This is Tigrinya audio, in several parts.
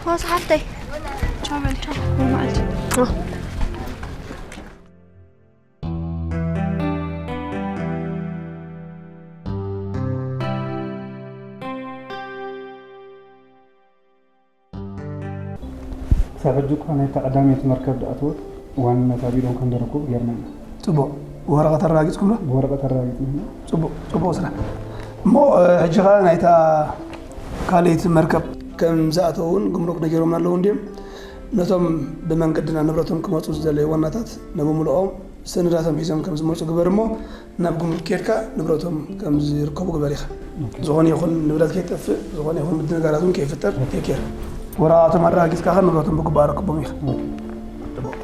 ሆስ ሓፍተይ። ቻው በል፣ ቻው። መዓልቲ። ክሳብ ሕጂ እኳ ናይታ ቀዳመይቲ መርከብ ዝኣተወት ዋንነታ ቢሎም ከም ዘረከቡ ገይርና ኢና። ጽቡቕ። ወረቐት ኣረጋጊጽኩምሎ? ብወረቐት ኣረጋጊጽና ኢና። ጽቡቕ፣ ጽቡቕ ስራሕ። እሞ፣ እ፣ ሕጂ ኸኣ ናይታ ካልኣይቲ መርከብ ከም ዝኣተው እውን ጉምሩክ ነጊሮምና ኣለዉ እንድዮም። ነቶም ብመንገድና ንብረቶም ክመጹ ዝደለዩ ዋናታት ነብምልኦም ሰነዳቶም ሒዞም ከም ዝመጹ ግበር እሞ፣ ናብ ጉምሩክ ኬድካ ንብረቶም ከም ዝርከቡ ግበር ኢኻ። ኦኬ። ዝኾነ ይኹን ንብረት ከይጠፍእ፣ ዝኾነ ይኹን ምድንጋራት እውን ከይፍጠር፣ ኦኬ። ቴክ ኬር። ወረቓቕቶም ኣረጋጊጽካ ኸኣ ንብረቶም ብግቡእ ኣረክቦም ኢኻ። ኦኬ። ጽቡቕ።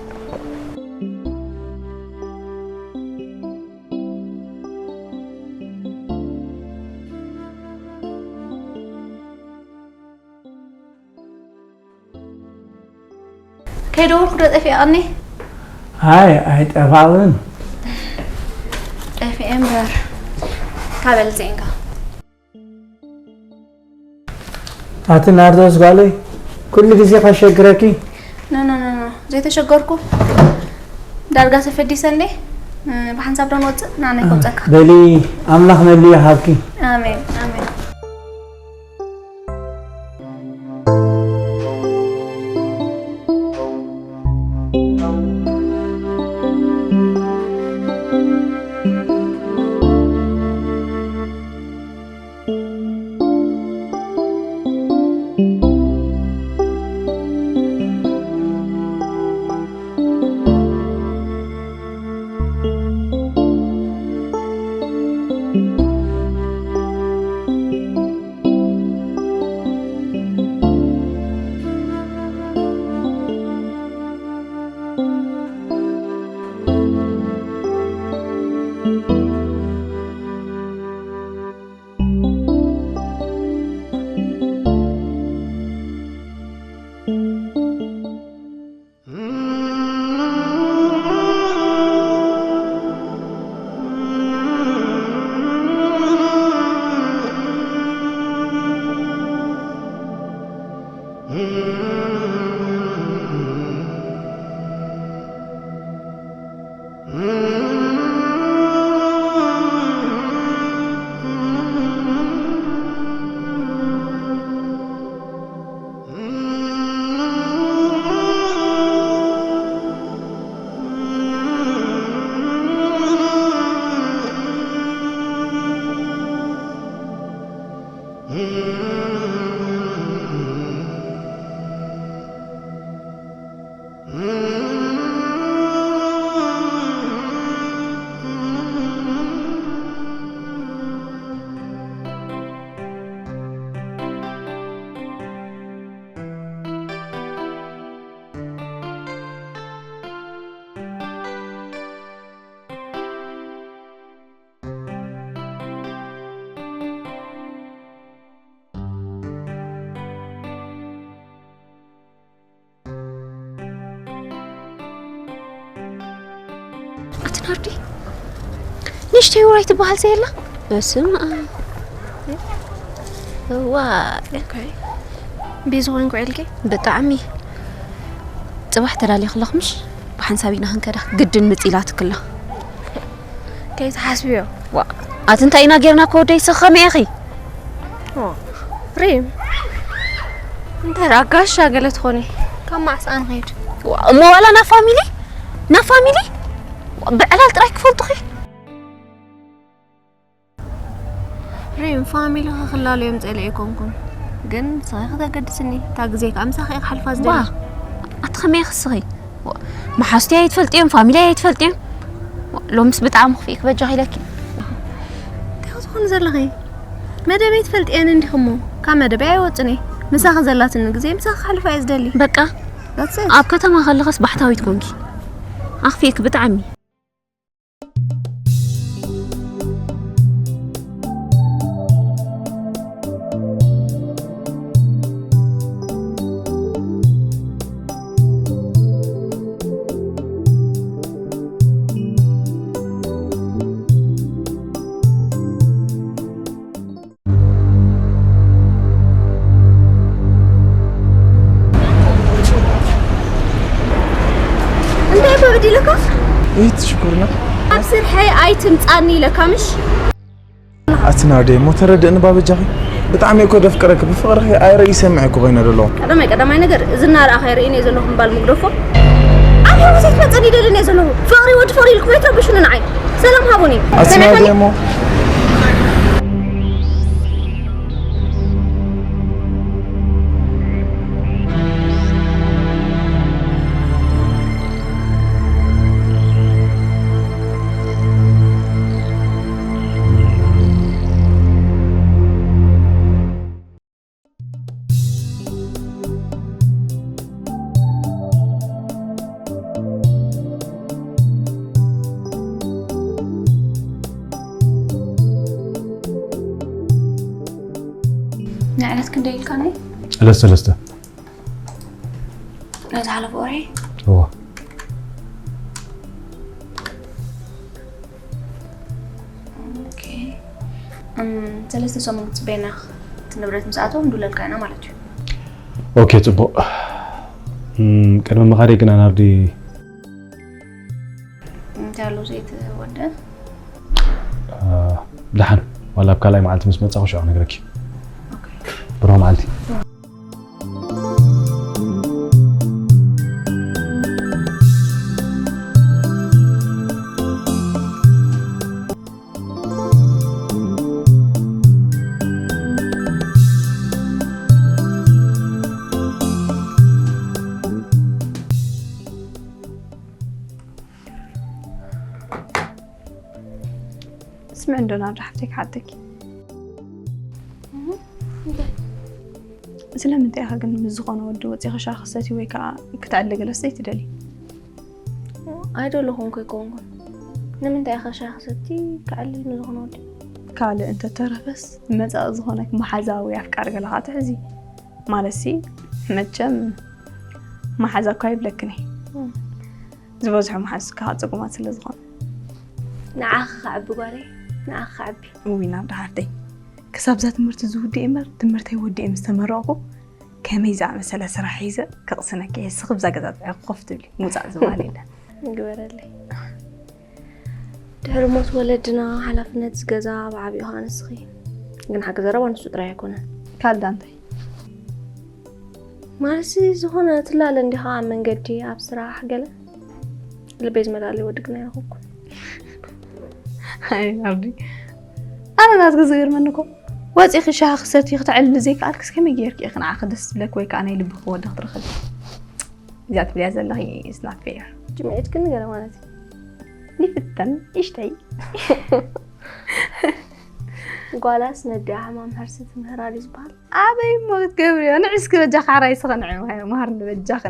ከይደወልኩ ዶ ጠፊኣኒ? ኣይ፣ ኣይጠፋእን። ጠፊኤ እምበር። ካበል ዜንጋ። ኣቲ ናርዶስ ጓለይ፣ ኩሉ ግዜ ከሸግረኪ? ኖ፣ ኖ፣ ኖ፣ ኖ። ዘይተሸገርኩ። ዳርጋ ተፈዲሰ እንዴ? እ፣ ብሓንሳብ ዶ ንወጽእ? ንዓና ይኸውጸካ። በሊ፣ ኣምላኽ መሊኡ ይሃብኪ። ኣሜን፣ ኣሜን። ኣቲ ናርዲ፣ ንእሽተይ ውራይ ትበሃል ዘየላ? በስመ ኣብ። ዋ ኦኬ። ቢዚ ኾንኩ ዕልኪ? ብጣዕሚ ጽባሕ ተዳልዩ ከለኹ ምሽ ብሓንሳብ ኢና ክንከዳ ግድን ምጽ ኢላትክላ። ከይትሓስብዮ። ዋ ኣቲ እንታይ ኢና ጌርና ከወደይ ሰኸመ ኢኺ? ኦ፣ ሪም። እንታይ ደኣ ጋሻ ገለ ትኾኒ? ካብ ማዕፃ ንኸይድ። ዋ፣ እሞ ዋላ ናብ ፋሚሊ ናብ ፋሚሊ ብዕላል ጥራይ ክፈልጡኺ። ሪም፣ ፋሚሊ ክኽላለዮም ጸለ ኣይኮንኩን፣ ግን ንስኺ ከተገድስኒ እታ ግዜ ከዓ ምሳኺ እየ ክሓልፋ ዋ ዝደሊ። ኣቲ ከመይ ክስኺ? መሓዙቲ ኣይትፈልጥዮም ፋሚሊ ኣይትፈልጥዮም። ሎምስ ብጣዕሚ ክፍኢክ በጃኺ ኢለኪ። እንታይ ክትኾኒ ዘለኺ? መደበይ ትፈልጥየን እንዲኽሞ ካብ መደበይ ኣይወፅን እየ። ምሳኺ ዘላትኒ ግዜ ምሳኺ ክሓልፋ እየ ዝደሊ። በቃ That's it። ኣብ ከተማ ከለኸስ ባሕታዊት ኮንኪ ኣኽፊእክ ብጣዕሚ። እንታይ እኮ በዲለካ? ኢት ሽኩርና ኣብ ስርሐይ ኣይትምጻኒ ኢለካ ምሽ? ኣቲ ናርዲ እሞ ተረድእኒ ባበጃኺ። ብጣዕሚ እኮ ደፍቅረኪ ብፍቅርኺ ኣይረ ይሰምዕ እኮ ኮይነ ደሎ። ቀዳማይ ቀዳማይ ነገር እዚ እናረኣኻ የርእየኒ እየ ዘለኹ ምባል ምግደፎ። ኣብ ህይወተይ ክትመጸኒ ይደልን እየ ዘለኹ። ፍቕሪ ወዲ ፍቕሪ ኢልኩም ኣይትረብሹኒ ንዓይ። ሰላም ሃቡኒ። ኣቲ ናርዲ እሞ ንዕለት ክንደይ ኢልካ ናይ ዕለት ሰለስተ ናይ ዝሓለፈ ወርሒ እዎ ኦኬ። እም፣ ሰለስተ ሰሙን ክትጽበየና እቲ ንብረት ምስ ኣተወ ንድውለልካ ኢና ማለት እዩ። ኦኬ ጽቡቕ። እም፣ ቅድሚ ምኻደይ ግን ኣናርዲ እንታይ ኣሎ ዘይተወደ ደሓን ዋላ ኣብ ካልኣይ መዓልቲ ምስ መጻኹ ሽዑ ክነግረኪ። ብሩኽ መዓልቲ። ስምዒ እንዶ ናብራ ሓፍተይ ክሓተኪ። ስለምንታይ ኢኻ ግን ምስ ዝኾነ ወዲ ወፂኺ ሻሂ ክሰቲ ወይ ከዓ ክትዕሊ ገለስ ዘይትደሊ? ኣይደለኹን ከይኮንኩን ንምንታይ ኢኻ ሻሂ ክሰቲ ክዕሊ ንዝኾነ ወዲ? ካልእ እንተተረፈስ መፃኢ ዝኾነክ መሓዛ ወይ ኣፍቃሪ ገለ ከዓ ትሕዚ። ማለትሲ መቸም መሓዛ እኳ ይብለክን እየ። ዝበዝሑ መሓዙትካ ከዓ ፅጉማት ስለ ዝኾኑ። ንዓኺ ከዕቢ ጓለይ፣ ንዓኺ ከዕቢ። እውይ ናብራ ሓፍተይ፣ ክሳብ እዛ ትምህርቲ ዝውድእ እምበር ትምህርተይ ወዲኤ ምስ ተመረቕኩ ከመይ ዝኣመሰለ ስራሕ ሒዘ ከቕስነኪ እየ። እስኺ ብዛ ገዛ ጥራይ ኮፍ ትብሊ፣ ምውፃእ ዝበሃል የለን። ይግበረለይ። ድሕሪ ሞት ወለድና ሓላፍነት እዚ ገዛ ብዓቢኡ ከዓ ንስኺ። ግን ሓቂ ዘረባ ንሱ ጥራይ ኣይኮነን። ካልዳ እንታይ? ማለትሲ ዝኾነ ትላለ እንዲኻ ኣብ መንገዲ ኣብ ስራሕ ገለ ልበይ ዝመልኣለይ ወዲ ግን ኣይረኸብኩን። ኣይ ናብዲ፣ ኣነ ናትኪ ዝገርመኒ እኮ ወፂኺ ሻሂ ክሰቲ ክትዕልሊ ዘይከኣልክስ ከመይ ጌርኪ ኢኺ ንዓኺ ደስ ዝብለኪ ወይ ከዓ ናይ ልብኺ ወዲ ክትረኽቢ? እዚኣ ትብልያ ዘለኺ is not fair። ጅምዒት ግን ገለ ማለት እዩ። ይፍተን ይሽተይ። ጓላስ ነዲኣ ሕማም ሕርሲ ትምህራ ድዩ ዝበሃል? ኣበይ እሞ ክትገብርዮ? ንዒ እስኪ በጃኺ ሓራይ ስኺ ንዒ መሃርኒ በጃኺ።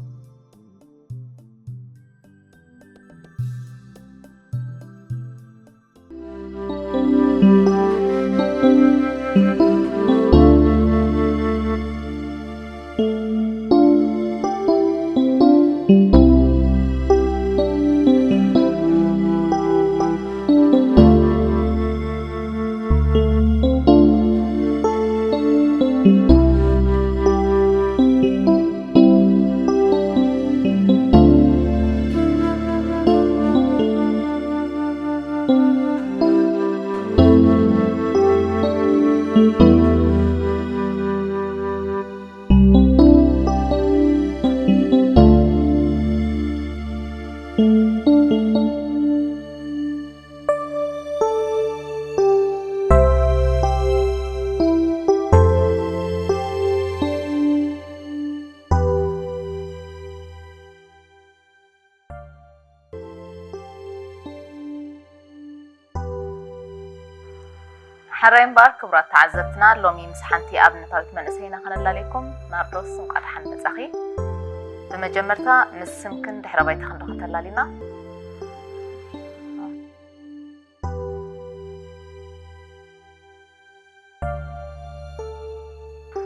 ሕራይ እምበኣር ክቡራት ተዓዘብትና፣ ሎሚ ምስ ሓንቲ ኣብነታዊት መንእሰይና ከነላልየኩም። ናርዶስ፣ እንቋዕ ደሓን መጻኺ። ብመጀመርታ ምስ ስምክን ድሕረ ባይታኽን ዶ ከተላልዩና?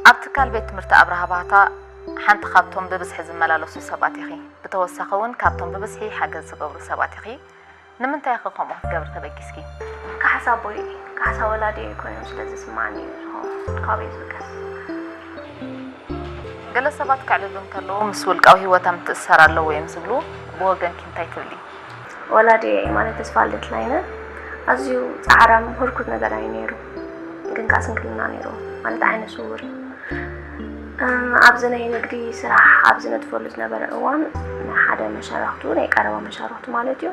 ኣብ ትካል ቤት ትምህርቲ ኣብርሃ ባህታ ሓንቲ ካብቶም ብብዝሒ ዝመላለሱ ሰባት ኢኺ። ብተወሳኺ እውን ካብቶም ብብዝሒ ሓገዝ ዝገብሩ ሰባት ኢኺ። ንምንታይ ኢኺ ከምኡ ክትገብሪ ተበጊስኪ? ካሕሳ ኣቦይ፣ ካሕሳ ወላዲየይ ኮይኖም ስለ ዝስምዓኒ እዩ ዝኸውን። ካብኡ እዩ ዝብገስ። ገለ ሰባት ከዕልሉ እንከለዉ ምስ ውልቃዊ ህይወታ ምትእስሳር ኣለዎ እዮም ዝብሉ። ብወገንኪ እንታይ ትብሊ? ወላዲየይ ማለት ተስፋ ልደት ላይነ ኣዝዩ ጻዕራም ህርኩት ነገር እዩ ነይሩ። ግን ከኣ ስንክልና ነይሩ ማለት ዓይነ ስውር እዩ። እም፣ ኣብዚ ናይ ንግዲ ስራሕ ኣብ ዝነጥፈሉ ዝነበረ እዋን ናይ ሓደ መሻርኽቱ፣ ናይ ቀረባ መሻርኽቱ ማለት እዩ፣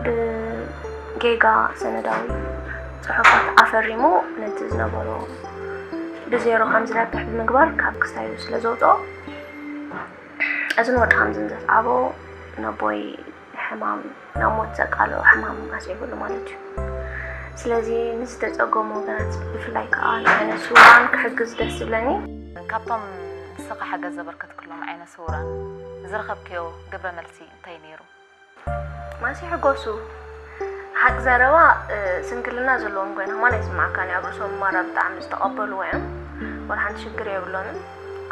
ብጌጋ ሰነዳዊ ጽሑፋት ኣፈሪሙ ነቲ ዝነበሮ ብዜሮ ከም ዝነብሕ ብምግባር ካብ ክሳዩ ስለ ዘውጽኦ፣ እዝን ወርቂ ከምዝን ዘስዓቦ ነቦይ ሕማም ናብ ሞት ዘቃልዖ ሕማም ኣስዒቡሉ ማለት እዩ። ስለዚ ንዝተጸገሙ ወገናት ብፍላይ ከኣ ንዓይነ ስውራን ክሕግዝ ደስ ዝብለኒ። ካብቶም ንስኺ ሓገዝ ዘበርከትክሎም ዓይነ ስውራን ዝረኸብክዮ ግብረ መልሲ እንታይ ነይሩ? ማሲ ሕጎሱ ሓቂ ዘረባ፣ እ፣ ስንክልና ዘለዎም ኮይኖም ማለት ይስምዓካን እዩ። ኣብ ርእሶም ማራ ብጣዕሚ ዝተቐበልዎ እዮም። ወላ ሓንቲ ሽግር የብሎምን።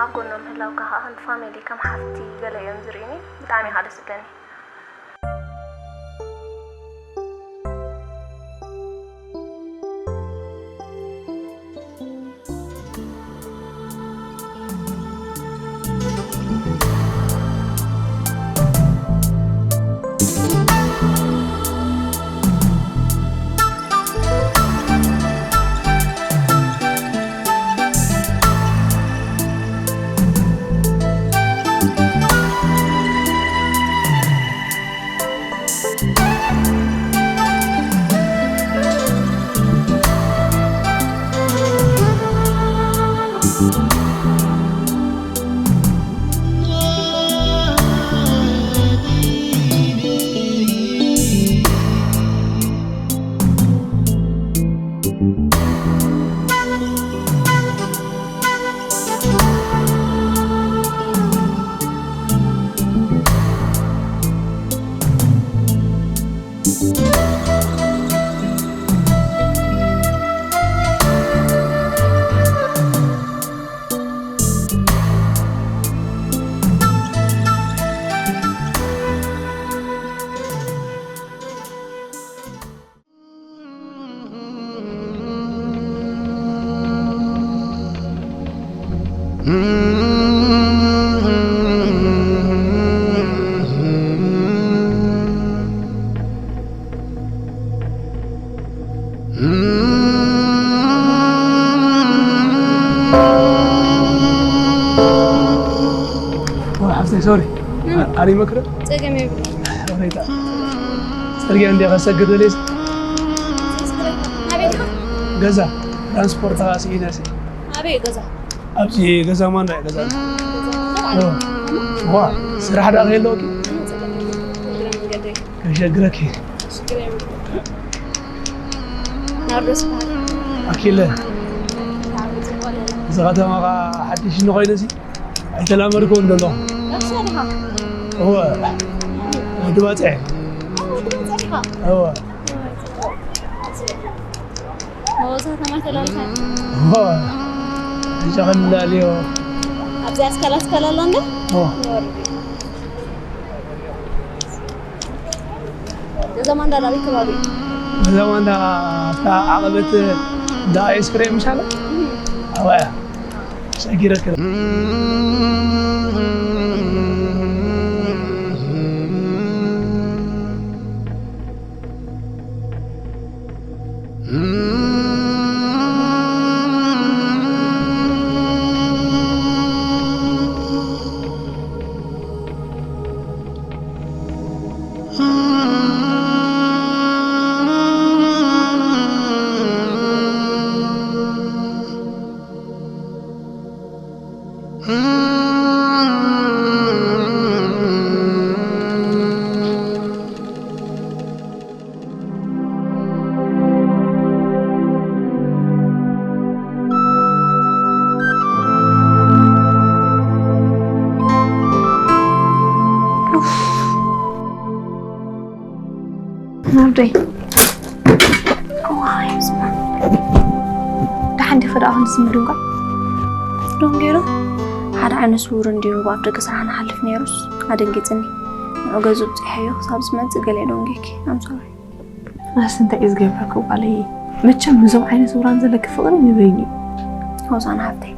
ኣብ ጎኖም ምህላውካ ከኣ ከም ፋሚሊ፣ ከም ሓፍቲ ገለ እዮም ዝርእዩኒ። ብጣዕሚ ኢኻ ደስ ትብለኒ። ሓፍተይ፣ ሶሪ። ኣሪ መክረ? ጸገም የብሉን። ሬታ። ጽርግያ እንዲያ ከሰግር ደልየ። ናበይ ዲኻ? ገዛ። ትራንስፖርት ከኣ ስኢነ ሲ። ኣበይ ገዛ? ኣብዚ ገዛ ማንዳ እዩ ገዛ። ገዛ ማንዳ? ኦ። ዋ፣ ስራሕ ደኣ ከየለወኪ? ምንም ጸገም የብሉን። እግረ መንገደይ። ከሸግረኪ። ሽግር የብሉን። ናርዶስ በሃል። ኣኪለ። ብጣዕሚ ጽቡቕ ኣለና። እዚ ከተማ ኸኣ ሓድሽ እንኾይነ ሲ? ኣይተላመድኩዎን ዘለኹ። ራብሻ ዲኻ? እወ። ወዲ ባጽዕ። ኦ፣ ወዲ ባጽዕ ዲኻ? እወ። መወዛ ከተማ ኣይተላልኻን? እወ። እዛ ኸላልዮ። ኣብዚ ኣስካል ኣስካል ኣሎ እንደ? እወ። ንወርድ። ገዛ ማንዳ ላበይ ከባቢ? ገዛ ማንዳ ኣብታ ዓቐበት እንዳ ኣይስክሬም ምሻለ? እም። ኣብኣ እያ። ሰጊረክን። ናብደይ? ዋይ፣ ስማ። ደሓን ዲኺ ደኣ ክንዲ ስምድንጓ? ዶም ገይሩ? ሓደ ዓይነ ስውር እንድዩ ብኣፍ ደቂ ስራሕ ንሓልፍ ነይሩስ ኣደንጊጽኒ። ንዑ ገዝኡ ብጺሐዮ ክሳብ ዝመጽእ ገለ ዶም ጌኪ። I'm sorry። ኣስ እንታይ እዩ ዝገብረኪ ጓለይ? መቸም ምስዞም ዓይነ ስውራን ዘለኪ ፍቕሪ ንበይኑ እዩ። ሆሳና ሓፍተይ፣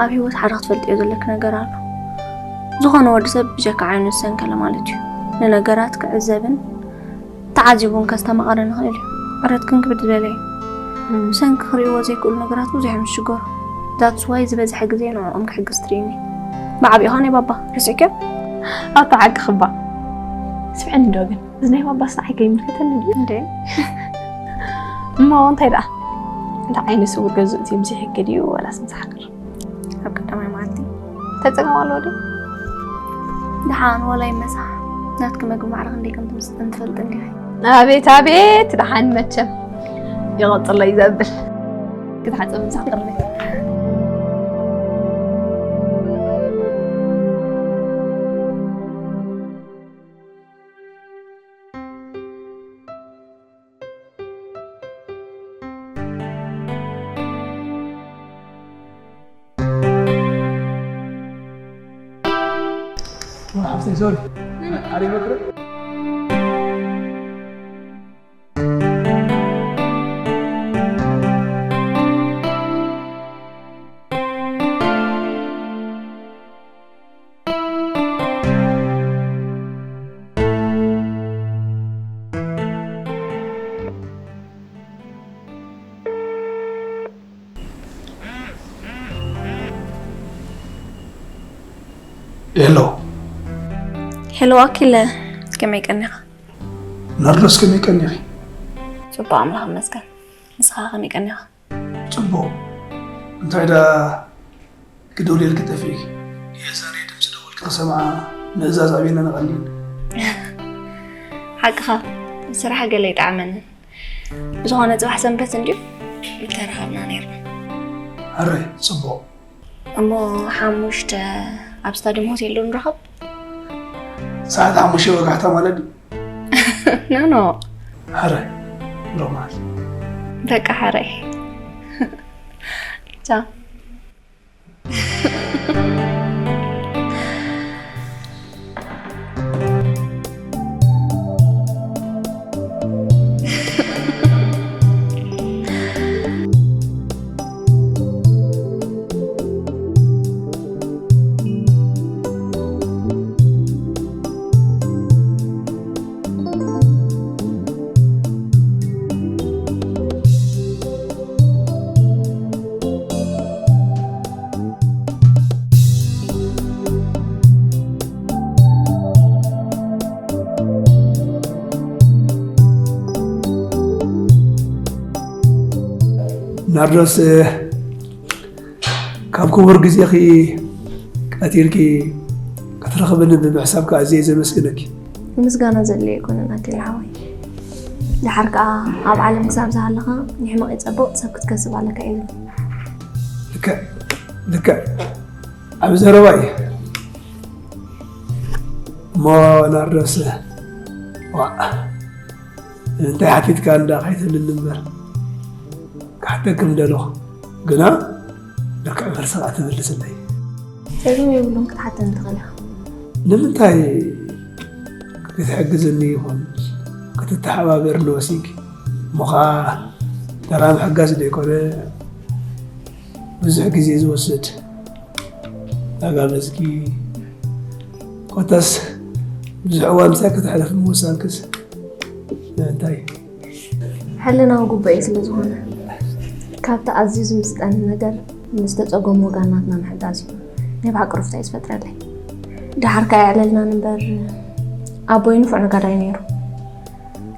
ኣብ ህይወት ሓደ ክትፈልጥዮ ዘለኪ ነገር ኣሎ። ዝኾነ ወዲ ሰብ ብጀካ ዓይኑ ዝሰንከለ ማለት እዩ። ንነገራት ክዕዘብን ተዓዚቡን ከስተማቕርን ይኽእል እዩ። ዕረትክን ክብድ ዝበለ እዩ። እም። ብሰንኪ ክርእይዎ ዘይክእሉ ነገራት ብዙሕ እዮም ዝሽገሩ። That's why ዝበዝሐ ግዜ ንዕኦም ክሕግዝ ትርእይኒ። ብዓቢኡ ኸኣ ናይ ባባ፣ ረሲዕክዮ? ኣታ ሓቅኺ እባ። ስምዕኒ ዶ ግን፣ እዚ ናይ ባባስ ንዓይ ከይምልከተኒ ድዩ? እንዴ? እሞ እንታይ ደኣ? እንታይ ዓይነት ስውር ገዝኡ እቲ ምሲሕኪ ድዩ ወላስ ምሳሕቅር? ኣብ ቀዳማይ መዓልቲ። እንታይ ጸገም ኣለዎ ድዩ? ደሓን ዋላ ይመሳሕ። ናትኪ መግቢ ማዕረ ክንደይ ከም ትምስጠን ትፈልጢ እንዲኺ? ኣቤት፣ ኣቤት፣ ደሓን መቸም። ይቐጽሎ እዩ ዘብል። ክትሓጽብ ምሳሕ ቅርብ። ሓፍተይ፣ ሶሪ። ኣረ ይመክር። ሄሎ። ሄሎ ኣኪለ፣ ከመይ ቀኒኻ? ናርዶስ፣ ከመይ ቀኒኺ? ጽቡቕ፣ ኣምላኽ ይመስገን። ንስኻ ከመይ ቀኒኻ? ጽቡቕ። እንታይ ደኣ ክደውልልኪ ጠፊእኪ? የዛሬ ድምፂ ደወልኪ ክሰምዓ ምእዛዝ ኣበየና ነቐልየን። ሓቅኻ፣ ስራሕ ገለ ይጠዓመንን። ብዝኾነ ጽባሕ ሰንበት እንድዩ፣ ምተራኸብና ነይርና። ሕራይ፣ ጽቡቕ። እሞ ሓሙሽተ ኣብ ስታድዮም ሆቴል ዶ ንራኸብ? ሰዓት ሓሙሽተ ወጋሕታ ማለት ድዩ? ኖ፣ ኖ። ሕራይ፣ ብሩኽ መዓልቲ። በቃ ሕራይ። ቻው። ናርዶስ፣ ካብ ክቡር ግዜኺ ቀቲልኪ ክትረኽብኒ ብምሕሳብኪ ኣዝየ ዘመስግነኪ። ምስጋና ዘድልዮ ኣይኮነን ኣኪለ ሓወይ። ደሓር ከኣ ኣብ ዓለም ክሳብ ዝሃለኻ ንሕመቕ ይጸብቕ ሰብ ክትከስብ ኣለካ እዩ ዝብል። ልክዕ፣ ልክዕ። ዓቢ ዘረባ እዩ። እሞ ናርዶስ፣ ዋእ፣ እንታይ ሓቲትካ እንዳ ከይትብልኒ እምበር፣ ክሓተኪ ምደለኹ። ግና ልክዕ መልሲ ከኣ ትምልስለይ። ጸገም የብሉን፣ ክትሓተኒ ትኽእል ኢኻ። ንምንታይ ክትሕግዝኒ ይኹን ክትተሓባበርኒ ወሲንኪ? እሞ ኸኣ ተራ ምሕጋዝ ዘይኮነ፣ ብዙሕ ግዜ ዝወስድ ተጋገዝኪ። ኮታስ ብዙሕ እዋን ምሳይ ከተሕልፊ ምውሳንክስ ንምንታይ? ሕልናዊ ጉባኤ ስለ ዝኾነ፣ ካብቲ ኣዝዩ ዝምስጠኒ ነገር ንዝተጸገሙ ወገናትና ምሕጋዝ እዩ። ናይ ብሓቂ ሩፍታ እዩ ዝፈጥረለይ። ደሓር ከኣ የዕለልናን እምበር፣ ኣቦይ ንፉዕ ነጋዳይ ነይሩ።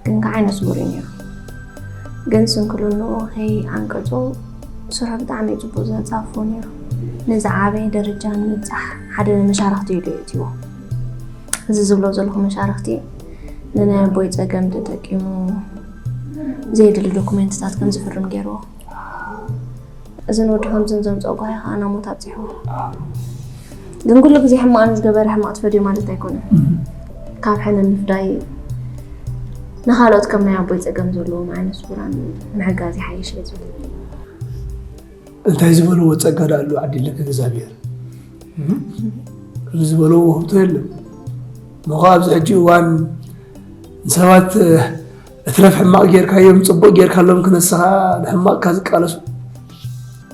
ግን ከዓ ዓይነ ስውር እዩ ነይሩ። ግን ስንክልንኡ ከይዓንቀጾ ስራሕ ብጣዕሚ እዩ ጽቡቕ ዘንጻፍፎ ነይሩ። ንዝዓበየ ደረጃ ንምብጻሕ ሓደ መሻርኽቲ ኢሉ እዩ እትይዎ። እዚ ዝብሎ ዘለኹ መሻርኽቲ ንናይ ኣቦይ ጸገም ተጠቂሙ ዘየድሊ ዶኩሜንትታት ከም ዝፍርም ገይርዎ። እዚ ንወዲ ከምዚ ዘምፅኦ ጓሂ ከዓ ናብ ሞት ኣብፂሕዎ። ግን ኩሉ ግዜ ሕማቕ ንዝገበረ ሕማቕ ትፈድዮ ማለት ኣይኮነን። ካብ ሕነ ምፍዳይ ንኻልኦት ከም ናይ ኣቦይ ፀገም ዘለዎም ዓይነት ስውራን ምሕጋዝ ይሓይሽ እየ ዝብል። እንታይ ዝበልዎ ፀጋ ዳ ኣሎ ዓዲለካ እግዚኣብሔር? እዚ ዝበልዎ ውህብቶ የለን። እሞ ኣብዚ ሕጂ እዋን ንሰባት እትረፍ ሕማቕ ጌርካዮም ፅቡቕ ጌርካሎም ክነስኻ ንሕማቕካ ዝቃለሱ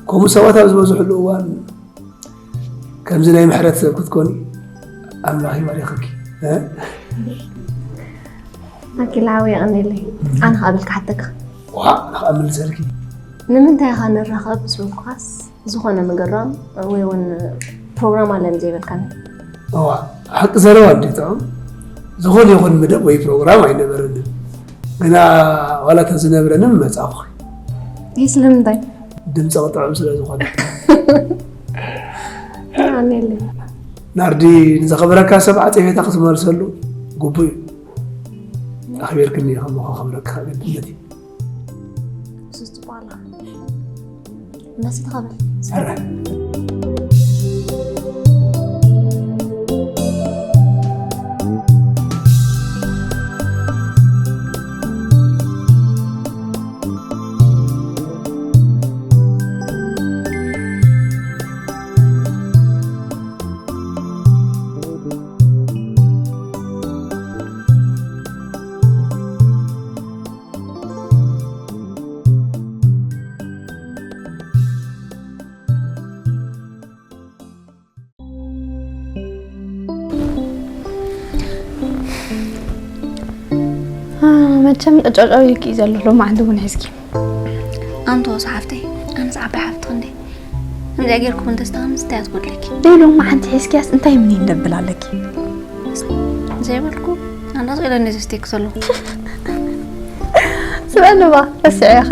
ከምኡ ሰባት ኣብ ዝበዝሕሉ እዋን ከምዚ ናይ ምሕረት ሰብ ክትኮኒ ኣምላኽ ይባሪኽኪ። ኣኪላዊ የቐኒለይ። ኣነ ከኣ ብል ክሓተካ። ዋ ንኸኣ ምልሰልኪ። ንምንታይ ኢኻ ንራኸብ ምስ በልኩኻስ ዝኾነ ምግራም ወይ እውን ፕሮግራም ኣለኒ ዘይበልካኒ? እዋ ሓቂ ዘረባ እንዴ ጥዑም። ዝኾነ ይኹን መደብ ወይ ፕሮግራም ኣይነበረንን። ግና ዋላ ተዝነብረንን መጻኹ። ይህ ስለምንታይ? ድምፂ ክጥዑም ስለ ዝኾነ። ኣሜለይ። ናርዲ ንዘኸበረካ ሰብ ዓፀፌታ ክትመልሰሉ ግቡእ እዩ። ኣኽቢርክኒ ኢኻ እሞ ከኽብረካ ግድነት እዩ። እሱስ ጽቡቕ ኣለኻ። መሲ ተቐበል። ሰረ መቸም ቀጫጫው ኢልኪ እዩ ዘሎ ሎማዓንቲ እውን ሒዝኪ። ኣንቶ ሰሓፍተይ ኣነስ ዓባይ ሓፍቲ ክንደይ ከምዚኣ ጌርኩም እንተስተኻምስ እንታይ ኣትጎድለኪ? ደይ ሎማዓንቲ ሒዝኪያስ እንታይ ምኒን ደብል ኣለኪ? ዘይበልኩ ኣናስ ኢለ ነዚ ስቴክ ዘለኹ። ስበልባ ረስዐ ኢኻ።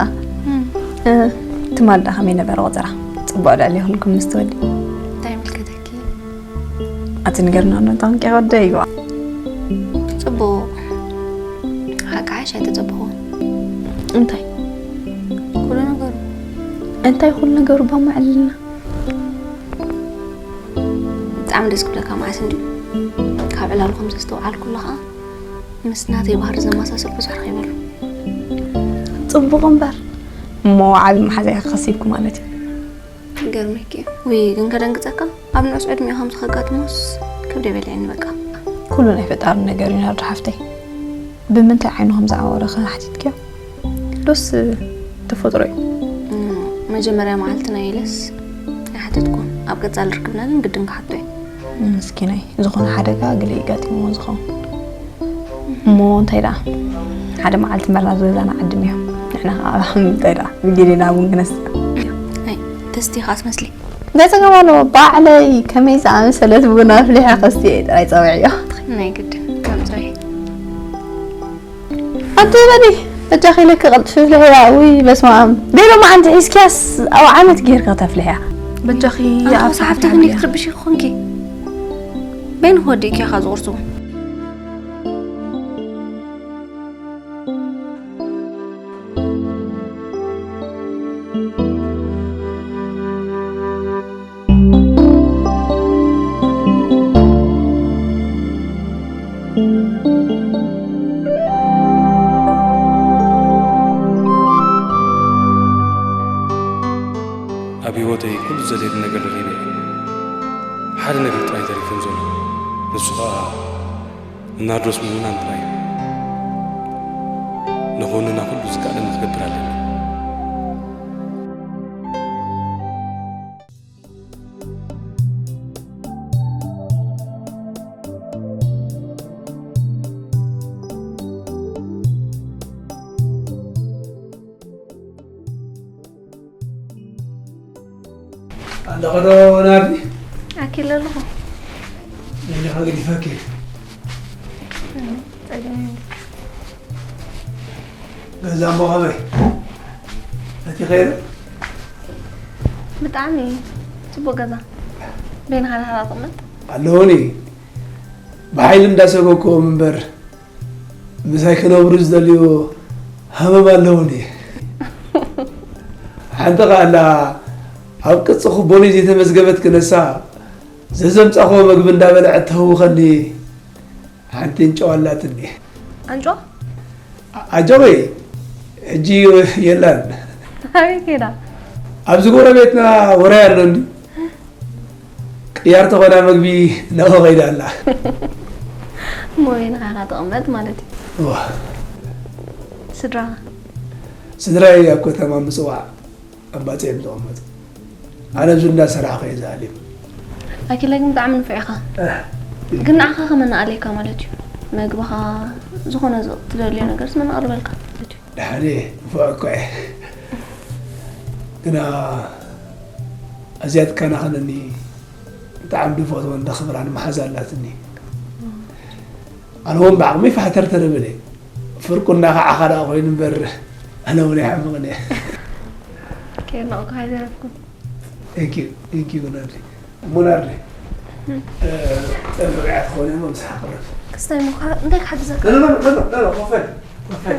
ትማል ዳ ከመይ ነበረ ቆፀራ? ፅቡቅ ዶ ኣለ ይኹንኩም ምስ ትወዲ? እንታይ ምልከተኪ? ኣቲ ንገርና ዶ እንታንቂ ወደ ይዋ። ፅቡቅ ሓቂ ሓሽ ኣይተፀበኹ። እንታይ? ኩሉ ነገሩ እንታይ ኩሉ ነገሩ ባማዕልና? ብጣዕሚ ደስ ክብለካ መዓስ እንዲ ካብ ዕላሉ ከም ዘስተውዓልኩሉ ከዓ ምስ ናተይ ባህሪ ዘመሳሰል ብዙሕ ረኺበሉ። ፅቡቕ እምበር እሞ ዓቢ መሓዛ ኢኻ ከሲብኩ ማለት እዩ። ይገርመኪ እዩ። ውይ ግን ከደንግፀካ ኣብ ንዑስ ዕድሚኡ ከምዚ ከጋጥሞስ ከብደ በልዐኒ በቃ። ኩሉ ናይ ፈጣሪ ነገር እዩ ናርዶ ሓፍተይ። ብምንታይ ዓይኑ ከም ዝዓወረኺ ሓቲትክዮ ዶስ ተፈጥሮ እዩ? መጀመርያ መዓልቲ ናይ ኢለስ ኣይሓተትኩን። ኣብ ቀፃሊ ርክብና ግን ግድን ክሓቶ እዩ። ምስኪናይ ዝኾነ ሓደጋ ገለ እዩ ጋጢምዎ ዝኸውን። እሞ እንታይ ደኣ ሓደ መዓልቲ መርና ዝገዛና ዓድም እዮም። ንሕና ከዓ እንታይ ደኣ ብጊሊና እውን ክነስእ። ተስቲኻ ኣስመስሊ ገጸገማሎ ባዕለይ ከመይ ዝኣመሰለት ቡን ኣፍሊሐ ከስትየ ጥራይ ጸውዕዮ። ናይ ግድን ከም ጸውዒ ኣንቲ በሊ በጃኺ ኢለኪ ቀልጥፊ ፍልሕያ። ውይ በስመ ኣብ። ቤሎ መዓንቲ ሒዝኪያስ ኣብ ዓመት ጌርካ ተፍልሕያ። በጃኺ ኣንታ ሰሓብቲ ክንዲ ክትርብሽ ይኾንኪ በይንኺ ወዲእኪ ኢኻ ዝቑርሱ። ኣብ ህይወተይ ኩሉ ዘድልየኒ ነገር ረኺበ እየ። ሓደ ነገር ጥራይ ተሪፉኒ ዘሎ፣ ንሱ ኸኣ ንናርዶስ ምእማን ጥራይ እዩ። ንኽውንና ኩሉ ዝከኣለኒ ክገብር ኣለኒ። ኣለኸ ዶ ናርዲ? ኣኪለ ኣለኹ። እንዲኻ ገዲፈኪ። ጸገም የለን። ገዛ እሞ ከመይ? እቲ ኸይሩ? ብጣዕሚ። ጽቡቕ ገዛ። በይንኻ ዳሕራ ትቕመጥ? ኣለዉኒ። ብሓይሊ እንዳሰጎግኦም እምበር፣ ምሳይ ክነብሩ ዝደልዩ ሃመም ኣለዉኒ። ሓንቲ ኸኣ ኣላ፣ ኣብ ቅጽ ኩቦኒ ዘይተመዝገበት ክነሳ፣ ዘዘምጻኹዎ መግቢ እንዳበልዐት ተህውኸኒ ሓንቲ እንጨዋ ኣላትኒ። ኣንጭዋ? ኣ-፣ ኣጆኺ፣ ሕጂ የላን። ኣበይ ከይዳ? ኣብዚ ጎረቤትና ወራይ ኣሎ እንዲ። ቅያር ተኾና መግቢ ናብኡ ከይዳ ኣላ። እሞ በይንኻ ኢኻ ትቕመጥ ማለት እዩ። እዋ። ስድራኻ? ስድራይ ኣብ ከተማ ምጽዋዕ ኣብ ባጽዕ እዮም ዝቕመጡ። ኣነ ኣብዚ እንዳሰራሕኹ እየ ዝኣልዮም። ኣኪለ ግን ብጣዕሚ ንፉዕ ኢኻ። እህ። ግን ንዓኻ ከመና ኣለካ ማለት እዩ። መግብኻ፣ ዝኾነ ዝ-፣ ትደልዮ ነገርስ መን ኣቕርበልካ ማለት እዩ። ደሓን እየ፣ ንፉዕ እኮ እየ። ግና ኣዝያ ትከናኸነኒ፣ ብጣዕሚ ድፈትወን ደኽብራን መሓዛ ኣላትኒ። ኣነ እውን ብዓቕመይ ፋሕተርተር እብል እየ። ፍርቁ እናኸዓኻ ደኣ ኮይኑ እምበር፣ ኣነ እውን ኣይሓምቕን እየ። ከየድነቕኩ ኣይተረፍኩን። Thank you፣ thank you፣ ናርዲ። እሞ ናርዲ፣ እ፣ ጸብሒ ውዕያት ክኾነ እሞ ምሳሕ ክረፍ። ክስታይ እሞ፣ እንታይ ክሓግዘካ? ኖ፣ ኖ፣ ኖ፣ ኖ፣ ኖ፣ ኮፈል፣ ኮፈል።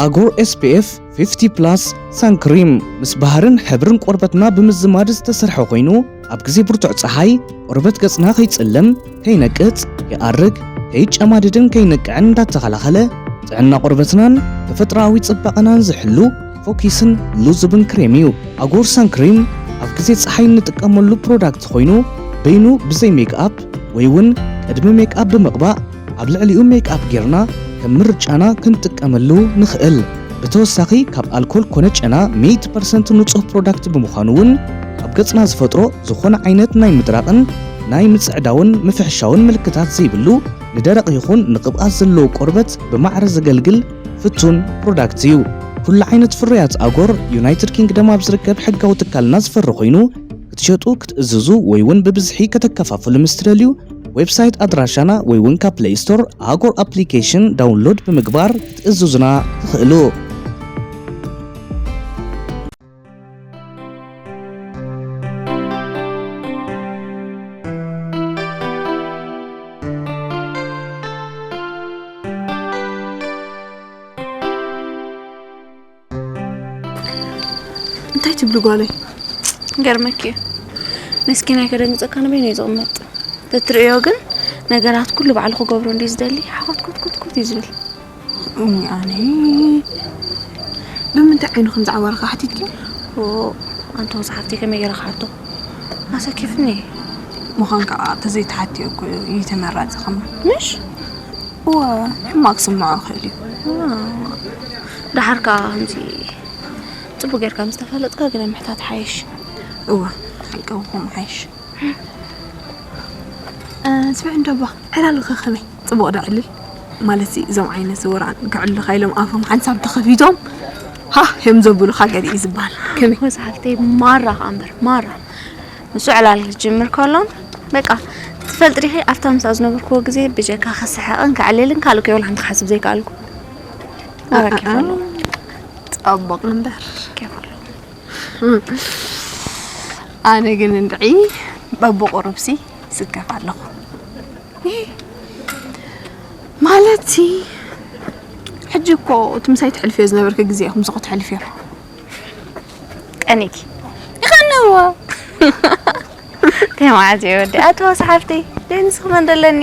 ኣጎር ኤስ ፒ ኤፍ ፊፍቲ ፕላስ ሳን ክሪም ምስ ባህርን ሕብርን ቆርበትና ብምዝማድ ዝተሰርሐ ኮይኑ፣ ኣብ ግዜ ብርቱዕ ጸሓይ ቆርበት ገጽና ከይጽልም፣ ከይነቅጽ፣ ከይኣርግ፣ ከይጨማደድን ከይነቅዕን እንዳተኸላኸለ፣ ጥዕና ቆርበትናን ተፈጥሮኣዊ ጽባቐናን ዝሕሉ ፎኪስን ሉዝብን ክሬም እዩ። ኣጎር ሳን ክሪም ኣብ ግዜ ጸሓይ እንጥቀመሉ ፕሮዳክት ኮይኑ፣ በይኑ ብዘይ ሜክኣፕ ወይ እውን ቅድሚ ሜክኣፕ ብምቕባእ ኣብ ልዕሊኡ ሜክኣፕ ጌርና ከም ምርጫና ክንጥቀመሉ ንኽእል። ብተወሳኺ ካብ ኣልኮል ኮነ ጨና ሚእቲ ፐርሰንት ንጹህ ፕሮዳክት ብምዃኑ እውን ኣብ ገጽና ዝፈጥሮ ዝኾነ ዓይነት ናይ ምድራቕን ናይ ምጽዕዳውን ምፍሕሻውን ምልክታት ዘይብሉ ንደረቕ ይኹን ንቅብኣት ዘለዎ ቆርበት ብማዕረ ዘገልግል ፍቱን ፕሮዳክት እዩ። ኩሉ ዓይነት ፍርያት ኣጎር ዩናይትድ ኪንግደም ኣብ ዝርከብ ሕጋዊ ትካልና ዝፈሪ ኮይኑ ክትሸጡ፣ ክትእዝዙ ወይ እውን ብብዝሒ ከተከፋፍሉ ምስ ትደልዩ ዌብሳይት ኣድራሻና ወይ እውን ካብ ፕለይ ስቶር ኣጎር ኣፕሊኬሽን ዳውንሎድ ብምግባር ክትእዝዙና ትኽእሉ። እንታይ ትብሊ ጓለይ? ገርመኪ እዩ። መስኪናይ ከደንግጸካ ንበይኑ እዩ ዝቕመጥ። ተትርእዮ ግን ነገራት ኩሉ ባዕሉ ክገብሮ እንድዩ ዝደሊ፣ ሓኾት ኮት ኮት ኮት እዩ ዝብል። እውይ ኣነ፣ ብምንታይ ዓይኑ ከም ዝዓወረኻ ሓቲትኪዮ? ኦ፣ ኣንታ ወሳሓፍቲ ከመይ ገይረ ክሓቶ? ኣሰኪፍኒ። ምዃን ከኣ ተዘይተሓትዮ እኮ እዩ ተመራጺ ከማን። ምሽ? እወ፣ ሕማቕ ክስምዖ ይኽእል እዩ። ዋ፣ ደሓር ከኣ ከምዚ ጽቡቕ ጌርካ ምስ ተፋለጥካ ግደ ምሕታት ሓይሽ። እወ፣ ሓቂ ከምኡ ሓይሽ። እ፣ ስምዒ እንዶ እባ፣ ዕላልኻ ከመይ? ጽቡቕ ዶ ዕልል? ማለትሲ፣ እዞም ዓይነት ስውራን ክዕልኻ ኢሎም ኣፎም ሓንሳብ ተኸፊቶም፣ ሃህ እዮም ዘብሉኻ ገለ እዩ ዝበሃል። ከመይ? ወሳሓፍተይ ማራ ከኣ እምበር፣ ማራ። ንሱ ዕላል ክጅምር ከሎ፣ በቃ፣ ትፈልጢ ዲኺ፣ ኣብታ ምሳኡ ዝነበርኩዎ ግዜ ብጀካ ክስሕቕን ከዕልልን ካልእ ከይበልኩ ሓንቲ ክሓስብ ዘይከኣልኩ። ኣበኪ ኣኣ፣ ከሎ። ጸቡቕ እምበር። ከሎ። ኣነ ግን እንድዒ በብቑሩብሲ ስከፍ ኣለኹ። ማለትሲ፣ ሕጂ እኮ እቲ ምሳይ ትሕልፍዮ ዝነበርኪ ግዜ ኢኹም ስኹ ትሕልፍዮ። ቀኒኪ። ይኸነዎ። ተማዓት ይወዲ። ኣቶ ወሳሓፍቲ፣ ደይ ንስኺ መን ደለኒ?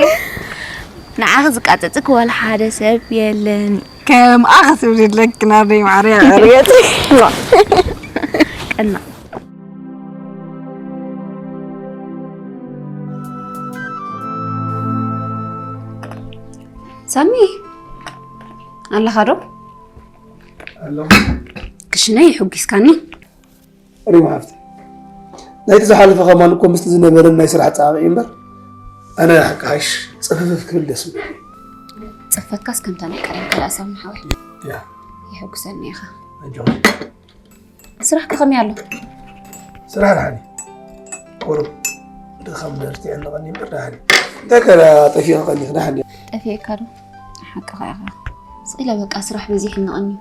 ንዓኺ ዝቃጸጽክ ዋላ ሓደ ሰብ የለን። ከምኣ ክትብሊ ኣለኪ ናርደይ ማርያ ዕርየት። ቀና። ሳሚ፣ ኣለኻ ዶ? ኣለኹ። ክሽነይ ይሕጒስካኒ። ሪም ሓፍቲ፣ ናይቲ ዝሓለፈ ከማን እኮ ምስቲ ዝነበረን ናይ ስራሕ ጻዕቂ እምበር፣ ኣነ ሓቂ ሓይሽ ጽፍፍፍ ክብል ደስ ይብለኒ። ጽፈትካስ ከምታ ናይ ቀደም ካልኣ ሰብ ንሓወይ። ያ። ይሕጉሰኒ ኢኻ። ኣጆኺ። ስራሕ ከ ከመይ ኣሎ? ስራሕ ደሓን እዩ። ቁሩብ ድኻም ደርቲዐ ኣለቐኒ እምበር ደሓን እዩ። እንታይ ከ ጠፊእኺ ቀኒኺ ደሓን ድዩ? ጠፊእካ ዶ? ሓቅኻ ኢኻ። ስቕ ኢለ በቃ ስራሕ በዚሕኒ ቀንዩ።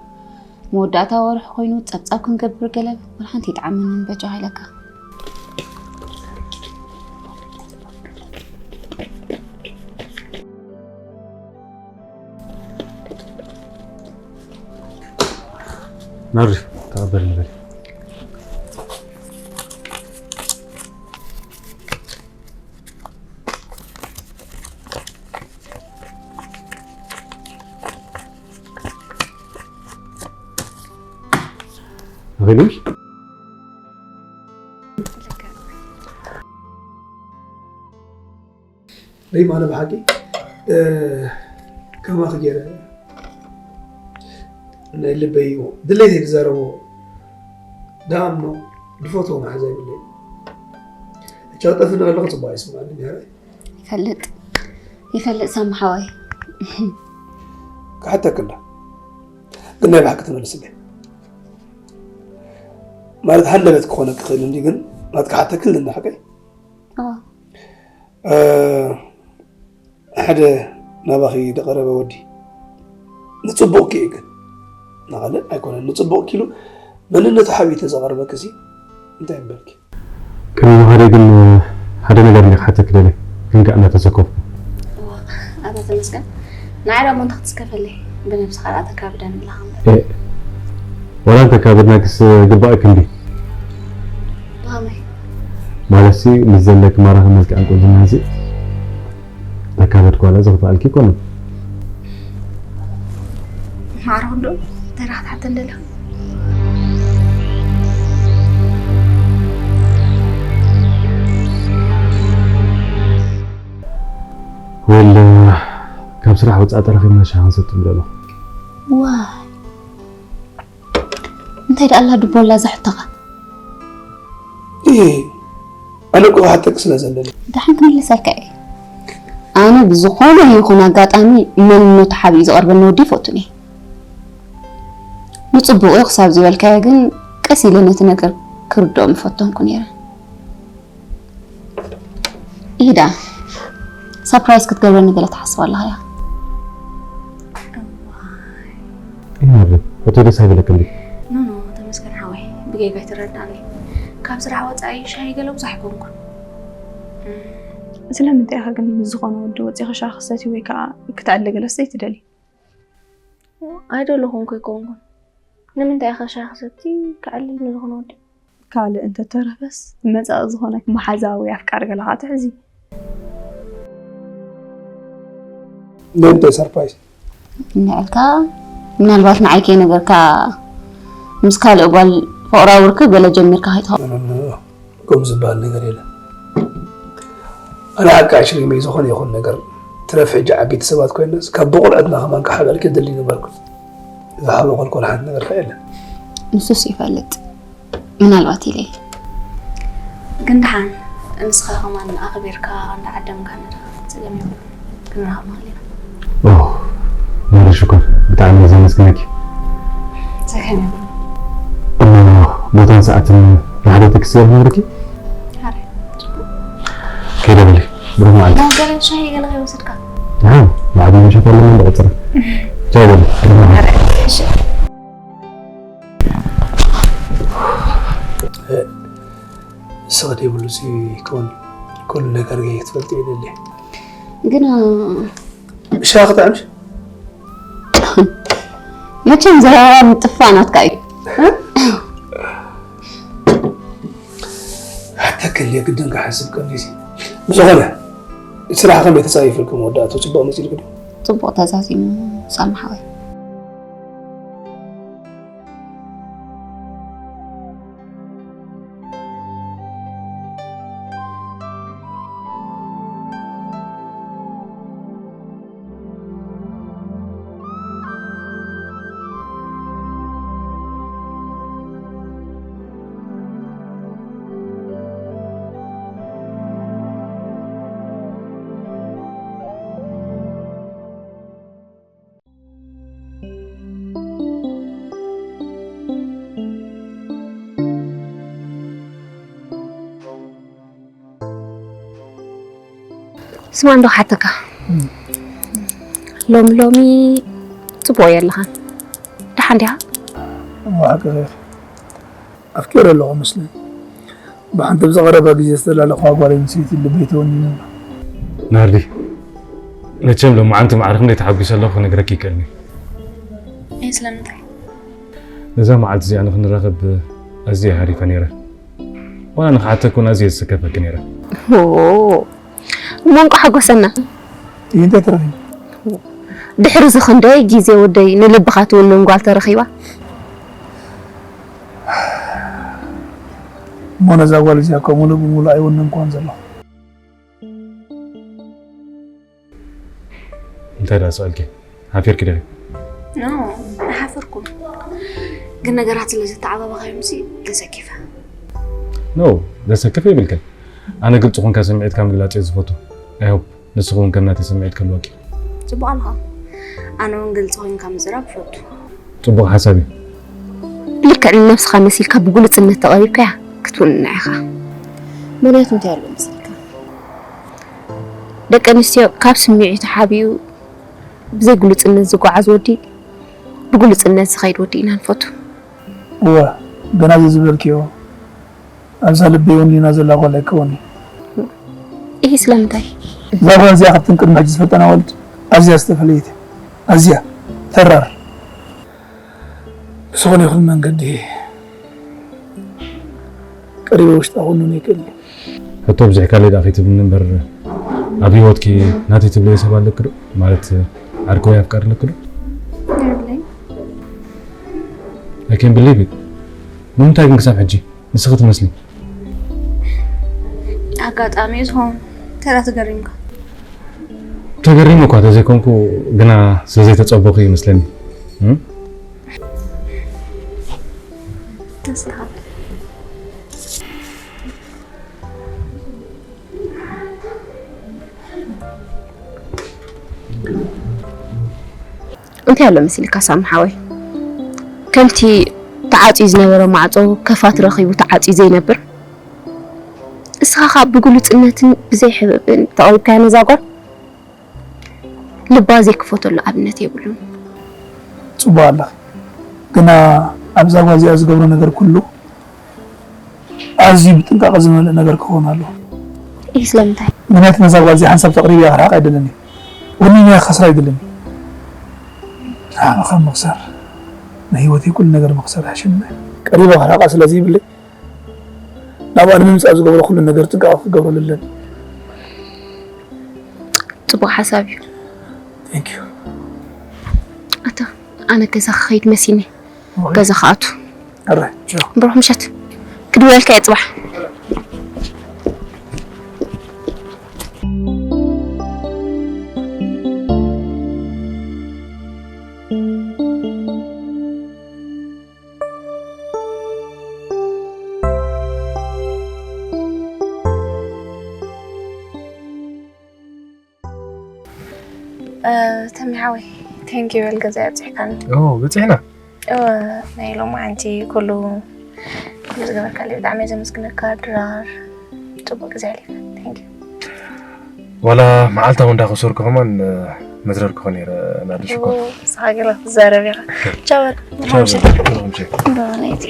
መወዳእታ ወርሒ ኮይኑ ጸብጻብ ክንገብር ገለ ወላ ሓንቲ ይጥዓመንን በጃኻ ኢለካ። ናርዲ፣ ተቐበል ንበል። ኣኺሉሽ? ሪም፣ ኣነ ብሓቂ፣ እ፣ ከማኺ ገይረ ናይ ልበይ ድሌተይ ዝዛረቦ ደኣምኖ ድፈትዎ መሓዛ ይብለይ። እቻ ጠፍኒ ከለኹ ጽቡቕ ኣይስምዓኒ ነይረ። ይፈልጥ፣ ይፈልጥ ሳሚ ሓወይ። ክሓተክ እንዳ፣ ግን ናይ ብሓቂ ትመልስለይ። ማለት ሃንደበት ክኾነክ ይኽእል እንዲ፣ ግን ማለት ክሓተክ ኣለኒ ሓቀይ? ኣዎ። እ፣ ሓደ ናባኺ ዝቐረበ ወዲ ንጽቡቕኪ እዩ፣ ግን ንኻልእ ኣይኮነን። ንጽቡቕኪ ኢሉ መንነቱ ሓቢኡ ተዘቐርበኪ ሲ እንታይ ምበልኪ? ቅድሚ ምኻደይ ግን ሓደ ነገር እንዲ ክሓተኪ ደልየ፣ ግን ከኣ እናተሰከፍኩ። እዋ፣ ኣታ ተመስገን፣ ንዓይ ደኣ እሞ እንታይ ክትስከፈለይ? ብነብስኻ ደኣ ተካብደኒ ኣለኻ እምበር። ኤእ፣ ዋላ እንተካበድናክስ ግባእኪ እንዲ። ብኸመይ? ማለትሲ ምስ ዘለኪ ማራኺ መልክዕን ቁንጅናንሲ ተካበድኪ ዋላ ዘኽፍኣልኪ ኣይኮነን። ማዕረ ክንድኡ እንታይ ደኣ ክትሓተኒ ደለኻ? ወል፣ ካብ ስራሕ ወጻኢ ተረኺብና ሻሂ ክንሰቲ ንብል ኣለኹ። ዋይ፣ እንታይ ደኣ ኣላ ድቦላ እዛ ሕቶኻ? እይ፣ ኣነ እኮ ክሓተኪ ስለ ዘለኒ። ደሓን ክምልሰልካ እየ። ኣነ ብዝኾነ ይኹን ኣጋጣሚ መንነቱ ሓቢኡ ዝቐርበኒ ወዲ ኣይፈቱን እየ። ንጽቡቕ እዩ ክሳብ ዝበልካዮ ግን ቀስ ኢለ ነቲ ነገር ክርድኦ ምፈተንኩ ነይረ። ኢዳ፣ ሰርፕራይዝ ክትገብረኒ ገለ ትሓስብ ኣለኻ እያ? እዋይ። እይ፣ ናርዲ፣ ሕቶ ደስ ኣይበለክን ድዩ? ኖ፣ ኖ፣ ተመስገን ሓወይ፣ ብጌጋ ኣይትረዳእኒ። ካብ ስራሕ ወጻኢ ሻሂ ገለ ብዙሕ ኣይኮንኩን። እም። ስለምንታይ ኢኻ ግን ምስ ዝኾነ ወዲ ወጺኺ ሻሂ ክትሰትዪ ወይ ከኣ ክትዕሊ ገለስ ዘይትደልዪ? ኣይደለኹን እኮ ኣይኮንኩን። ንምንታይ ኢኻ ሻሂ ክሰቲ ክዕልል ንዝኾነ ወዲ? ካልእ እንተተረፈስ፣ መጻኢ ዝኾነ መሓዛ ወይ ኣፍቃሪ ገለ ከኣ ትሕዚ። ንምንታይ ሰርፕራይዝ? እንዕልካ፣ ምናልባት ንዓይ ከይነገርካ ምስ ካልእ ጓል ፍቕራዊ ርክብ ገለ ጀሚርካ ከይትኸውን። ኖ፣ ኖ፣ ኖ፣ ኖ። ከምኡ ዝበሃል ነገር የለን። ኣነ ሓቂ ኣሽሪመይ ዝኾነ ይኹን ነገር፣ ትረፍ ሕጂ ዓበይቲ ሰባት ኮይናስ፣ ካብ ብቑልዕትና ከማን ክሓብኣልኪ ይደሊ ነበርኩ። ዝሓበ ኮልኮል ሓንቲ ነገር ከ የለን። ንሱስ ይፈልጥ። ምናልባት ኢለ። ግን ደሓን ንስኻ ከማን ኣኽቢርካ እንዳዓደምካና ዲኻ? ጸገም የብሉን። ክንራኸብ ንኽእል ኢና። ኦ፣ ማሪ ሽኮር፣ ብጣዕሚ እየ ዘመስግነኪ። ጸገም የብሉን። እሞ ቦታን ሰዓትን ንሓደ ቴክስት ገይረ ክነግረኪ? ኣረ፣ ጽቡቕ። ከይደ በሊ፣ ብሩኽ መዓልቲ። ናብ ገለ ሻሂ ገለ ከይወሰድካ? ደሓን፣ ብዓቢ ምሸት ኣለና እንዳ ቆጸረ። ቻው በሊ፣ ብሩኽ መዓልቲ። ኣረ፣ እሺ። ስቕ ዘይብሉ ሲ ክውን ኩሉ ነገር ገይ ክትፈልጥ ይደሊ። ግና ሻሂ ክጥዕምሽ? መቸም ዘረባ ምጥፋእ ናትካ እዩ። ሓታ ከልየ ግድን ክሓስብ ቀኒሲ። ብዝኾነ፣ ስራሕ ከመይ ተጻሪፉልኩም መወዳእቱ ጽቡቕ መጺኡልኩም ድዩ? ጽቡቕ ተዛዚሙ ሳሚ ሓወይ። ስማ እንዶ ሓተካ። ሎሚ ሎሚ ጽቡቕ የለኻን። ደሓን ዲኻ? እሞ ሓቂ ኸይር። ኣፍቂረ ኣለኹ መስለኒ። ብሓንቲ ብዝቐረባ ግዜ ዝተላለኹዋ ጓል ኣንስተይቲ ልበይ ተወኒኑ ኣሎ። ናርዲ፣ መቸም ሎማዓንቲ ማዕረ ክንደይ ተሓጒሰ ኣለኹ ክነግረኪ ይክእልኒ። እይ፣ ስለምንታይ? እዛ መዓልቲ እዚኣ ንኽንራኸብ ኣዝየ ሃሪፈ ነይረ። ዋላ ንኽሓተኪ እውን ኣዝየ ዝሰከፈኪ ነይረ። እሞ እንቋዕ ሓጎሰና። ይህ እንታይ ተረኺቡ? ድሕሪ እዚ ክንደይ ግዜ ወደይ ንልብኻ ትውንን ጓል ተረኺባ? እሞ ነዛ ጓል እዚኣ እኮ ሙሉእ ብሙሉእ ኣይውንንኩዋን ዘለኹ። እንታይ ደኣ ስኣልኪ? ሓፊርኪ ዲኺ? ኖ ኣይሓፈርኩን። ግን ነገራት ስለ ዘተዓባበኻዮምሲ ተሰኪፈ። ኖ፣ ዘሰክፍ የብልክን። ኣነ ግልፂ ኮንካ ስምዒትካ ምግላፅ እየ ዝፈቱ። I hope ንስኺ እውን ከም ናተይ ስምዒት ክህልወኪ። ፅቡቕ ኣለኻ። ኣነ እውን ግልፂ ኮይንካ ምዝራብ እፈቱ። ፅቡቕ ሓሳብ እዩ። ልክዕ ንነብስኻ መሲልካ ብግሉጽነት ተቐሪብካያ ክትውንና ኢኻ። ምኽንያቱ እንታይ ኣሎ መሲልካ? ደቂ ኣንስትዮ ካብ ስምዒቱ ሓቢኡ ብዘይ ግሉጽነት ዝጓዓዝ ወዲ ብግሉጽነት ዝኸይድ ወዲ ኢና ንፈቱ። እወ፣ ገና እዚ ዝበልክዮ ኣብዛ ልበይ ወኒና ዘላ ጓል ኣይከውን። ይህ ስለምንታይ? እዛ ጓል እዚኣ ካብተን ቅድሚ ሕጂ ዝፈልጠን ኣዋልድ ኣዝያ ዝተፈለየት እያ። ኣዝያ ተራር። ብዝኾነ ይኹን መንገዲ ቀሪበ ውሽጣ ክውንኖ ይክእል እዩ። ሕቶ ኣብዚሕካለይ ደኣ ከይትብልኒ እምበር፣ ኣብ ህይወትኪ ናተይ ትብለዮ ሰብ ኣለኪ ዶ? ማለት ዓርኪ ወይ ኣፍቃሪ ኣለኪ ዶ? የብለይን። I can't believe it። ንምንታይ ግን ክሳብ ሕጂ ንስኺ ትመስሊ? ኣጋጣሚ እዩ ዝኸውን። እንታይ ደኣ ተገሪምካ? ተገሪመ እኳ ተዘይኮንኩ፣ ግና ስለዘይተጸበኹ ይመስለኒ። እም? ተስተኻኸል። እንታይ ኣሎ መሲልካ ሳሚ ሓወይ? ከምቲ ተዓጽዩ ዝነበረ ማዕጾ ከፋት ረኺቡ ተዓጽዩ ዘይነብር፣ እስኻ ኸኣ ብግሉጽነትን ብዘይ ሕብእብእን ተቐሪብካያ ነዛ ጓል፣ ልባ ዘይክፈተሉ ኣብነት የብሉን። ጽቡቕ ኣለኺ። ግና ኣብዛ ጓል እዚኣ ዝገብሮ ነገር ኩሉ ኣዝዩ ብጥንቃቐ ዝመልእ ነገር ክኸውን ኣለዎ። ይህ ስለምንታይ? ምኽንያቱ ነዛ ጓል እዚኣ ሓንሳብ ተቕሪብያ ክርሕቕ ኣይደልን እዩ። ወኒንያ ክኸስራ ኣይደልን እዩ። ንዓኣ ካብ ምኽሳር ንህይወተይ ኩሉ ነገር ምኽሳር ይሓሸኒ። ቀሪበ ክርሕቓ ስለ ዘይብለይ ናብኣ ንምምጻእ ዝገብሮ ኩሉ ነገር ጥንቃቐ ክገብረሉ ኣለኒ። ጽቡቕ ሓሳብ እዩ። Thank you። ኣታ ኣነ ገዛ ክኸይድ መሲኒ። ገዛ ክኣቱ። ኣረ ቻው። ብሩኽ ምሸት። ክድውለልካ እየ ጽባሕ። ተሚ ሓወይ፣ ቴንኪ በል ገዛ ኣብፅሕካኒ። ኦ በፂሕና። እወ፣ ናይ ሎማዓንቲ ኩሉ ኩሉ ዝገበርካለይ ብጣዕሚ እየ ዘመስግነካ ድራር። ፅቡቅ ግዜ ኣሕሊፍና። ቴንኪ። ዋላ መዓልታዊ እንዳኸሰርኩ ከማን መዝረር ክኾን ነይረ ናዲ ሽኮር። ንስኻ ገለ ክትዛረብ ኢኻ። ቻው በል። ቻው ምሸት። በል። ምሸት። በል፣ ናይቲ።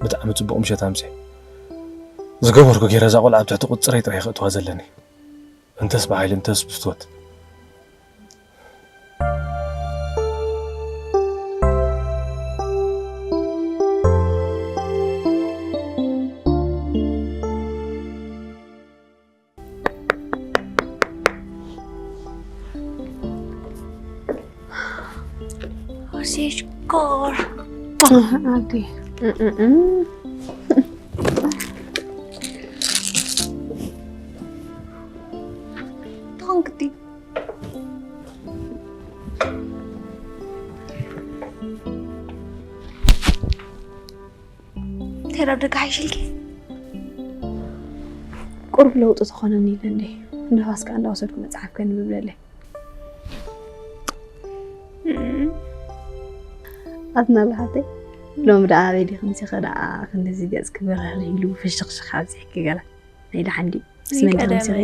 ብጣዕሚ ጽቡቕ ምሸት ኣምስየ። ዝገበርኩ ገይረ እዛ ቆልዓ ኣብ ትሕቲ ቁጽረይ ጥራይ ከእትዋ ዘለኒ። እንተስ ብሓይሊ እንተስ ብፍትወት። ወርሲ ሽኮር። ኣዲ ትኾን ግዲ። እንታይ ናብ ደገ ሓይሽልኪ? ቁሩብ ለውጢ ዝኾነኒ ኢለ እንዴ፣ ንፋስ ከኣ እንዳወሰድኩ መጽሓፍ ከንብብ ደለይ። ኣትና ብሓተይ ሎሚ ደኣ ኣበይ ዲኺ ምሲኺ ደኣ ክንድዚ ገጽኪ ብርህርህ ኢሉ ፍሽኽሽኽ ኣብዚሕኪ ገለ ናይ ደሓን ድዩ? ስመን ዲኺ ምሲኺ?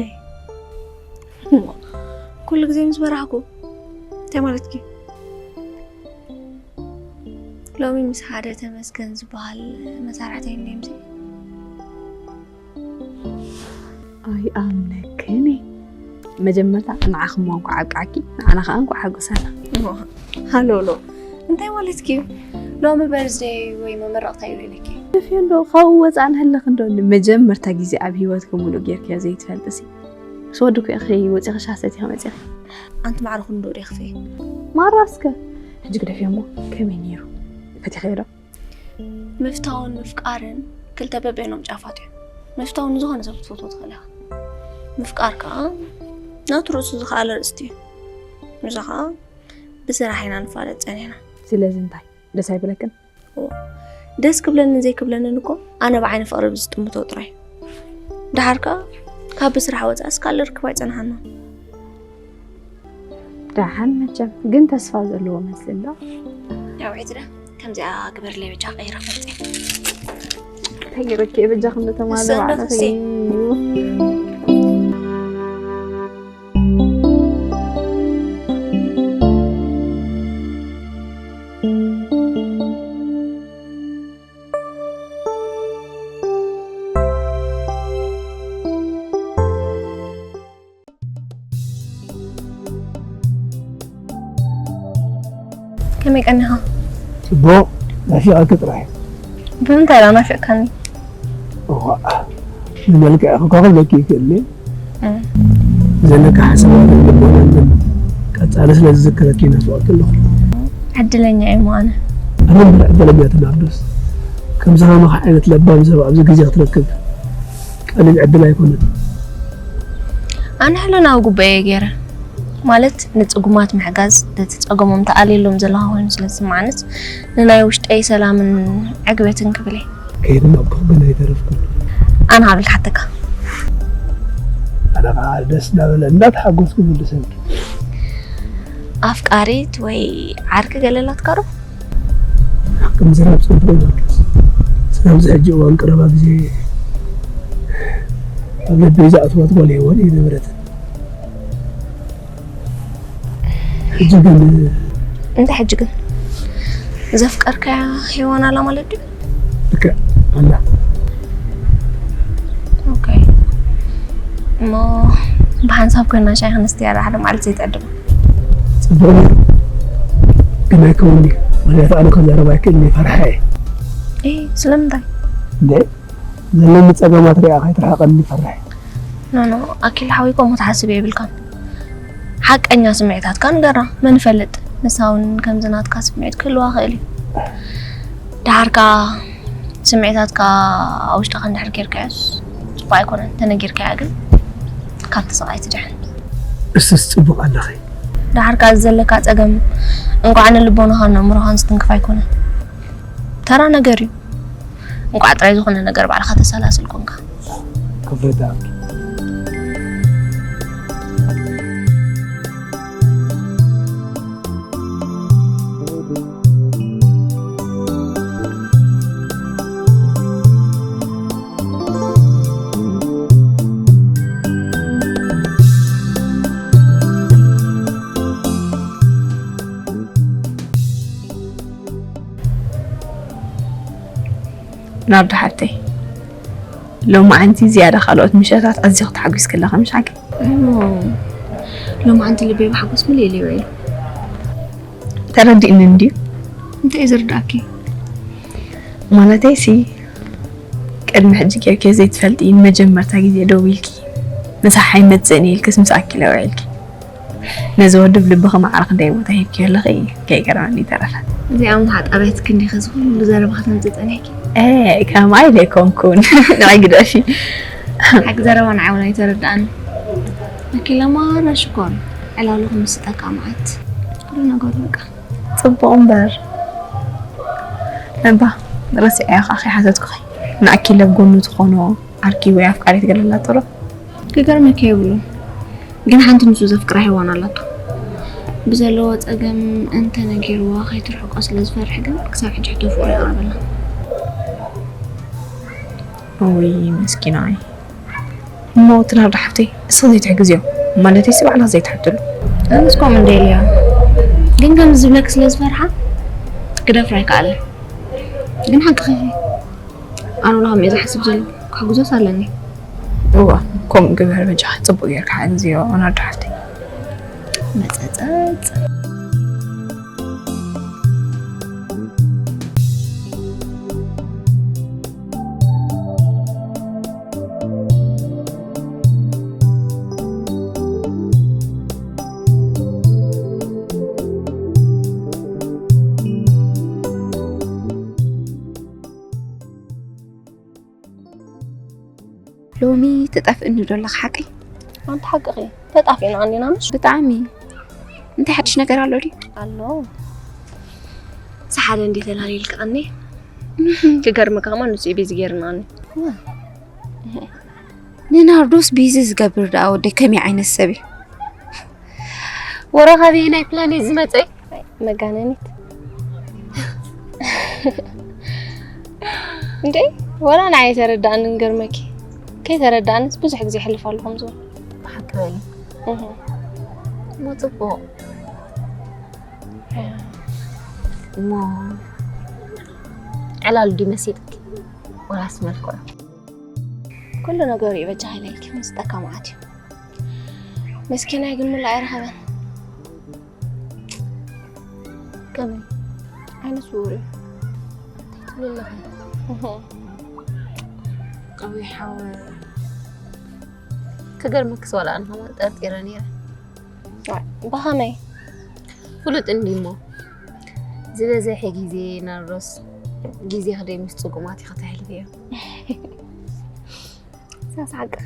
ኩሉ ግዜ ምስ በራህኩ እንታይ ማለትኪ? ሎሚ ምስ ሓደ ተመስገን ዝበሃል መሳርሕተይ እንዲምሲ። ኣይኣምነክን እየ። መጀመርታ ንዓኺ እሞ እንኳዕ ኣብቅዓኪ፣ ንዓና ኸዓ እንኳዕ ሓጎሰና። ሃሎ፣ ሎ። እንታይ ማለትኪ እዩ? ሎሚ በርዝደይ ወይ መመረቕታ እዩ ኢለኪ። ደፊኦ እንዶ፣ ካብኡ ወፃእ ንህለኽ እንዶ፣ ንመጀመርታ ግዜ ኣብ ህይወትኪ ሙሉእ ጌርክዮ ዘይትፈልጥሲ። ምስ ወዲ እኮ ኢኺ ወፂኺ ሻሂ ሰቲኺ መፂኺ። ኣንቲ ማዕረ ክንዶ ዶ ይኽፈ? ማራ እስከ። ሕጂ ግደፍዮ እሞ፣ ከመይ ነይሩ? ፈቲኽዮ ዶ? ምፍታውን ምፍቃርን ክልተ በበይኖም ጫፋት እዮም። ምፍታው ንዝኾነ ሰብ ክትፈትዎ ትኽእል ኢኻ። ምፍቃር ከኣ ናቱ ርእሱ ዝኸኣለ ኣርእስቲ እዩ። ንዛ ከኣ ብስራሕ ኢና ንፋለጥ ጸኒሕና። ስለዚ እንታይ ደስ ኣይብለክን? እዎ። ደስ ክብለንን ዘይክብለንን እኮ ኣነ ብዓይኒ ፍቕሪ ብዝጥምቶ ጥራይ። ደሓር ከኣ ካብ ብስራሕ ወጻእስ ካልእ ርክብ ኣይጸንሓናን። ደሓን መቸም ግን ተስፋ ዘለዎ መስል እንዶ። ነዊሕ ዝዳ ከምዚኣ ግበርለይ በጃ ቀይረ መፅእ። ተገይረኪ በጃ ክንዶ ተማዘ ንሱ እንዶ ባዕልኺ። ተስይ። ከመይ ቀኒኻ? ጽቡቕ፣ ናፊቐኪ ጥራይ። ብምንታይ ደኣ ናፊቕካኒ? እዋእ፣ ንመልክዕኺ እኳ ክብለኪ ይክእል እየ። እም። ዘለካ ሓሳባትን ልቦናን ግን ቀጻሊ ስለ ዝዝክረኪ ይናፍቐኪ ኣለኹ። ዕድለኛ እየ እሞ ኣነ። ኣነ እምበር ዕድለኛ እያ ናርዶስ። ከምዚ ከማኺ ዓይነት ለባም ሰብ ኣብዚ ግዜ ክትረክብ ቀሊል ዕድል ኣይኮነን። ኣነ ሕልናዊ ጉባኤ ገይረ፣ ማለት ንጽጉማት ምሕጋዝ፣ ነቲ ጸገሞም ተኣልየሎም ዘለኻ ኮይኑ ስለ ዝስምዓንስ ንናይ ውሽጠይ ሰላምን ዕግበትን ክብል እየ። ከይድና እኮ ግን ኣይተረፍኩን። ኣነ ሃብል ክሓተካ። ኣነ ከዓ ደስ እናበለ እናተሓጎስኩ ምልሰልኪ። ኣፍቃሪት ወይ ዓርኪ ገለ ኣላትካ ዶ? ሓቂ ምዝራብ ጽቡቕ እዩ። ስለዚ ሕጂ እዋን ቀረባ ግዜ ኣብ ልበይ ዝኣትወት ጓል ሄዋን እየነበረት። ሕጂ ግን እንታይ ሕጂ ግን? ዘፍቀርካያ ሄዋን ኣላ ማለት ድዩ? ልክዕ ኣላ። ኦኬ። እሞ ብሓንሳብ ኮይና ሻሂ ክንስትያ ዶ ሓደ መዓልቲ ዘይትዕድማ? ጽቡቕ ነይሩ። ግን ኣይከውን እዩ። ምኽንያቱ ኣነ ክዛረብ ኣይክእልን እየ፣ ፈርሓ እየ። ኤ፣ ስለምንታይ? እንዴ፣ ዘለኒ ጸገማት ሪኣ ከይትርሕቐኒ ይፈርሕ። ኖ፣ ኖ፣ ኣኪል ሓወይ፣ ከምኡ ትሓስብ የብልካን። ሓቀኛ ስምዒታትካ ንገራ። መን ይፈልጥ፣ ንሳ እውን ከምዚ ናትካ ስምዒት ክህልዋ ይኽእል እዩ። ደሓር ከኣ ስምዒታትካ ኣብ ውሽጥኻ እንድሕር ጌርካዮስ ጽቡቕ ኣይኮነን። ተነጊርካያ ግን ካብቲ ስቓይ ትድሕን። እሱስ ጽቡቕ ኣለኺ። ደሓር ከኣ እዚ ዘለካ ጸገም እንቋዕ ንልቦናኻን ኣእምሮኻን ዝትንክፍ ኣይኮነን። ተራ ነገር እዩ። እንቋዕ ጥራይ ዝኾነ ነገር ባዕልኻ ተሰላስል ኮንካ። ክብሪ ይሃብኪ። ናርዶ ሓብተይ፣ ሎማዓንቲ ዝያዳ ካልኦት ምሸታት ኣዚኺ ተሓጒስኪ ኣለኺ፣ ምሽ ሓቂ? እሞ፣ ሎማዓንቲ ልበይ ብሓጎስ ምልእ ኢሉ ይውዒሉ። ተረዲእኒ እንድዩ። እንታይ እዩ ዝርድኣኪ? ማለተይሲ፣ ቅድሚ ሕጂ ጌርክዮ ዘይትፈልጢ፣ ንመጀመርታ ግዜ ደዊልኪ፣ ምሳሕ ኣይመጽእን ኢልክስ ምስ ኣኪለ ውዒልኪ። ነዚ ወዲ ብልብኺ ማዕረ ክንደይ ቦታ ሂብክዮ ኣለኺ፣ ከይገረመኒ ይተረፈ። እዚኣ ምሓጣብያትኪ እንዲኺ እዚ ኩሉ ዘረባ ከተምጽእ ጸኒሕኪ? ኤ፣ ከምኣ ኢለ ኣይኮንኩን። ንዓይ ግደፊ። ሓቂ ዘረባ ንዓይ እውን ኣይተረድኣኒ። ኣኪለ ማራ ሽኮር፣ ዕላሉ ክምስጠካ መዓት። ኩሉ ነገሩ በቃ። ጽቡቕ እምበር። እባ፣ ረሲዐዮ ከኣ ከይሓተትኩኺ። ንኣኪለ ኣብ ጎኑ ዝኾኖ ዓርኪ ወይ ኣፍቃሪት ገለ ኣላቶ ዶ? ክገርመኪ የብሉን። ግን ሓንቲ ንሱ ዘፍቅራ ሄዋን ኣላቶ። ብዘለዎ ጸገም እንተነጊርዋ ከይትርሕቆ ስለ ዝፈርሕ ግን ክሳብ ሕጂ ሕቶ ፍቕሩ የቕርበላ። እውይ፣ መስኪናይ። እሞ እቲ ናርዶ ሓፍተይ፣ እስኺ ዘይትሕግዝዮ? ማለተይሲ ባዕልኺ ዘይትሓትሉ። ኣነስ ከምኡ እንደ ኢለዮ። ግን ከምዚ ዝብለኪ ስለ ዝፈርሓ፣ ክደፍራ ኣይከኣለን። ግን ሓቅኺ። ኣነ እውን ከምኡ እየ ዝሓስብ ዘለኹ። ክሕግዞስ ኣለኒ። እዋ፣ ከምኡ ግበር በጃኻ። ጽቡቕ ጌርካ ሓግዝዮ፣ ኦናርዶ ሓፍተይ። መጸጸጽ። ሎሚ ትጠፍእኒ ዶ ኣለኻ ሓቀይ? ኣንቲ ሓቅኺ፣ ተጣፊእና ቀኒና ምሽ? ብጣዕሚ። እንታይ ሓድሽ ነገር ኣሎ ድዩ? ኣሎ። ሰሓለ እንዲ ተላልየልካ ቀኒ። ክገርመካ ከማን ንሱ እዩ ቢዚ ጌርና ቀኒ። ንናርዶስ ቢዚ ዝገብር ደኣ ወደይ ከመይ ዓይነት ሰብ እዩ? ወረ ካበየናይ ፕላኔት ዝመጸ እዩ? መጋነኒት። እንዴ፣ ወላ ንዓይ ኣይተረዳእንን፣ ገርመኪ። ከይተረዳእንስ ብዙሕ ግዜ የሕልፍ ኣለኹ ከምዚ። ብሓቂ በሊ። እህ። እሞ ጽቡቕ። እሞ ዕላል ድዩ መሲጥኪ? ወላስ መልክዑ? ኩሉ ነገሩ እዩ በጃኻ ኢለልኪ፣ መስጠካ መዓት እዩ። መስኪናይ ግን ሙሉእ ኣይረኸበን። ከመይ? ዓይነ ስውር እዩ። እንታይ ትብሊ ኣለኺ? እህ። ቀዊሕ ሓወ። ክገርመክስ ዋላ ኣነ ከማን ጠርጢረ ነይረ። ዋይ፣ ብኸመይ? ፍሉጥ እንድዩ እሞ። ዝበዝሐ ግዜ ናርዶስ፣ ግዜኺ ደይ ምስ ጽጉማት ኢኺ ተሕልፍዮ። ሳስ ሓቅኺ።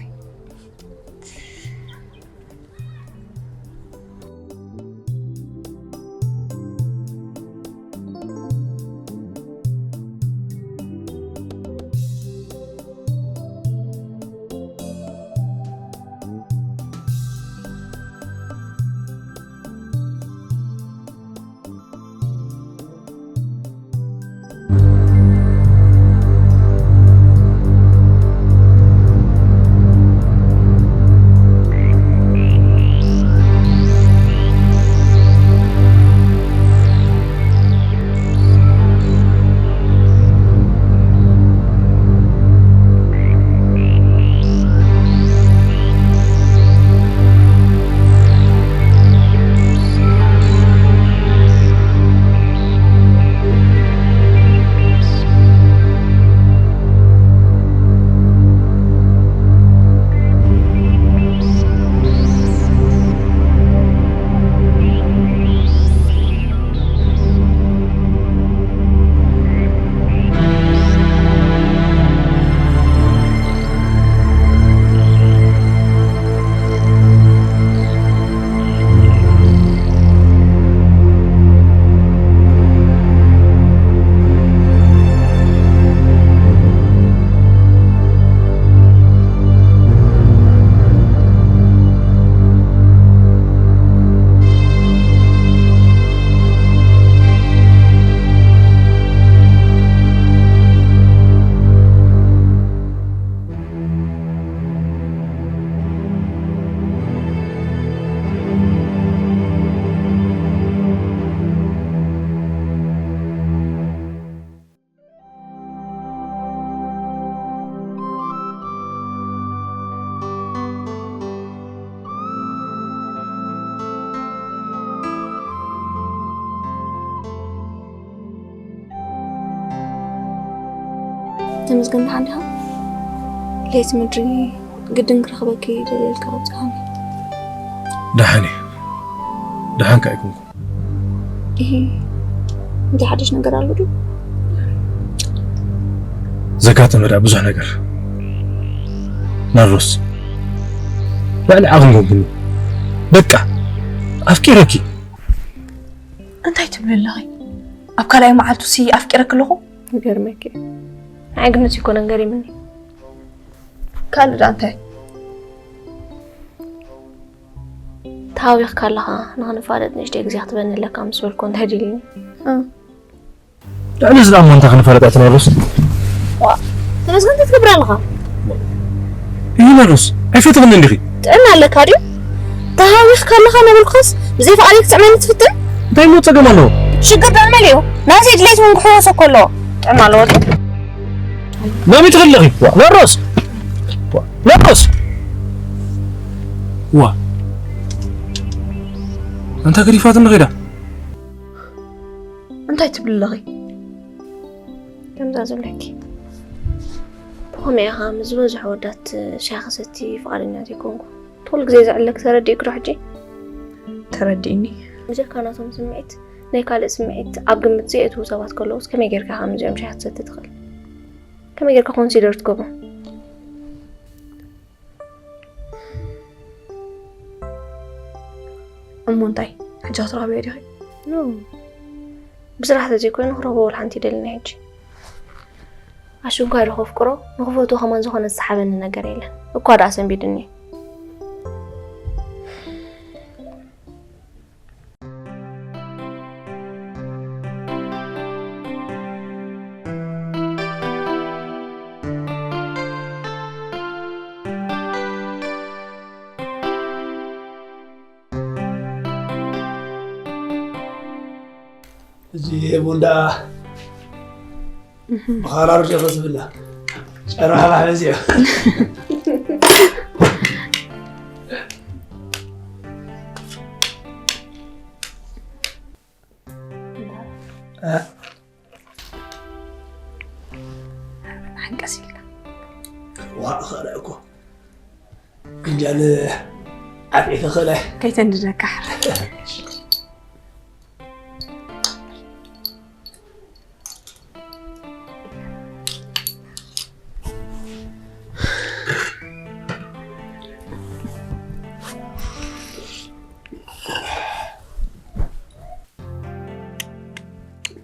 ተመስገን፣ ደሓን ዲኻ? ለይቲ ምድሪ ግድን ክረኽበኪ ደልየልካ ኣውፅኣኒ። ደሓን እየ። ደሓን ከ ኣይኮንኩ። እሂ፣ እንታይ ሓድሽ ነገር ኣሎ ድዩ? ዘጋጠመ ደኣ ብዙሕ ነገር። ናርዶስ፣ ልዕሊ ዓቕሚ ኮንኩኒ። በቃ፣ ኣፍቂረኪ። እንታይ ትብሊ ኣለኺ? ኣብ ካልኣይ መዓልቱ ሲ ኣፍቂረኪ ኣለኹ? ይገርመኪ። ንዓይ ግን ንሱ ኣይኮነን ገሪምኒ። ካልእ ደኣ እንታይ? ተሃዊኽካ ኣለኻ፣ ንኽንፋለጥ ንእሽተይ ግዜ ክትበኒ ኣለካ ምስ በልኩ እንታይ ደልዩኒ? እ። ልዕሊ እዚ ደኣ እሞ እንታይ ክንፋለጥ ኣቲ ናርዶስ? ዋ፣ ተመስገን እንታይ ትገብር ኣለኻ? እይ ናርዶስ፣ ኣይፈተኽን እንዲኺ? ጥዕና ኣለካ ድዩ? ተሃዊኽካ ኣለኻ ነበልኩኻስ፣ ብዘይ ፍቓደይ ክትስዕመኒ ትፍትን? እንታይ እሞ ጸገም ኣለዎ? ሽግር ዳልመል እዩ። ናይዚ ድሌት እውን ክሕወሶ ከሎ ጥዕና ኣለዎ። ናበይ ትኸለኺ? ነሮስ! ነሮስ! ዋ! ኣንታ ገዲፋትኒ ኸይዳ። እንታይ ትብሊ ኣለኺ? ከምዛ ዝብለኪ፣ ብኸመይ ኢኻ ምስ ዝበዝሑ ኣወዳት ሻሂ ክሰቲ ፍቓደኛ ዘይኮንኩ? እቲ ኩሉ ግዜ ዘዕለክ ተረዲእኪ ዶ ሕጂ? ተረዲእኒ። ብጀካ ናቶም ስምዒት፣ ናይ ካልእ ስምዒት ኣብ ግምት ዘየእትዉ ሰባት ከለዉስ ከመይ ጌርካ ኢኻ ምስዚኦም ሻሂ ክትሰቲ ትኽእል? ከመይ ጌርካ ኮንሲደር ትገብሮም? እሞ እንታይ፣ ሕጂ ክትረኽብዮ ዲኺ? ኖ፣ ብስራሕ ተዘይኮይኑ ክረኽቦ ወላ ሓንቲ ይደልኒ ሕጂ። ኣሽንኳይ ዶ ከፍቅሮ፣ ንኽፈትዎ ከማን ዝኾነ ዝሰሓበኒ ነገር የለን። እኳ ደኣ ሰንቢድኒ። እዚ ቡን ደኣ ብኻራር ሸኸ ዝብላ ጨረኻ ባሕ በዚሑ። እ? ሓንቀስ ኢልካ። ዋ፣ ኸረ እኮ። ፍንጃል ዓብዒ ተኸለ። ከይተንድደካ።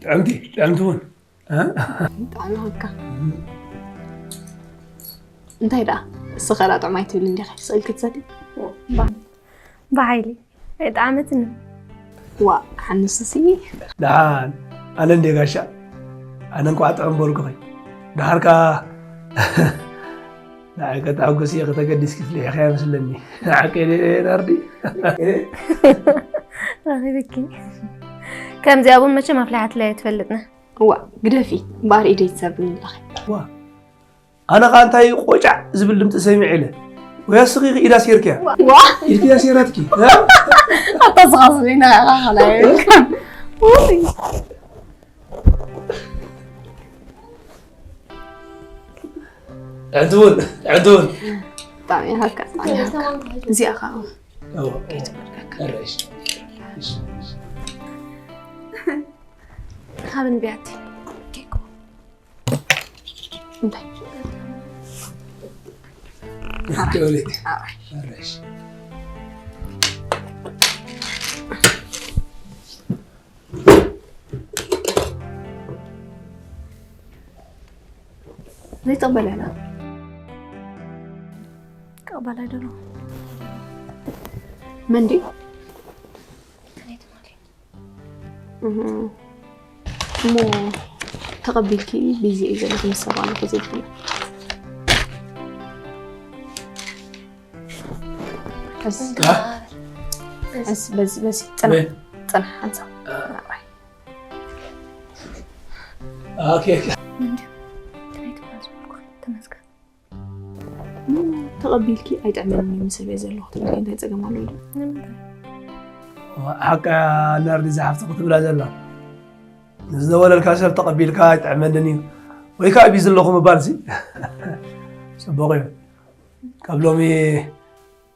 ጥዕምቲ፣ ጥዕምቲ እውን። እ? ጥዕምቲ። እንታይ ደኣ? እስኸ ደኣ ጥዑም ኣይትብል እንዲኻ? ስቕ ኢልኪ ትሰቲ? ባ-፣ ብሓይሊ። ኣይጠዓመትንን። ዋ፣ ሓንስሲ። ደሓን፣ ኣነ እንዴ ጋሻ? ኣነ እንኳዕ ጥዑም በልኩኺ። ደሓር ከኣ ንዓይ ከተሐጉሲ ኢኺ ተገዲስኪ ፍሊሕኺ ኣይመስለኒ። ንዓቀይ ድየ ናርዲ? ረኺብኪ። ከምዚኣ ቡን መቸም ኣፍሊሓትለይ ኣይትፈልጥን። እዋ፣ ግደፊ፣ እምበኣር ኢደይ ትሰብርኒ ኣለኺ። ዋ፣ ኣነ ኸኣ እንታይ እዩ ቆጫዕ ዝብል ድምፂ ሰሚዐ ኢለ። ወይ ኣስኺ ኢዳ ሴርክያ? ዋ! ኢድኪ እያ ሴራትኪ። እ? ኣታ ዝኻስኒ ነቓቓ ኸላይ። ውይ። ዕንትውን፣ ዕንትውን። ብጣዕሚ እየ ሃብካ፣ ብጣዕሚ እየ ሃብካ። እዚኣ ኸኣ። እዎ። ከይትበልካ። እረ፣ እሺ። እሺ፣ እሺ። ሃብን ቢያቲ። ኬኮ። እንታይ? እሺ፣ ወለዲ። ኣረ። እረ፣ እሺ። ዘይተቕበል ያላ። ክቕበል ኣይደለኹ። መን ድዩ? ከመይ ትማሊ? እህ። እሞ ተቐቢልኪ ቢዚ እየ ዘለኹ ምስ ሰብ ኣለኹ ዘይትብሊ። ቀስ፣ እ? ቀስ፣ በዚ፣ በዚ፣ ጽናሕ፣ በይ። ጽናሕ፣ ሓንሳብ። እ። ኦኬ። ምንድን? ከመይ ትብሃል ዝበልኩ? ተመስገን። እሞ ተቐቢልኪ ኣይጥዕመንን እዩ ምስ ሰብ እየ ዘለኹ ትብልኪ እንታይ ጸገም ኣለዎ? ንምንታይ? ሓቃ ናርዲ ዝሓፍቲ ክትብላ ዘላ። ንዝደወለልካ ሰብ ተቐቢልካ ኣይጥዕመንን እዩ ወይ ከዓ ቢዚ ኣለኹ ምባልሲ ጽቡቕ እዩ። ካብ ሎሚ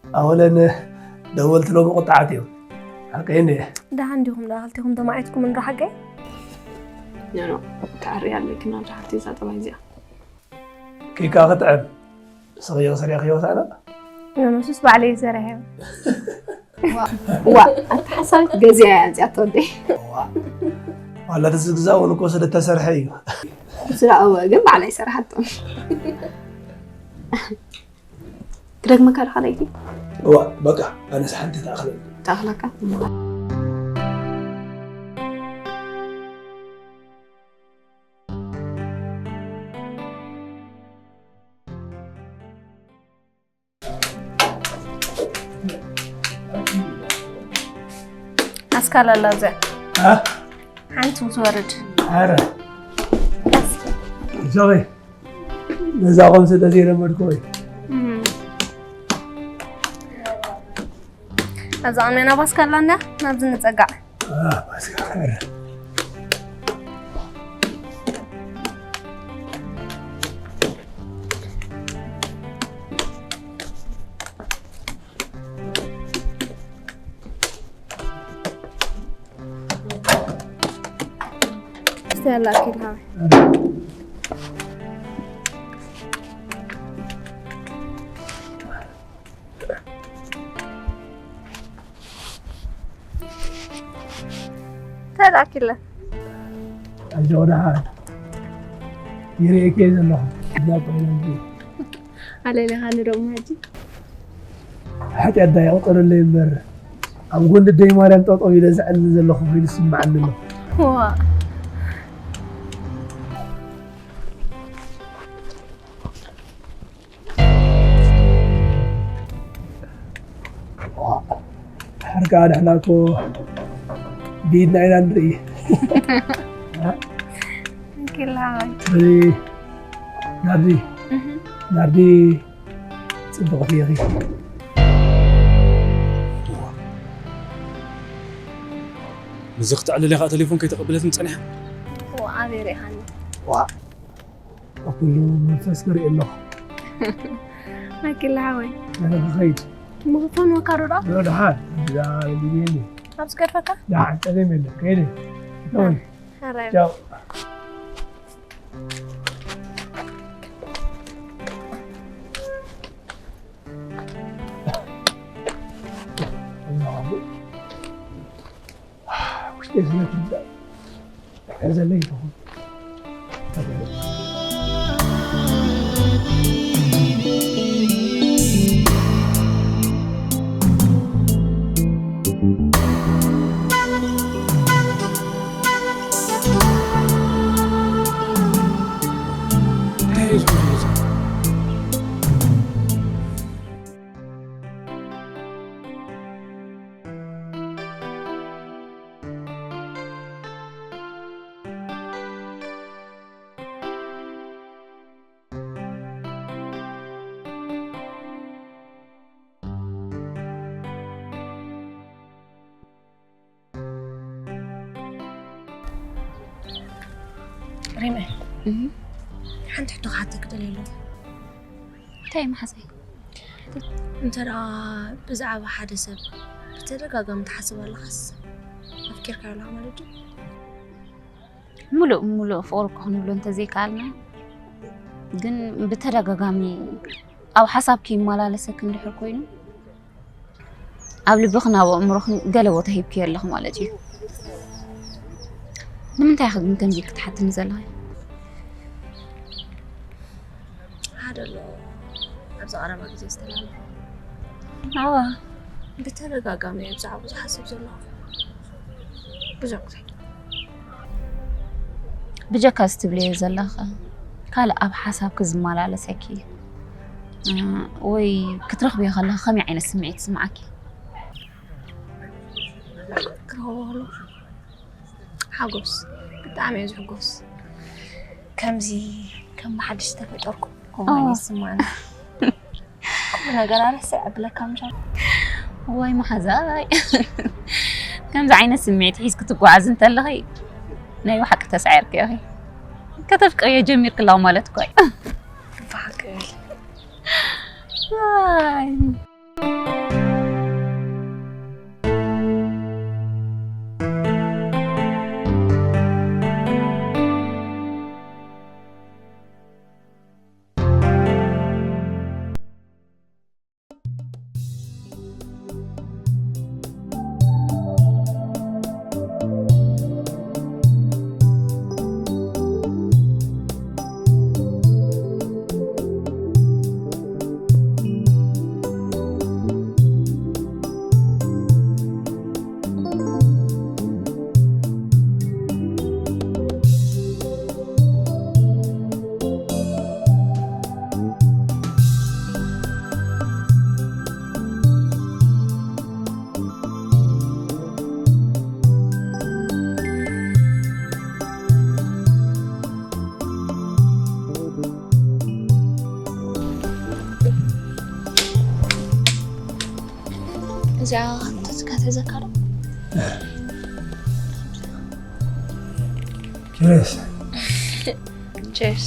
ኣወለን ደወልቲ ሎሚ ቁጣዓት እዮም። ሓቀይ እንድየ። ደሓን ዲኹም ደኣ ክልቲኹም ተማዒትኩም እንዶ ሓቀይ? ኖ፣ ኖ፣ ክዓሪ ኣለኪ ናብ ደሓርቲ እዛ ጠባይ እዚኣ። ኬካ ክጥዕም። ንስኺ ኢኺ ሰሪሕክዮ ሳእና? ኖ፣ ኖ፣ ሱስ ባዕለይ እየ ሰሪሐዮ። ዋ፣ ኣታ ሓሳዊት ገዚኣ እያ ኣምጺኣቶ ወደይ። ዋ። ዋላ ተዝግዛእ እውን እኮ ስለ እተሰርሐ እዩ። ስለ እወ፣ ግን ባዕለይ ሰራሓቶ። ክደግመካ ዶ ካልኣይቲ? እዋ፣ በቃ፣ ኣነስ ሓንቲ ትኣኽለኒ። ትኣኽለካ? ኣስካል ኣላ ኣብዚኣ። እ? ሓንቲ ትወርድ። ኣረ ቀስ ዞይ ነዛ ኾም ስለ ዘይለመድኩ ወይ እም። ኣብዛ ቅድሜና ባስካ ኣላ እንዳ ናብዚ ንጸጋዕ። ባስካ ኣረ እስቲ ያላ ኣኪል ሃበ ተላኪለ ኣጆ ደሓን ይርእየኪ እየ ዘለኹ ናብ ኮይነ ኣለለኻ ንደሞ ሕጂ ሓጢኣት ዳ ይቑጠረለይ እምበር ኣብ ጎኒ ደይ ማርያም ጠጠው ኢለ ዘዕልል ዘለኹ ኮይኑ ይስምዓኒ ኣሎ ዋ ድሕር ከዓ ንሕና እኮ ብኢድና ኢና ንርኢ ኪላ ስለዚ ናርዲ ናርዲ ፅቡቕ ኢኺ ምዚ ክተዕልል ኢኻ ቴሌፎን ከይተቐበለትኒ ጸኒሓ ኣበይ ርኢኻኒ ዋ ኩሉ መንፈስ ክርኢ ኣለኹ ኣኪላ ሓወይ ኣነ ክኸይድ ምኽፈን ወካዶ ዶ ዶ ደሓን እዛ ልግየኒ ኣብዚ ገድፈካ ደሓን ጸገም የለን ከይደ ተወይ ሓራይ ቻው ውሽጠይ ስለ ትብዳእ ሕዘለይ ይኸውን ሪመ ሓንቲ ሕቶ ክሓተክ ደልየ ኣለኹ እንታይ መሓዘይ እንተ ደኣ ብዛዕባ ሓደ ሰብ ብተደጋጋሚ ትሓስብ ኣለኻስ ኣፍቂርካዮ ኣለኻ ማለት ድዩ ሙሉእ ሙሉእ ፍቕሪ እኮ ክንብሎ እንተዘይከኣልና ግን ብተደጋጋሚ ኣብ ሓሳብኪ ይመላለሰኪ እንድሕር ኮይኑ ኣብ ልብኽን ኣብ ኣእምሮኽን ገለ ቦታ ሂብክዮ ኣለኺ ማለት እዩ ንምንታይ ኢኺ ግን ከምዚ ክትሓትኒ ዘለኺ ሓደ ኣሎ ኣብዚ ቀረባ ግዜ ዝተላለፈ ኣዋ ብተደጋጋሚ እየ ብዛዕባ ዝሓስብ ዘለኹ ብዙሕ ግዜ ብጀካ እዚ ትብልዮ ዘለኺ ካልእ ኣብ ሓሳብኪ ዝመላለሰኪ ወይ ክትረኽብዮ ከለኺ ከመይ ዓይነት ስምዒት ይስምዓኪ ክረኽቦ ከለኹ ሓጎስ ብጣዕሚ እየ ዝሕጎስ ከምዚ ከም ብሓድሽ ዝተፈጠርኩ ከምኡ ይስማዓኒ ኩሉ ነገር ኣረስዕ ኣብለካ ምሻ ወይ መሓዛይ ከምዚ ዓይነት ስምዒት ሒዝኪ ትጓዓዝ እንተለኺ ናይ ብሓቂ ተሳዒርኪ ኢኺ ከተፍቅርዮ ጀሚርክላው ማለት እኮ እዩ ብሓቂ ኣይ እዚኣ ክትሕዘካ ዶ? ቸርስ። ቸርስ።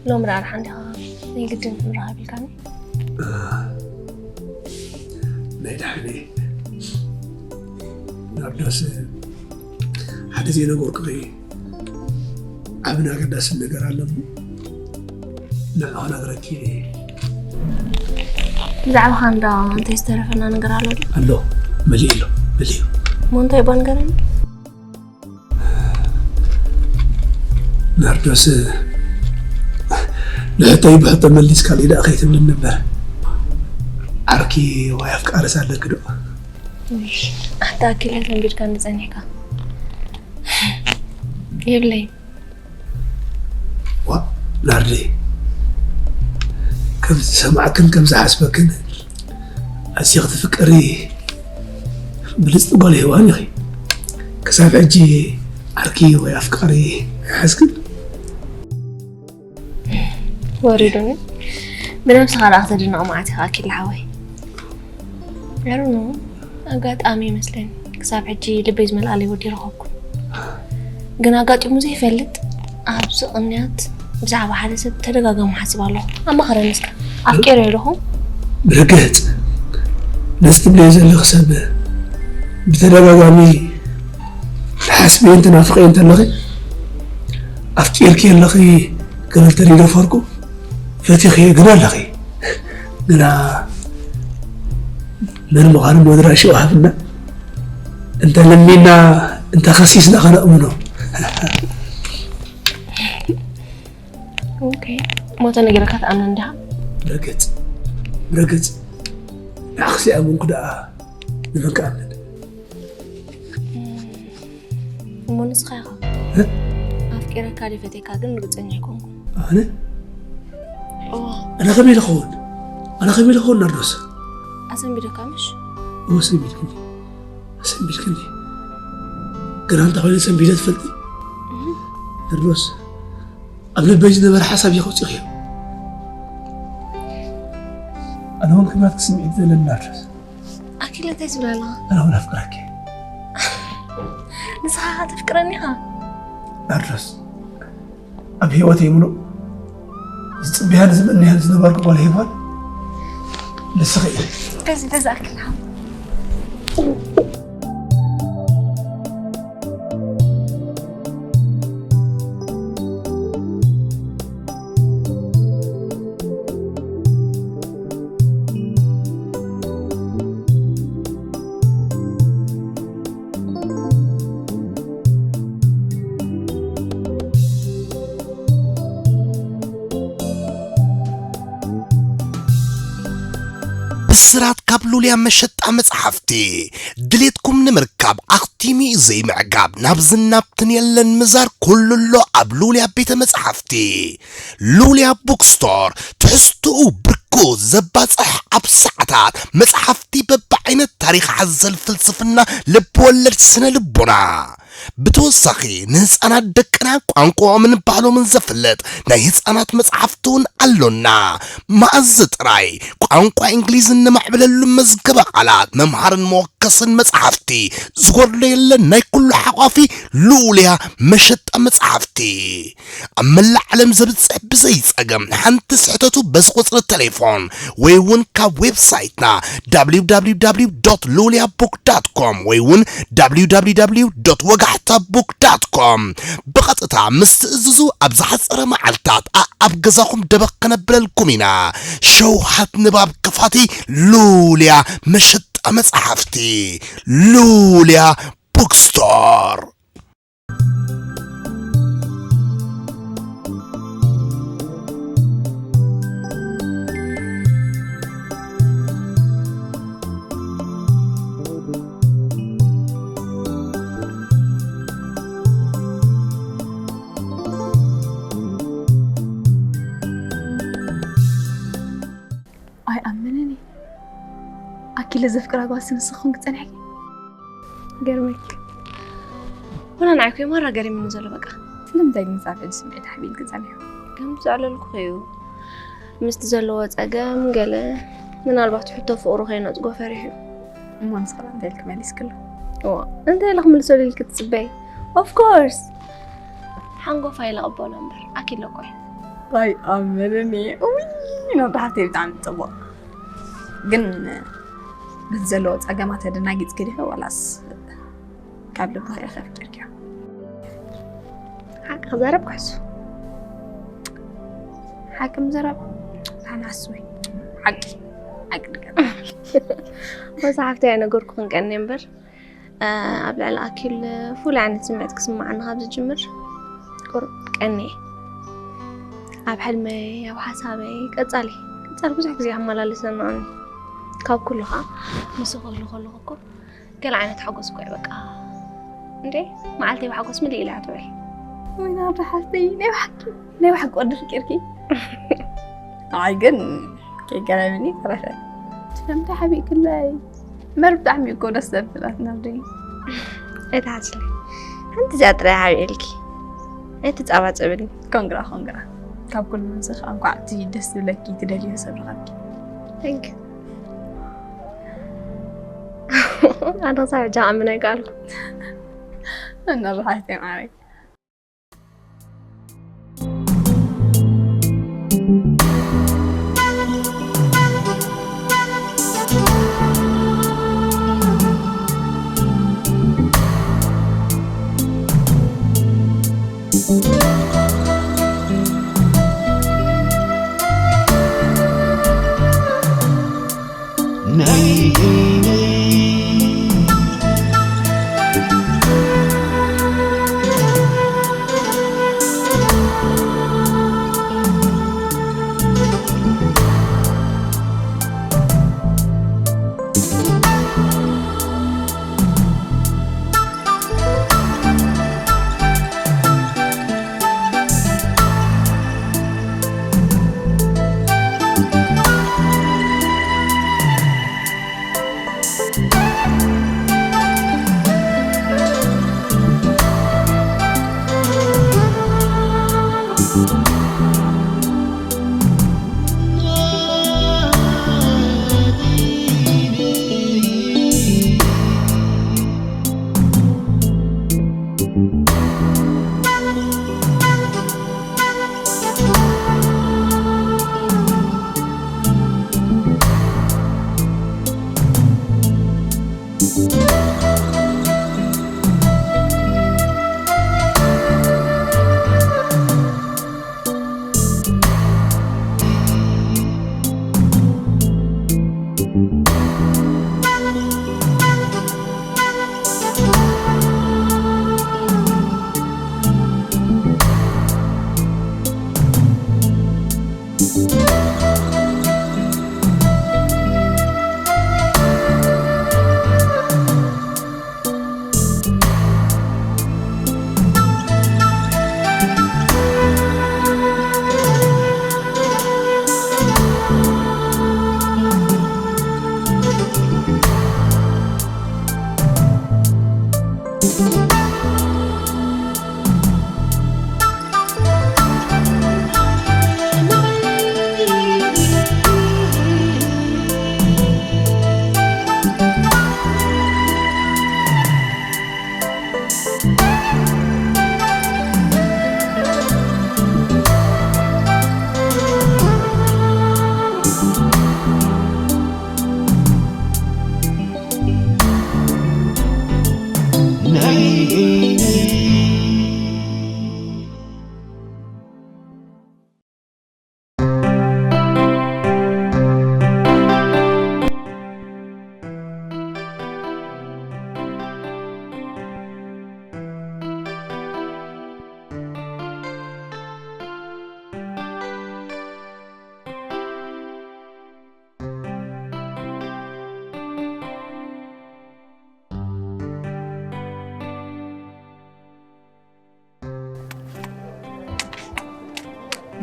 ሎም ዳኣ ሓንዲኻ ናይ ግድን ክንራኸብ ኢልካኒ። ናይ ዳሕኒ ናርዶስ ሓደ ዘይነገርኩኺ ዓብን ኣገዳስን ነገር ኣሎ። ንዕኡ ክነግረኪ። ብዛዕባኻ እንዳ እንታይ ዝተረፈና ነገር ኣሎ ዶ? ኣሎ። መሊኡ ኣሎ። መሊኡ። እሞ እንታይ እባ ንገረኒ። ናርዶስ፣ ንሕቶይ ብሕቶ መሊስካለይ ደኣ ከይትብልኒ እምበር፣ ዓርኪ ወይ ኣፍቃሪስ ኣለኪ ዶ? ኣታ ኣኪለ ሰንቢድካኒ ጸኒሕካ። የብለይ። ዋ ናርዲ፣ ከም ዝሰማዕክን ከም ዝሓስበክን ኣዝኺ ትፍቀሪ ብልጽቲ ጓል ሄዋን ኢኺ። ክሳብ ሕጂ ዓርኪ ወይ ኣፍቃሪ ኣይሓዝክን? ወሪዱኒ። ብነብስኻ ደኣ ክትድነቕ መዓት ኢኻ ኣኪለ ሓወይ። I don't know፣ ኣጋጣሚ ይመስለኒ ክሳብ ሕጂ ልበይ ዝመልኣለይ ወዲ ረኸብኩ። ግን ኣጋጢሙ ዘይፈልጥ ኣብዚ ቅንያት ብዛዕባ ሓደ ሰብ ተደጋጋሚ ሓስብ ኣለኹ። ኣማኸረኒ እስከ። ኣፍቂረ ዶ ኹን? ብርግጽ ነዚ ትብልዮ ዘለኺ ሰብ ብተደጋጋሚ ትሓስብዮ ትናፍቕዮ እንተለኺ ኣፍቂርኪ ኣለኺ ክብል ተደፈርኩ። ፈቲኽዮ ግና ኣለኺ። ግና መን ምዃኑ መድረሽኡ ሃብና። እንተ ለሚና እንተ ከሲስና ከነእምኖ። ኦኬ። እሞ ተነጊረካ ትኣምነኒ ዲኻ? ብርግጽ ብርግጽ ንዓኽሲ ኣመንኩ ደኣ ንመን ክኣምን? እሞ ንስኻ ኢኻ። ኣፍቂረካ ድዩ ፈትየካ ግን ርግጸኛ ኣይኮንኩን። ኣነ እዋ። ኣነ ከመይ ኢለ ኸውን? ኣነ ከመይ ኢለ ኸውን ናርዶስ? ኣሰንቢደካ ምሽ? እወ ሰንቢድክኒ። ሰንቢድክኒ። ግና እንታይ ኮይነ ሰንቢደ ትፈልጢ? ናርዶስ ኣብ ልበይ ዝነበረ ሓሳብ ኢኺ ኣውፂእኽዮ። ኣነ እውን ከምናትኪ ስምዒት ዘለኒ ናርዶስ። ኣኪለ እንታይ ትብል ኣለኻ? ኣነ እውን ኣፍቅረኪ። ንስኻ ኸ ተፍቅረኒ ኢኻ? ናርዶስ ኣብ ህይወተይ ምሉእ ዝፅበያን ዝምነያን ዝነበርኩ ጓል ሄዋን ንስኺ ኢኺ። በዚ በዚ ኣኪለ ሓው። ብስራት ካብ ሉልያ መሸጣ መጽሓፍቲ ድሌትኩም ንምርካብ ኣኽቲሙ እዩ ዘይምዕጋብ። ናብዝን ናብትን የለን ምዛር፣ ኩሉ ኣሎ ኣብ ሉልያ ቤተ መጽሓፍቲ። ሉልያ ቡክስቶር፣ ትሕዝትኡ ብርኩ ዘባጽሕ፣ ኣብ ሰዓታት መጽሓፍቲ በብዓይነት፣ ታሪኽ ሓዘል፣ ፍልስፍና፣ ልብወለድ፣ ስነ ልቦና። ብተወሳኺ ንህፃናት ደቅና ቋንቋኦምን ባህሎምን ዘፍልጥ ናይ ህፃናት መፅሓፍቲ እውን ኣሎና። መኣዝ ጥራይ ቋንቋ እንግሊዝ እነማዕብለሉ መዝገበ ቃላት፣ መምሃርን መወከስን መፅሓፍቲ ዝጎድሎ የለን። ናይ ኩሉ ሓቋፊ ልኡልያ መሸጣ መፅሓፍቲ። ኣብ መላእ ዓለም ዘብፅሕ ብዘይ ፀገም ሓንቲ ስሕተቱ በዚ ቁፅሪ ቴሌፎን ወይ እውን ካብ ዌብሳይትና www.loliabook.com ወይ እውን www ወጋሕታ book.com ብቐጥታ ምስ ትእዝዙ ኣብ ዝሓፀረ መዓልታት ኣኣብ ገዛኹም ደበኽ ከነብለልኩም ኢና። ሸውሃት ንባብ ክፋቲ ሉልያ መሸጣ መፅሓፍቲ ሉልያ ቡክስቶር። ኣይኣምንን እየ። ኣኪለ ዘፍቅራ ጓልሲ ንስኺ ኮንኪ ጸኒሕኪ? ገርመኪ። ወላ ንዓይ ኮይ ማራ ገሪሙኒ ዘሎ በቃ። ስለምንታይ ግን ክሳብ ሕጂ ስምዒት ኣሕቢልኪ ጸኒሑ? ከም ዘዕለልኩኺ እዩ። ምስቲ ዘለዎ ጸገም ገለ ምናልባት ሕቶ ፍቕሩ ከይነጽጎ ፈሪሑ እዩ። እሞ ንስኻ እንታይ ኢልኪ መሊስክሉ? እዋ እንታይ ኢለ ክምልሰሉ ኢልኪ ትጽበይ? Of course ሓንጎፋ ኢለ ቅበሎ እምበር ኣኪለ እኮ እዩ። ኣይኣምንን እየ። እውይ ነብራህተይ ብጣዕሚ ጽቡቕ። ግን በቲ ዘለዎ ጸገማት ተደናጊጽኪ ዲኺ ዋላስ ካብ ልብኺ ኢኺ ኣፍቂርክዮ? ሓቂ ክዛረብ ክሕሱ ሓቂ ምዝራብ ኣናስወይ ሓቂ ሓቂ ንገር ወሳ ሓፍቲ ኣይነገርኩኽን ቀኒ እምበር ኣብ ልዕሊ ኣኪል ፍሉይ ዓይነት ስምዒት ክስምዓኒ ካብ ዝጅምር ቁሩብ ቀኒ ኣብ ሕልመይ ኣብ ሓሳበይ ቀጻሊ ቀጻሊ ብዙሕ ግዜ ክመላለሰኒ ካብ ኩሉ ከዓ ምስ ክህሉ ከለኹ እኮ ገለ ዓይነት ሓጎስ እኮ እዩ በቃ እንዴ መዓልተይ ብሓጎስ ምልእ ኢላ ትውዕል ወይና ብሓፍተይ ናይ ብሓቂ ናይ ብሓቂ ወዲ ፍቂርኪ ኣይ ግን ከይገረምኒ ተረፈ ስለምንታይ ሓቢእክለይ መር ብጣዕሚ እኮ ደስ ዘብላት ናብደይ ኣይትሓስሊ ሓንቲ እዚኣ ጥራይ ሓቢእልኪ ኣይትጻባጸብኒ ኮንግራ ኮንግራ ካብ ኩሉ ምንስኻ እንኳዕ እቲ ደስ ዝብለኪ ትደልዮ ሰብ ረኸብኪ Thank you ኣነ ክሳብ ሕጂ ኣምን ኣይከኣልኩ እናብሓይተይ ማረይ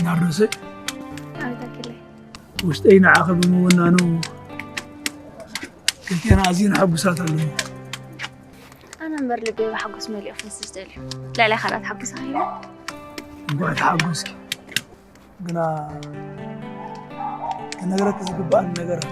ናርዶሰ ኣቤት ኣኪለይ ውሽጠይ ንዓኺ ብምውናኑ ክልቴና ኣዝየን ሕጉሳት ኣለዎ። ኣነ እምበር ልበይ ብሓጎስ መሊኡ ክፈስስ ደልዩ ልዕሊ ካልኣት ሓጎስ ኣኺሉ እንኳዕ ተሓጎስኪ። ግና ክነግረኪ ዝግባኣኒ ነገር ኣሎ።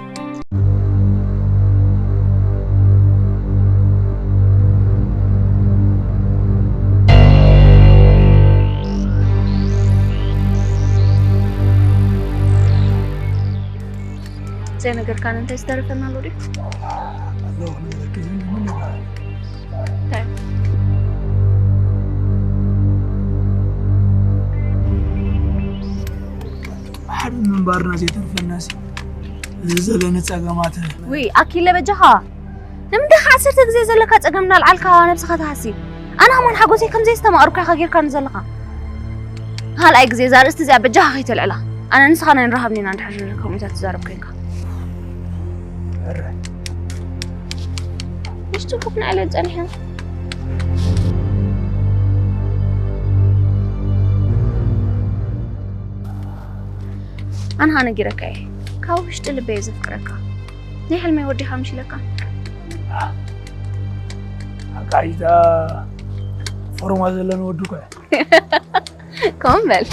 ዘይነገርካኒ እንታይ ዝተረፈና ኣሎ ድዩ? ኣሎ ክነግረኪ ዝብል ምን ይበሃል? እንታይ? ሓደ ምንባርና ዘይተርፈናሲ እዚ ዘለኒ ጸገማት ውይ ኣኪለ በጃኻ ንምንታይ ከ ዓሰርተ ግዜ ዘለካ ጸገም እናልዓልካ ነብስኻ ትሃሲ? ኣነ ከማን ሓጎሰይ ከም ዘየስተማቐርኩ ኢኻ ጌርካኒ ዘለኻ። ካልኣይ ግዜ እዛ ርእስቲ እዚኣ በጃኻ ከይተልዕላ። ኣነ ንስኻ ናይ ንራኸብኒ ኢና እንድሕር ከምኡታት ትዛረብ ኮይንካ። ሕራይ ምሽቱ ኮፍ ንዕለል ጸኒሐ። ኣነ ኸኣ ነጊረካ እየ ካብ ውሽጢ ልበይ ዘፍቅረካ። ናይ ሕልመይ ወዲኻ ምሽ ኢለካ። ኣቃይታ ፎርማ ዘለኒ ወዲ እኮ እየ። ከምኡ በል።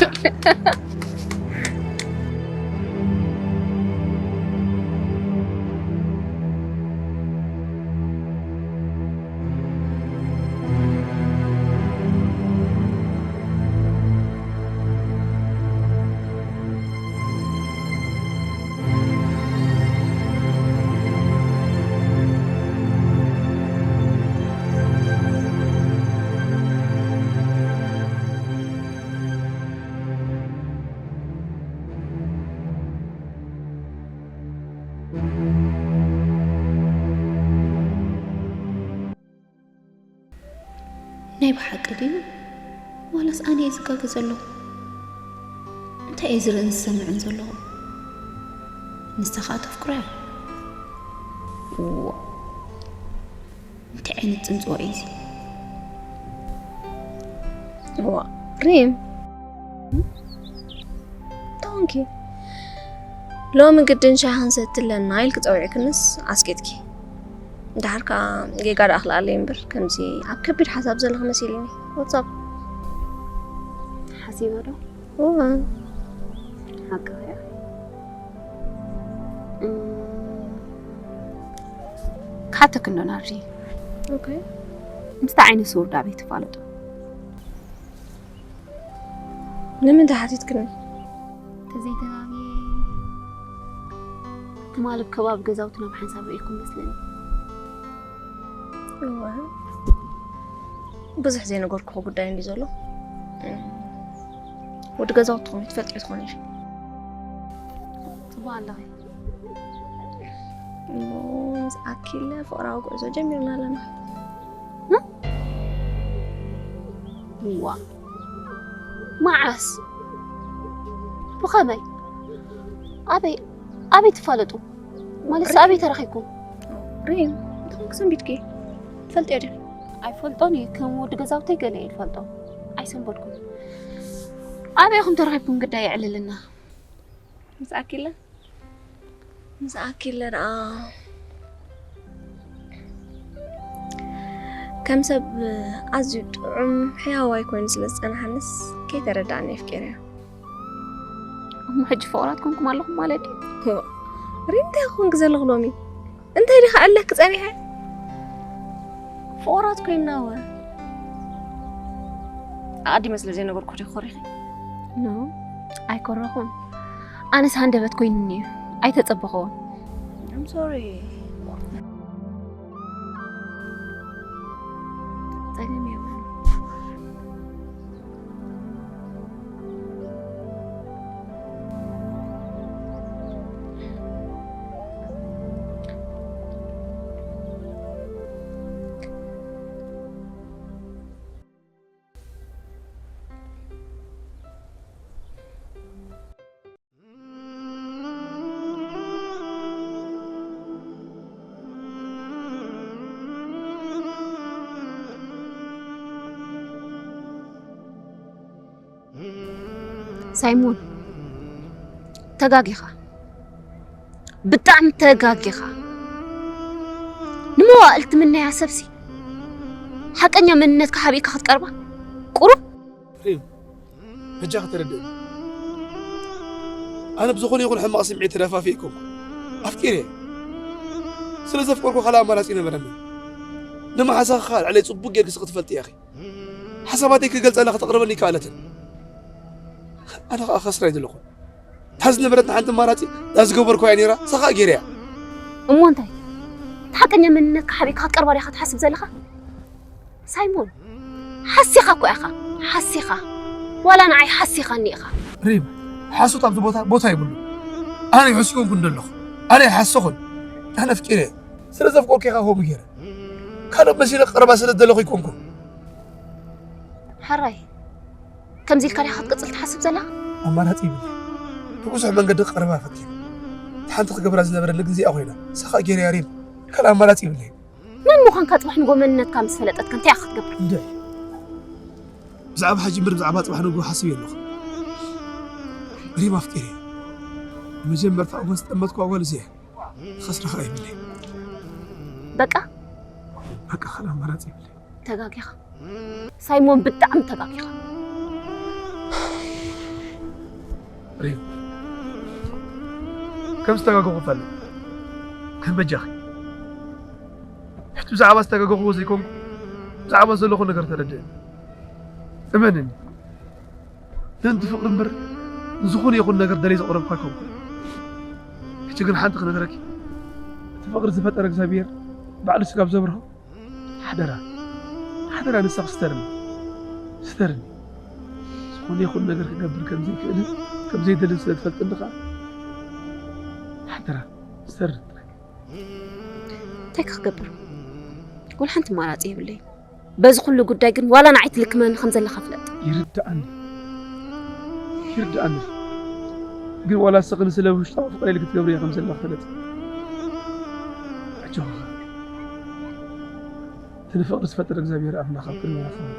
ናይ ብሓቂ ድዩ ዋላስ ኣነ እየ ዝጋገ ዘለኹ? እንታይ እየ ዝርእን ዝሰምዕን ዘለኹ? ንሳ ኸኣ ተፍቅሮ እያ። እዋ እንታይ ዓይነት ጽንጽዋ እዩ እዚ? እዋ ሪም ቶንኪ ሎሚ ግድን ሻሂ ክንሰቲ ኣለና ኢልኪ ጸዊዕክንስ ኣስቂጥኪ። ድሓር ከኣ ጌጋ ደኣ ክልኣለይ እምበር ከምዚ ኣብ ከቢድ ሓሳብ ዘለኺ መሲልኒ። ወትሳፕ ሓሲበ ዶ? እዋ ሓቅኺ እያ። እም፣ ክሓተኪ እንዶ ናርዲ። ኦኬ። ምስቲ ዓይነ ስውር ዳበይ ትፋለጡ? ንምንታይ ሓቲትክኒ? ተዘይተጋግየ ትማሊ ኣብ ከባቢ ገዛውትና ብሓንሳብ ርኢኹም መስለኒ። እዋ ብዙሕ ዘይነገርኩኹ ጉዳይ እንዲ ዘሎ። እም፣ ወዲ ገዛውትኹም ትፈልጥዮ ትኾኒ ኢኺ። ጽቡቕ ኣለኺ። እሞ ምስ ኣኪለ ፍቕራዊ ጉዕዞ ጀሚርና ኣለና። እዋ መዓስ? ብኸመይ? ኣበይ ኣበይ ትፋለጡ? ማለት ኣበይ ተረኺብኩም? ሪም እንታይ ኮንክ ሰንቢድኪ? ትፈልጥዮ ድኺ? ኣይፈልጦን እየ። ከም ወዲ ገዛውተይ ገለ እየ ዝፈልጦ። ኣይሰንበድኩን። ኣበይ ኢኹም ተረኺብኩም ግዳ የዕልልና። ምስ ኣኪለ ምስ ኣኪለ ደኣ ከም ሰብ ኣዝዩ ጥዑም ሕያዋይ ኮይኑ ስለ ዝጸንሓንስ ከይተረዳእኒ ኣፍቂረዮ። እሞ ሕጂ ፍቑራት ኮንኩም ኣለኹም ማለት ድዩ? ሪም እንታይ ክኾንክ ዘለኹ ሎሚ? እንታይ ዲኻ ዕለክ ጸኒሐ? ፍቑራት ኮይንና ወ ኣቐዲመ ስለ ዘይነገርኩ ዲኹ ኮሪኺ? ኖ ኣይኮረኹን። ኣነስ ሃንደበት ኮይኑኒ እዩ ኣይተጸበኸዎን። I'm sorry። ጸገም የብሉን። ሳይሞን ተጋጊኻ፣ ብጣዕሚ ተጋጊኻ። ንመዋእል ትምነያ ሰብሲ ሓቀኛ መንነትካ ሓቢእካ ክትቀርባ ቁሩብ ሪም በጃኺ ተረድእኒ። ኣነ ብዝኾነ ይኹን ሕማቕ ስምዒት ተደፋፊኤ ኣይኮንኩ። ኣፍቂረ። ስለ ዘፍቀርኩ ካልእ ኣማራጺ ነበረኒ። ንመሓዛኺ ከኣ ልዕለይ ጽቡቕ ጌርኪ ስኺ ትፈልጢ ኢኺ። ሓሳባተይ ክገልጸላ ከተቕርበኒ ኣይከኣለትን። ኣነ ከኣ ከስራ ኣይደለኹን። እታ ዝነበረትና ሓንቲ ኣማራጺ እዛ ዝገበርኩዋ እያ ነይራ፣ ንሳ ከኣ ገይረያ። እሞ እንታይ? እቲ ሓቀኛ መንነትካ ሓቢእካ ክትቀርባ ዲኻ ትሓስብ ዘለኻ? ሳይሞን፣ ሓሲኻ እኮ ኢኻ፣ ሓሲኻ። ዋላ ንዓይ ሓሲኻኒ ኢኻ። ሪም፣ ሓሶት ኣብዚ ቦታ ቦታ የብሉ። ኣነ ይሕሱ ኮንኩ እንደለኹ። ኣነ ይሓሰኹን። ኣነ ኣፍቂረ። ስለ ዘፍቀርኩ ኢኻ ከምኡ ገይረ። ካልእ መሲለ ቀረባ ስለ ዘለኹ ኣይኮንኩን። ሕራይ፣ ከምዚ ኢልካ ዲኻ ክትቅጽል ትሓስብ ዘለኻ? ኣማራጺ ይብለይ። ብብዙሕ መንገዲ ክቐርባ ፈቲነ። እቲ ሓንቲ ክገብራ ዝነበረኒ ግን እዚኣ ኮይና። ንሳ ከኣ ገይረያ ሪም። ካልእ ኣማራጺ ይብለይ። መን ምዃንካ ጽባሕ ንግሆ መንነትካ ምስ ፈለጠትካ እንታይ ኢኻ ክትገብር? እንድዒ። ብዛዕባ ሕጂ እምበር ብዛዕባ ጽባሕ ንግሆ ሓስብ የለኹ። ሪም ኣፍቂረ። ንመጀመርታ እዋን ዝጠመትኩዋ ጓል እዚኣ እያ። ክኸስራ ከኣ የብለይ። በቃ? በቃ ካልእ ኣማራጺ የብለይ። ተጋጊኻ። ሳይሞን ብጣዕሚ ተጋጊኻ። ሪም፣ ከም ዝተጋገኹ ፈልጥ። ከም በጃኺ። ሕጂ ብዛዕባ ዝተጋገኹዎ ዘይኮንኩ፣ ብዛዕባ ዘለኹ ነገር ተረድእኒ። እመንኒ። ነንቲ ፍቕሪ እምበር ንዝኾነ ይኹን ነገር ደልየ ዘቕረብኩ ኣይኮንኩን። ሕጂ ግን ሓንቲ ክነግረኪ። እቲ ፍቕሪ ዝፈጠረ እግዚኣብሔር ባዕሉ ስጋብ ዘብርሆ ሓደራ፣ ሓደራ ንስኺ ስተርኒ፣ ስተርኒ። ዝኾነ ይኹን ነገር ክገብር ከም ዘይክእልን ከም ዘይደልን ስለ ትፈልጥኒ ከኣ ሓደራ ስተርኒ ጥራይ። እንታይ ክገብር? ወላ ሓንቲ ኣማራጺ የብለይን። በዚ ኩሉ ጉዳይ ግን ዋላ ንዓይ ትልክመኒ ከም ዘለኻ ፍለጥ። ይርድኣኒ፣ ይርድኣኒ። ግን ዋላ ንስኺ ንስለ ውሽጣዊ ፍቕረይ ኢልኪ ትገብርዮ ከም ዘለኺ ፍለጥ። ኣጆኺ። እቲ ንፍቕሪ ዝፈጠረ እግዚኣብሔር ኣምላኽ ኣብ ቅድሜና ክኸውን።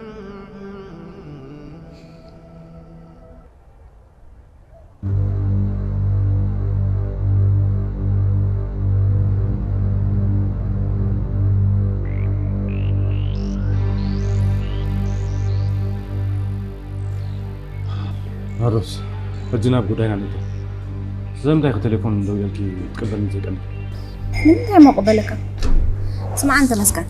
ናርዶስ፣ ሕጂ ናብ ጉዳይና ንእቶ። ስለምንታይ ኢኺ ቴሌፎን ደዊለልኪ ክትቅበልኒ ዘይቀንኪ? ንምንታይ እሞ ክቕበለካ? ስምዓኒ ተመስገን፣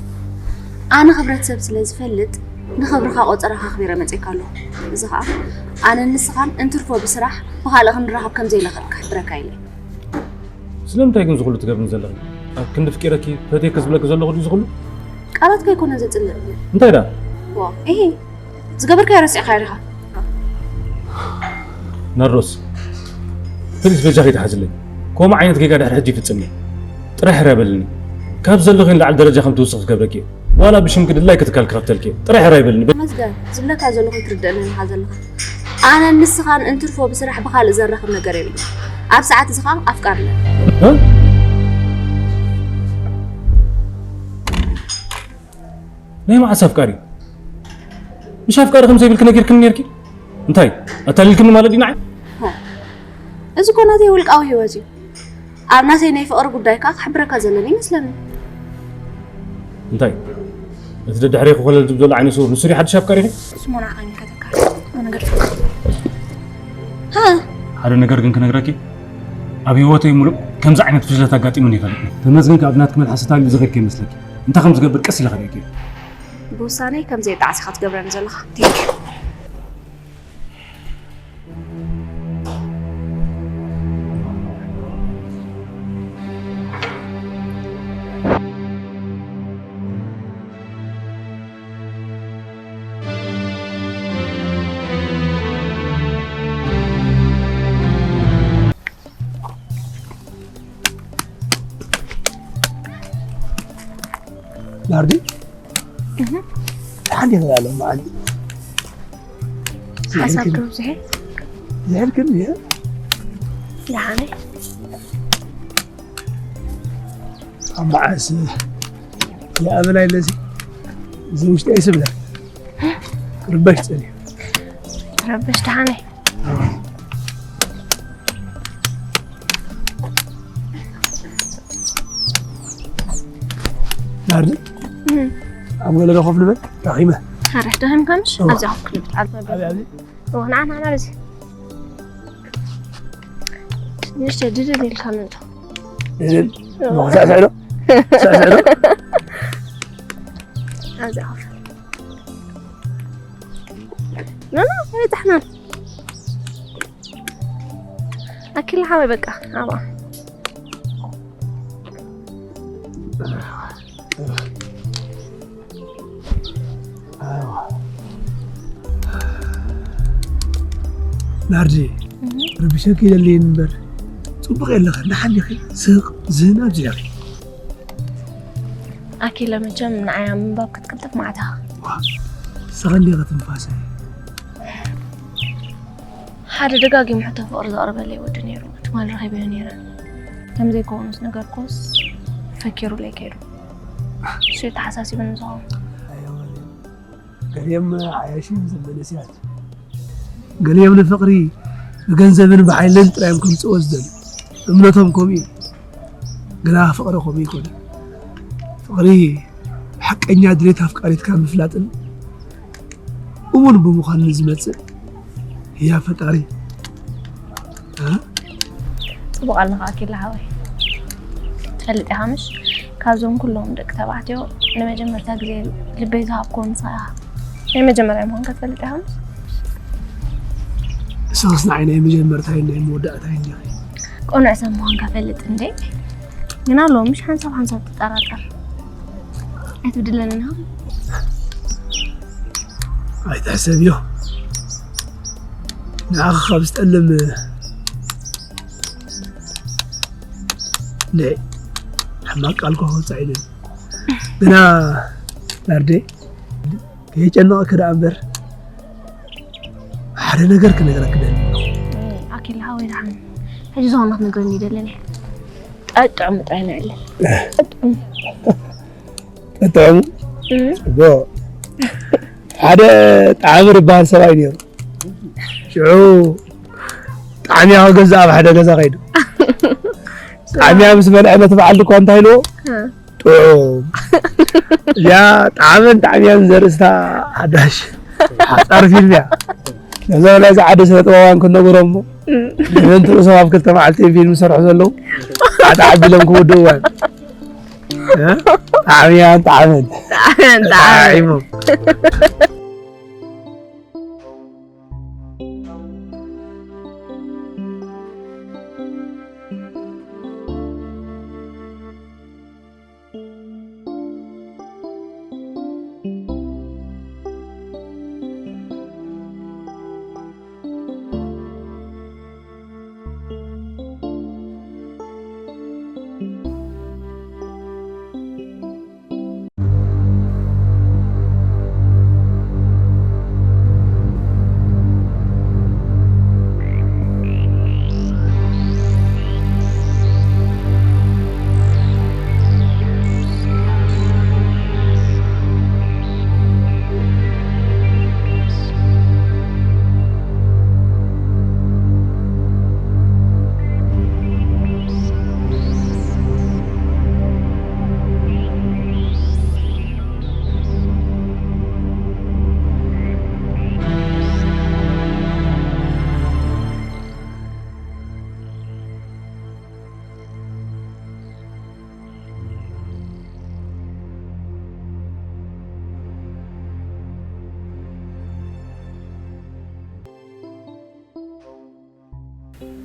ኣነ ክብረት ሰብ ስለ ዝፈልጥ ንኽብርኻ ቆጸራኻ ኣኽቢረ መጺእካ ኣለኹ። እዚ ኸኣ ኣነን ንስኻን እንትርፎ ብስራሕ ብኻልእ ክንራኸብ ከም ዘይንኽእል ክሕብረካ ኢለ እየ። ስለምንታይ ግን እዚ ኩሉ ትገብርኒ ዘለኺ? ኣብ ክንዲ ፍቂረኪ ፈትየኪ ዝብለኪ ዘለኹ ድዩ እዚ ኩሉ? ቃላትካ ኣይኮነን ዘጽልእ። እንታይ ደኣ? ዋ፣ እሂ፣ ዝገበርካዮ ረሲዕካዮ ዲኻ? ናርዶስ፣ ፕሊስ በጃኺ ተሓዝለይ። ከምኡ ዓይነት ጌጋ ድሕሪ ሕጂ ይፍጽም እየ። ጥራሕ ሕራይ በልኒ። ካብ ዘለኺ ንላዕሊ ደረጃ ከም ትውስኺ ክገብረኪ እየ። ዋላ ብሽምኪ ድላይኪ ትካል ክኸፍተልኪ እየ። ጥራሕ ሕራይ በልኒ። ተመስገን፣ ዝብለካ ዘለኹ ኣይትርድእንን ኢኻ ዘለኻ። ኣነን ንስኻን እንትርፎ ብስራሕ ብኻልእ ዘራኽብ ነገር የብሉን። ኣብ ሰዓት እዚ ኸኣ ኣፍቃርና። እ? ናይ መዓስ ኣፍቃሪ? ምሽ ኣፍቃሪ ከም ዘይብልኪ ነጊርክኒ ነርኪ? እንታይ ኣታሊልክኒ ማለት ድዩ ንዓይ? ሆ፣ እዚ እኮ ናተይ ውልቃዊ ህይወት እዩ። ኣብ ናተይ ናይ ፍቕሪ ጉዳይ ከኣ ክሕብረካ ዘለኒ ይመስለኒ። እንታይ? እቲ ደድሕሬ ክኾለል ዝብል ዘሎ ዓይነ ስውር ንሱ ድዩ ሓድሽ ኣፍቃሪኺ? ስሞና ዓይኒ ከተካ ነገር ሃ? ሓደ ነገር ግን ክነግረኪ፣ ኣብ ህይወተይ ሙሉእ ከምዚ ዓይነት ፍሽለት ኣጋጢሙኒ ይፈልጥ። ተመስገን ከኣ ብናትኪ መልሓስ ተታሊሉ ዝኸድኪ ይመስለኪ። እንታይ ከም ዝገብር ቀስ ኢለ ከርእየኪ እየ። ብውሳነይ ከም ዘይጣዕስ ኢኻ ትገብረኒ ዘለኻ። Thank you። ናርዲ፣ እህ። ደሓን ዲኺ? ኣሎ መዓልቲ ሓሳብ ዝሕልክን፣ ዶ ብዙሕ? ዝሕልክን እየ። ደሓን እየ። ኣብ መዓስ የኣበላይ ለዚ እዚ ውሽጢ ኣይስብለ። ክርበሽ ጸኒሑ። ክረበሽ ደሓን እየ። ናርዲ፣ እም። ኣብ ወለዶ ኮፍ ንበል፣ ደኺመ። ኣረ፣ ደኺምካ ምሽ? እዋ። ኣብዚ ኮፍ ንበል፣ ኣብዚ። ኣብዚ፣ ኣብዚ? እዋ፣ ንዓ፣ ንዓ፣ ንዓ፣ ኣብዚ። ንእሽተይ ድድል ኢልካ ምንታ። ድድል? ሞ ሳዕስዕ ዶ? ሳዕስዕ ዶ? ኣብዚኣ ኮፍ። ኖ፣ ኖ፣ ኣይበጻሕናን። ኣኪላ ሓወይ በቃ፣ ኣብኣ። ናርዲ፣ ረቢሸኪ ይደልየኒ እምበር፣ ጽቡቕ የለኸ፣ ደሓን ዲኺ? ስቕ ዝህን ኣብዚኣኺ። ኣኪለ መቸም ንዓይ ኣብ ምንባብ ክትቅልጥፍ መዓት ኢኻ። ንስኻ እንዲኻ ትንፋሰይ። ሓደ ደጋጊሙ ሕቶ ፍቕሪ ዘቕርበለይ ወዲ ነይሩ፣ ትማሊ ረኺበዮ ነይረ። ከም ዘይከውንስ ነገርኩስ ፈኪሩለይ ከይዱ። እሱ እዩ ተሓሳሲብኒ ዝኸውን። ገሊኦም ዓያሺ እዮም ዘመነስያት። ገሊኦም ንፍቕሪ ብገንዘብን ብሓይልን ጥራይ እዮም ከምጽእዎ ዝደልዩ። እምነቶም ከምኡ እዩ። ግና ፍቕሪ ከምኡ ይኮነ። ፍቕሪ ሓቀኛ ድሌት ኣፍቃሪትካ ምፍላጥን እሙን ብምዃን ዝመጽእ ህያ ፈጣሪ። እ? ጽቡቕ ኣለኻ ኣኪለ ሓወይ። ትፈልጥ ኢኻ ምሽ? ካብዞም ኩሎም ደቂ ተባዕትዮ ንመጀመርታ ግዜ ልበይ ዝሃብኩዎ ንስኻ ኢኻ። ናይ መጀመርያ ምዃንካ ትፈልጥ ኢኻ ምሽ? ንስኽስ ንዓይ ናይ መጀመርታይ ናይ መወዳእታይ እንዲኺ። ቅኑዕ ሰብ ምዃንካ ፈልጥ እንዴ? ግና ሎሚ ምሽ ሓንሳብ ሓንሳብ ትጠራጠር። ኣይትብድለኒ ኢኻ። ኣይትሕሰብዮ። ንዓኺ ካብ ዝጠልም ናይ ሕማቕ ቃል እኳ ክወጽእ ኣይደልን። ግና ናርዴ ከየጨንቐኪ ደኣ እምበር ሓደ ነገር ክነግረኪ ደሊ ኣለኹ። ኣኪል ሓወይ ደሓን ሕጂ ዝኾነ ክትነግረኒ ይደልን እየ። ጠጥዕሙ ጥራይ ንዕልል። ጠጥዕሙ? እም። ጽቡቕ። ሓደ ጣዕሚ ዝበሃል ሰብኣይ ነይሩ። ሽዑ ጣዕሚያ ክገዝእ ኣብ ሓደ ገዛ ከይዱ። ጣዕሚያ ምስ በልዐ ነቲ በዓል ድኳን እንታይ ኢልዎ? እ። ጥዑም። እዚኣ ጣዕምን ጣዕሚያን ዘርእስታ ሓዳሽ ሓጻር ፊልም እያ። ነዞም ናይዚ ዓዲ ስነ ጥበባውያን ክንነግሮም እሞ፣ እም። ንበንትኡ ሰብ ኣብ ክልተ መዓልቲ እዮም ፊልም ዝሰርሑ ዘለዉ። ዓዲ ዓዲ ኢሎም ክውድእዋ እዮም። እ? ጣዕሚያን ጣዕምን። ጣዕሚያን ጣዕምን። ጣዒሞም።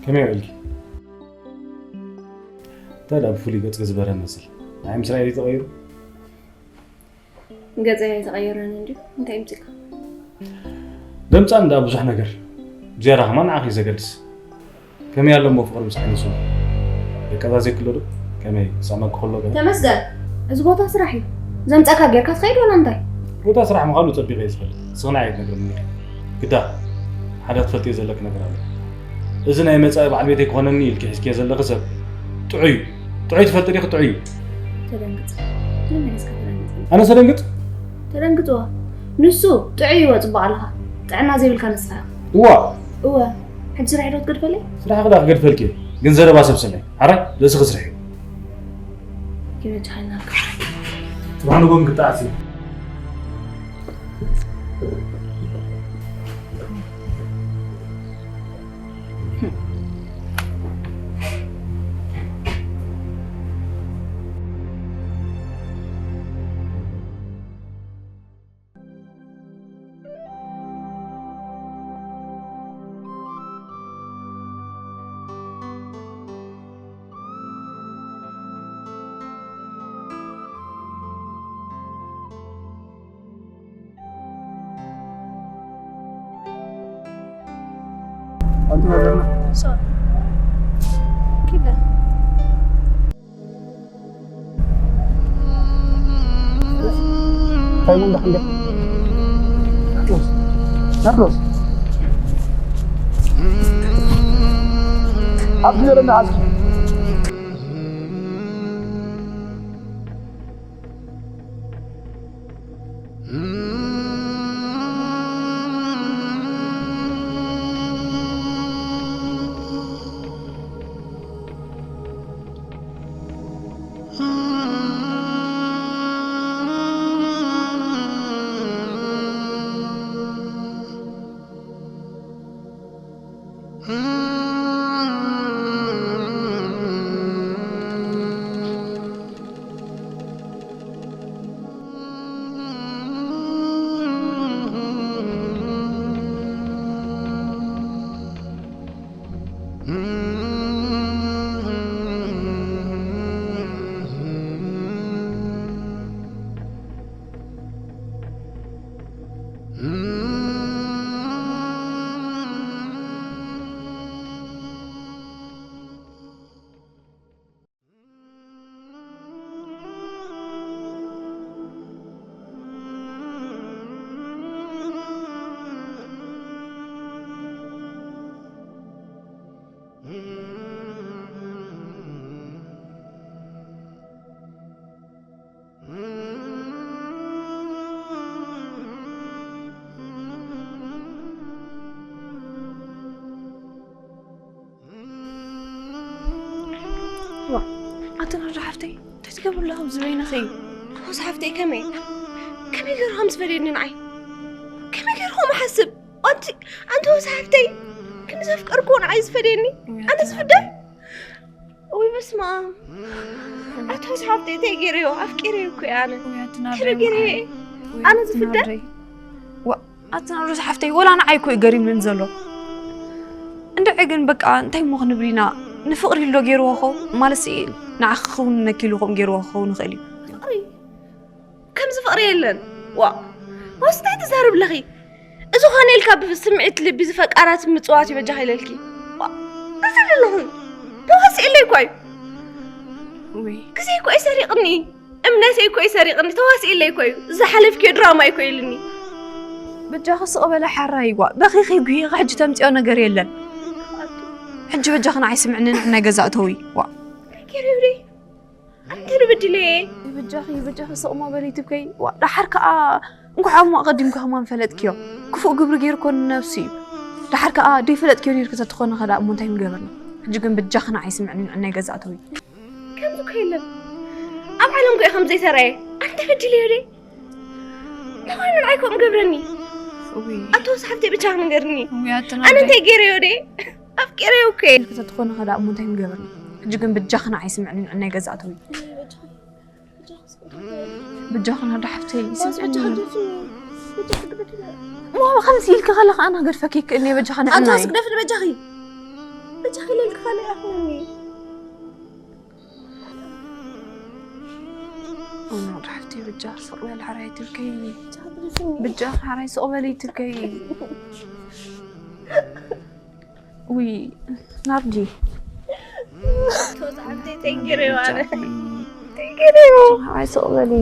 ከመይ ውዒልኪ? እንታይ ደኣ ብፍሉይ ገጽኪ ዝበርሀ መስል? ንዓይ ምስ ረኣየ ድዩ ተቐይሩ? ገጸይ ኣይተቐየረን እንድዩ። እንታይ ይምጽእካ? ደምጻን ደኣ ብዙሕ ነገር። ብዝያዳ ከማን ንዓኺ እዩ ዘገድስ። ከመይ ኣሎ እሞ ፍቕሪ ምስ ዓይኒ ስሙ? የቀዛዝየኪ ኣሎ ዶ? ከመይ ክስዕመኪ ከሎ ገለ? ተመስገን። እዚ ቦታ ስራሕ እዩ። ዘምጻካ ጌርካ ትኸይድ ወላ እንታይ? ቦታ ስራሕ ምዃኑ ጸቢቐ እየ ዝፈልጥ። ንስኺ ንዓይ ኣይትነግርኒ ኢኺ። ግዳ ሓደ ክትፈልጥዮ ዘለኪ ነገር ኣሎ። እዚ ናይ መጻኢ በዓል ቤተይ ክኾነኒ ኢልኪ ሒዝክዮ ዘለኺ ሰብ ጥዑይ እዩ። ጥዑይ ትፈልጢ ዲኺ? ጥዑይ እዩ። ተደንግጽ። መጀመርያ እስከ ተደንግጽ። ኣነስ እደንግጽ? ተደንግጽዋ። ንሱ ጥዑይ እዩ፣ ጽቡቕ ኣለኻ። ጥዕና ዘይብልካ ንስኻ ኢኻ። እዋ። እወ። ሕጂ ስራሕ ዶ ትገድፈለይ? ስራሕ ክዳ ክገድፈልኪ እየ። ግን ዘረባ ሰብ ስምዒ። ሓራይ ርእስኺ ስርሒ። ይበጃ ሓይልናልካ። ጽባሕ ንጎም ክጣዓስ እዩ። ሶ ኪደ እንታይ ምን ደሕንደ ናርዶስ ናርዶስ ኣብዚ ዘለና ዓዚ ዋ ኣቲ ናርዶ ሓፍተይ እንታይ ትገብሪ ኣለኹ ኣብዚ በይንኺ? ሮዛ ሓፍተይ ከመይ ከመይ ገይሩ ከም ዝፈለየኒ ንዓይ ከመይ ገይሩ ከምኡ ሓስብ ኣንቲ ኣንቲ ሮዛ ሓፍተይ ከም ዘፍቀርኩ ንዓይ ዝፈለየኒ ኣነ ዝፍደ ወይ በስመ ኣብ ኣቲ ሮዛ ሓፍተይ እንታይ ገይረዮ ኣፍቂረዮ እኮ እየ ኣነ እንታይ ገይረዮ ኣነ ዝፍደ ኣቲ ናርዶስ ሓፍተይ ወላ ንዓይ እኮ እዩ ገሪምኒ ዘሎ እንድዒ ግን በቃ እንታይ እሞ ክንብል ኢና ንፍቕሪ ኢሉ ዶ ገይርዎ ኾ ማለትሲ ንዓኺ ክውንነኪ ኢሉ ከምኡ ገይርዎ ክኸውን ይኽእል እዩ ፍቕሪ ከምዚ ፍቕሪ የለን ዋእ ዋስ እንታይ ትዛረቢ ኣለኺ እዚ ኾነ ኢልካ ብስምዒት ልቢ ዝፈቃራት ምፅዋት እዩ በጃኺ ኢለልኪ ዋእ እንታይ ትብሊ ኣለኺ ተዋሲእለይ እኳ እዩ ውይ ግዜ እኳ እዩ ሰሪቕኒ እምነተይ እኮ እዩ ሰሪቕኒ ተዋሲእለይ እኮ እዩ ዝሓለፍክዮ ድራማ እዩ እኮ ኢልኒ በጃኺ ስቕ በለ ሓራይ ዋ በኺኺ ጉሂኺ ሕጂ ተምፅኦ ነገር የለን ሕጂ በጃኺ ንዓይ ስምዕኒ ንዕናይ ገዛ እተዊ ዋ ገይረዮ ደይ ኣንተ ንበድለየ በጃኺ በጃኺ ስቕ ሞ በሊ ትብከይ ዋ ደሓር ከዓ እንኳዕ ኣሞ ኣቐዲምካ ከማን ፈለጥክዮ ክፉእ ግብሪ ገይሩ ኮን ነብሱ እዩ ደሓር ከዓ ደይፈለጥክዮ ነርኪ ተትኾነ ኸዳ እሞ እንታይ ምገበርና ሕጂ ግን በጃኺ ንዓይ ስምዕኒ ንዕናይ ገዛ እተዊ ከምዚ እኮ የለን ኣብ ዓለም ጎ ከም ዘይሰራየ ኣንተ በድለዮ ደይ ንኾይኑ ንዓይ ከምኡ ገብረኒ ኣቶ ሳሕብተይ ብቻ ንገርኒ ኣነ እንታይ ገይረዮ ደ ኣፍቂረዮ እኮ እየ ተትኾነ ኸዳ እሞ እንታይ ምገበርኒ ሕጂ ግን ብጃኽና ኣይስምዕኒ ንዕናይ ገዛ ኣተዊ ብጃኽና ዳሕፍተይ ስምዕኒ ሞ ከምዚ ኢልኪ ከለኻ ኣነ ክገድፈኪ ይክእል እየ በጃኻ ንዕናይ ግደፍኒ በጃኺ በጃኺ ለልክፋለ ያኽኒ ኦና ዳሕፍተይ ብጃ ስቕ በል ሓራይ ትብከይ ብጃ ሓራይ ስቕ በል ትብከይ ውይ ናርዲ ተወፃዕብተይ ተንኪረዋነ ተንኪረዋ ሓራይ ስቕ በል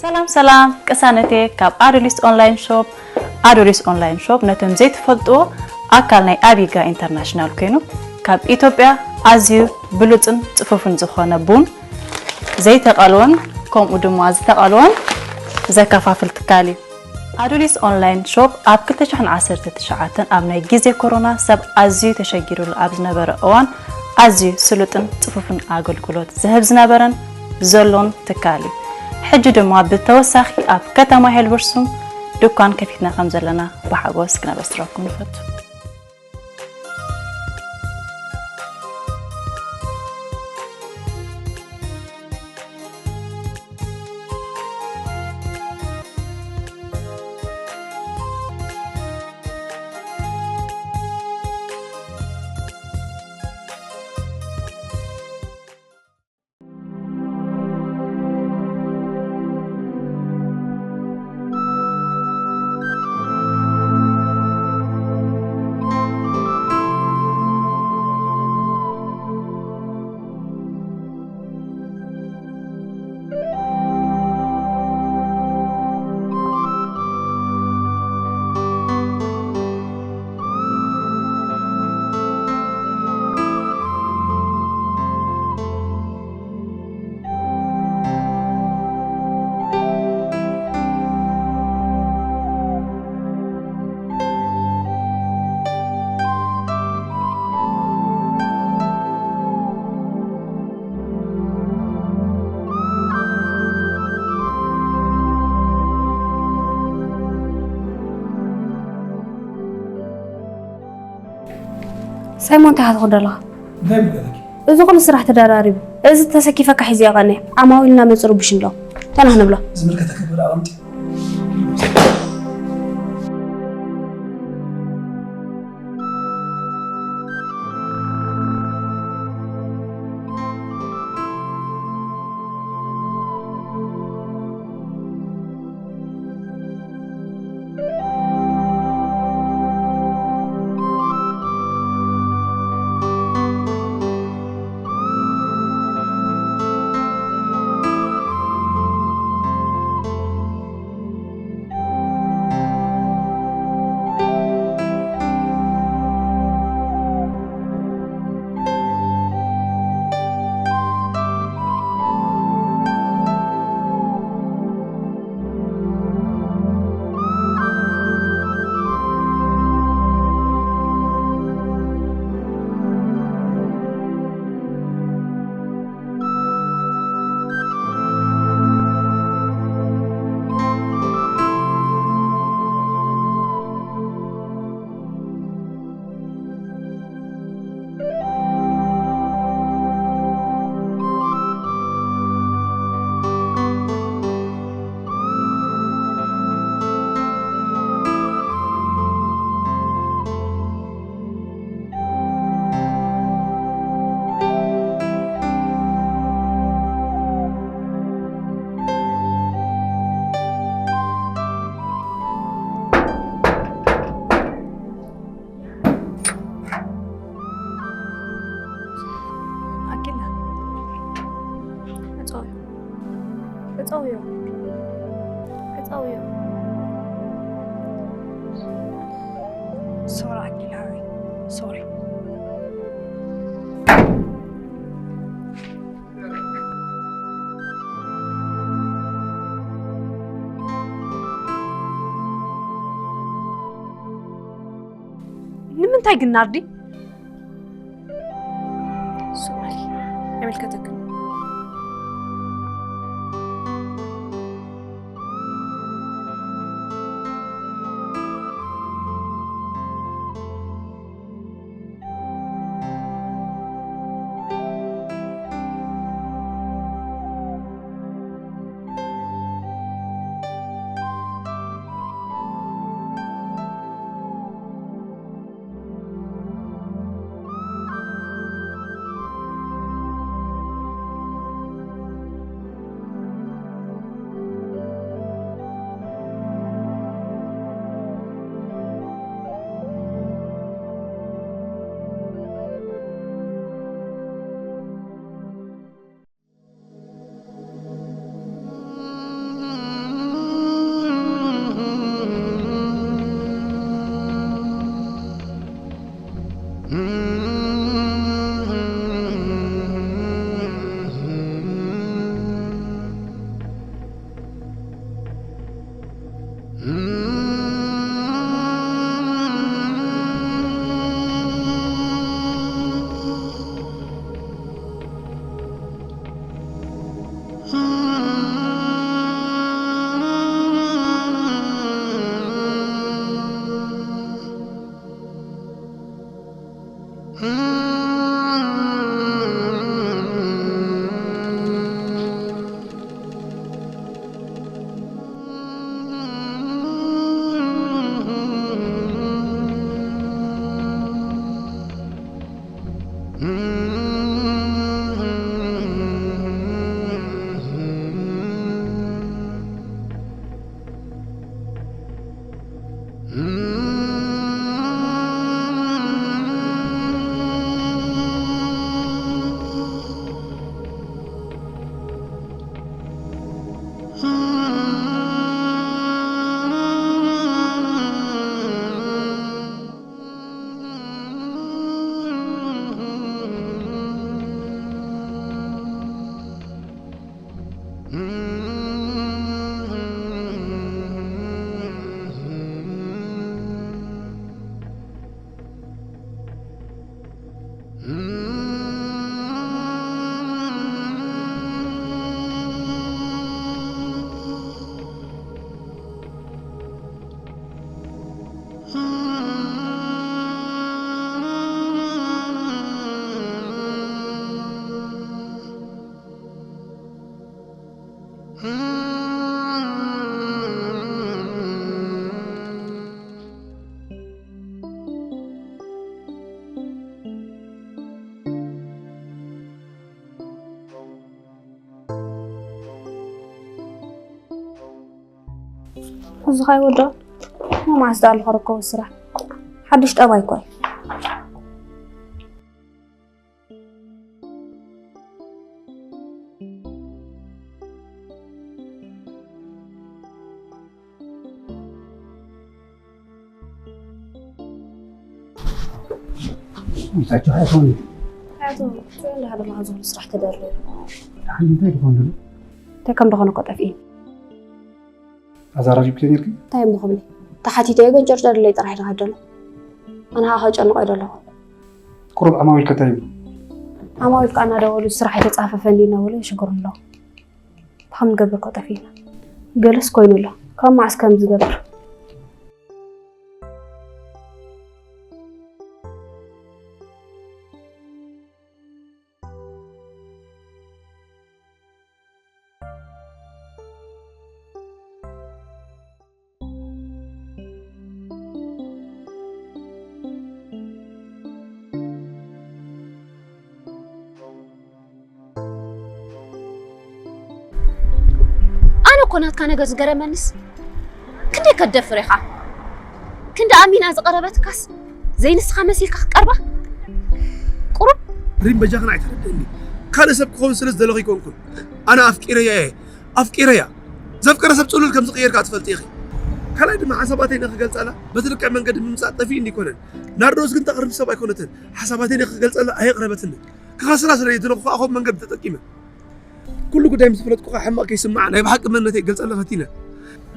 ሰላም ሰላም ቅሳነቴ ካብ ኣዶሊስ ኦንላይን ሾፕ። ኣዶሊስ ኦንላይን ሾፕ ነቶም ዘይትፈልጥዎ ኣካል ናይ ኣቢጋ ኢንተርናሽናል ኮይኑ ካብ ኢትዮጵያ ኣዝዩ ብሉጽን ጽፉፍን ዝኾነ ቡን ዘይተቐልወን ከምኡ ድማ ዝተቐልወን ዘከፋፍል ትካል እዩ። ኣዶሊስ ኦንላይን ሾፕ ኣብ ክልተ ሽሕን ዓሰርተ ትሽዓተን ኣብ ናይ ግዜ ኮሮና ሰብ ኣዝዩ ተሸጊሩሉ ኣብ ዝነበረ እዋን ኣዝዩ ስሉጥን ጽፉፍን ኣገልግሎት ዝህብ ዝነበረን ዘሎን ትካል እዩ። ሕጂ ድማ ብተወሳኺ ኣብ ከተማ ሄልበርሱም ድኳን ከፊትና ከም ዘለና ብሓጎስ ክነበስረኩም ንፈቱ። ሳይሞን፣ እንታይ ኢኻ ትኸዶ ኣለኻ? እንታይ ምገለኪ? እዚ ኩሉ ስራሕ ተደራሪቡ፣ እዚ ተሰኪፈካ ሒዝዮ ቀኒ። ዓማዊልና መጹ፣ ርቡሽ እንዶ። ተናህ ንብሎ። ዝምልከተኪ ክብር ኣቐምጢ። ኣኪላ፣ ዕጸውዮ። ዕጸውዮ። ዕጸውዮ። ሶሪ ኣኪላ፣ ሶሪ። ንምንታይ ግን ናርዲ? ሶሪ፣ ኣይምልከተክን። እዚ ኸይወዶ መዓስ ደኣ ኣለኹ ርከቡ ስራሕ ሓድሽ ጠባይ እኮ እዩ። ምሳችሁ ኣይኮን ኣቶ እንዳሃለ ማዕዞ ስራሕ ተደርበ ሓንቲ እንታይ ትኾን ደሎ እንታይ ከም ደኾነ እኮ ጠፍኢ ኣዛራሪብ ከይርክ እንታይ እሞ ክብሊ ተሓቲተዮ ግን ጨርጨርለይ ጥራሕ ዝሃደሎ ኣነ ከዓ ከጨንቆ ይደለኹ ቁሩብ ዓማዊል ከታይም ኣማዊል ከዓ እናደወሉ ስራሕ የተፃፈፈ እንዲ እናበሉ የሽግሩ ኣለዉ ብከም ንገብር እኮ ጠፊእና ገለስ ኮይኑ ኣሎ ካብ መዓስ ከም ዝገብር ኣነ እኮ ናትካ ነገር ዝገረመንስ ክንደይ ከደፍር ኢኻ ክንዲ ኣሚና ዝቐረበትካስ ዘይንስኻ መሲልካ ክትቀርባ ቁሩብ ሪም በጃኽን ኣይተረድእኒ ካልእ ሰብ ክኸውን ስለ ዝደለኹ ይኮንኩን ኣነ ኣፍቂረያ እየ ኣፍቂረያ ዘፍቀረ ሰብ ፅሉል ከም ዝቕየር ከዓ ትፈልጢ ኢኺ ካልኣይ ድማ ሓሳባተይ ንክገልፀላ በቲ ልክዕ መንገዲ ምምፃእ ጠፊእኒ ይኮነን ናርዶስ ግን ተቕርብ ሰብ ኣይኮነትን ሓሳባተይ ንክገልፀላ ኣየቕረበትኒ ክኸስራ ስለ ዝደለኹ ከዓ ከምኡ መንገዲ ተጠቂመ ኩሉ ጉዳይ ምስ ፈለጥኩ ከዓ ሕማቕ ከይስምዓ ናይ ብሓቂ መንነተይ ክገልፀላ ፈቲነ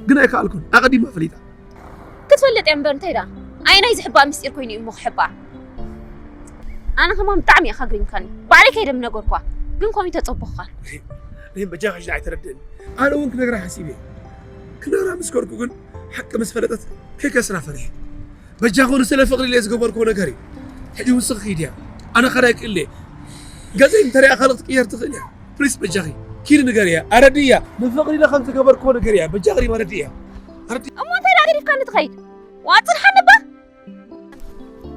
ግን ኣይከኣልኩን ኣቐዲማ ፈሊጣ ክትፈልጥ እያ እምበር እንታይ ደኣ ኣየናይ ዝሕባእ ምስጢር ኮይኑ እዩ እሞ ክሕባእ ኣነ ከማን ብጣዕሚ እያ ካግሪምካኒ ባዕለይ ከይደ ምነገርኳ ግን ኮሚተ ፀቡኽኻን ሪም በጃ ከሽዳ ኣይተረድእኒ ኣነ እውን ክነግራ ሓሲብ እየ ክነግራ ምስ ከድኩ ግን ሓቂ ምስ ፈለጠት ከይከስራ ፈሪሐ በጃኹ ንስለ ፍቕሪ ኢለ ዝገበርክዎ ነገር እዩ ሕጂ ውስኽ ኺድ እያ ኣነ ኸዳ ይክእል እየ ገዘይ እንተሪኣ ካልእ ክትቅየር ትኽእል እያ ፕሊስ በጃኺ ኪድ ንገር እያ ኣረዲ እያ ንፍቕሪ ኢለ ከም ዝገበርክዎ ነገር እያ በጃ ሪም ኣረዲ እያ እሞ እንታይ ደኣ ገዲፍካኒ ትኸይድ ዋ ፅንሓኒ እባ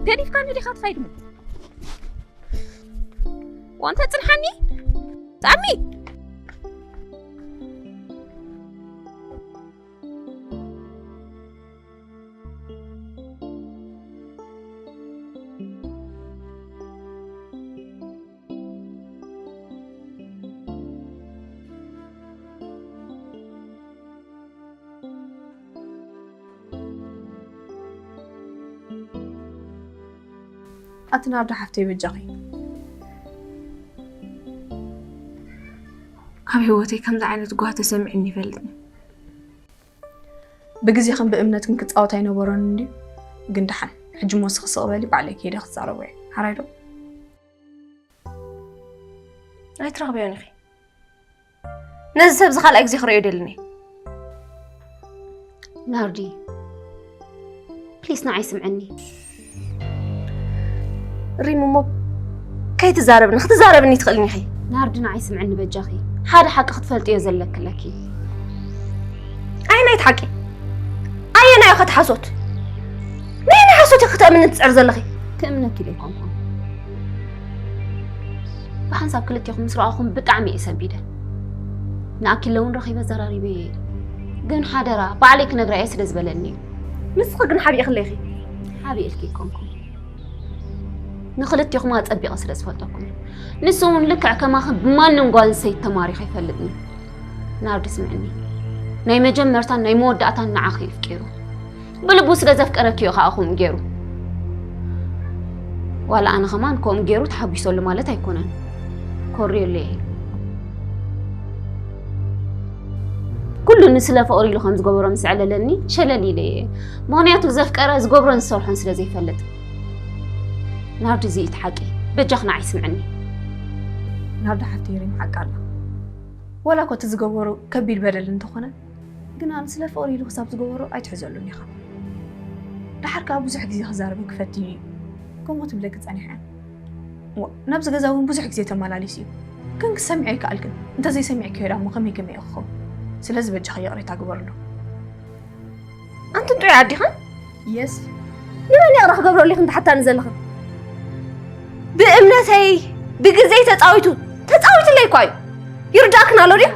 ገዲፍካኒ ዲኻ ትኸይድ ሞ ዋንተ ፅንሓኒ ጣሚ ኣቲ ናርዶ ሓፍተይ በጃኺ ኣብ ህይወተይ ከምዚ ዓይነት ጓህ ተሰሚዕኒ ይፈልጥኒ ብግዜኽን ብእምነትክን ክፃወት ኣይነበሮን እንድዩ ግን ደሓን ሕጂ ሞ ስኽስቕ በሊ ባዕለይ ከይደ ክዛረቦ እየ ሓራይ ዶ ኣይትረኽበዮን ኢኺ ነዚ ሰብ እዚ ካልኣይ ግዜ ክርእዮ ደልኒ ናርዲ ፕሊስ ንዓይ ስምዕኒ ሪም እሞ ከይትዛረብኒ ክትዛረብኒ ትኽእልኒ ኢኺ ናርዲ ንዓይ ስምዕኒ በጃኺ ሓደ ሓቂ ክትፈልጥዮ ዘለኪ ኣለኪ ኣየናይት ሓቂ ኣየናዮ ከትሓሶት ናይ ናይ ሓሶት ኢኺ ክተእምኒ ትፅዕር ዘለኺ ክእምነኪ ዶ ኣይኮንኩን ብሓንሳብ ክልቴኹም ምስ ረኣኹም ብጣዕሚ እየ ሰንቢደ ንኣኪለ እውን ረኺበ ዘራሪበ እየ ግን ሓደራ ባዕለይ ክነግራ እየ ስለ ዝበለኒ እዩ ንስኺ ግን ሓቢእኽለይኺ ሓቢእልኪ ኣይኮንኩን ንኽልቴኹም ኣጸቢቐ ስለ ዝፈልጠኩም እዩ ንሱ እውን ልክዕ ከማኺ ብማንም ጓል ኣንስተይቲ ተማሪኹ ኣይፈልጥን እዩ ናርዲ ስምዕኒ ናይ መጀመርታን ናይ መወዳእታን ንዓኺ እዩ ኣፍቂሩ ብልቡ ስለ ዘፍቀረኪ እዩ ኸዓ ከምኡ ገይሩ ዋላ ኣነ ኸማን ከምኡ ገይሩ ተሓጒሰሉ ማለት ኣይኮነን ኮርየሉ እየ ኩሉ ንስለ ፍቕሪ ኢሉ ከም ዝገበሮ ምስ ኣዕለለኒ ሸለል ኢለ እየ ምኽንያቱ ዘፍቀረ ዝገብሮን ዝሰርሖን ስለ ዘይፈልጥ ናርዲ እዚ እቲ ሓቂ በጃኽ ንዓይ ስምዕኒ ናርዲ ሓፍተይ ሪም ሓቂ ኣላ ዋላ እኳ እቲ ዝገበሮ ከቢድ በደል እንተኾነ ግን ኣነ ስለ ፍቕሪ ኢሉ ክሳብ ዝገበሮ ኣይትሕዘሉን ኢኻ። ደሓር ከኣ ብዙሕ ግዜ ክዛረበኪ ፈቲኑ እዩ። ከምኡ ትብለኪ ጸኒሓ እያ። እሞ ናብዚ ገዛ እውን ብዙሕ ግዜ ተመላሊሱ እዩ። ግን ክሰምዕ ኣይከኣልክን። እንተዘይሰሚዕክዮ ደኣ እሞ ከመይ ከመይ ኢኺ ክኸውን? ስለዚ በጃኺ ይቕሬታ ግበርሉ። ኣንቲ እንጥዑይ ዓዲኻ? የስ። ንመን ይቕረ ክገብረሉ ኢኺ እንተሓታኒ ዘለኺ? ብእምነተይ ብግዜይ ተጻዊቱ ተጻዊቱለይ እኳ እዩ። ይርዳእክን ኣሎ ድዩ?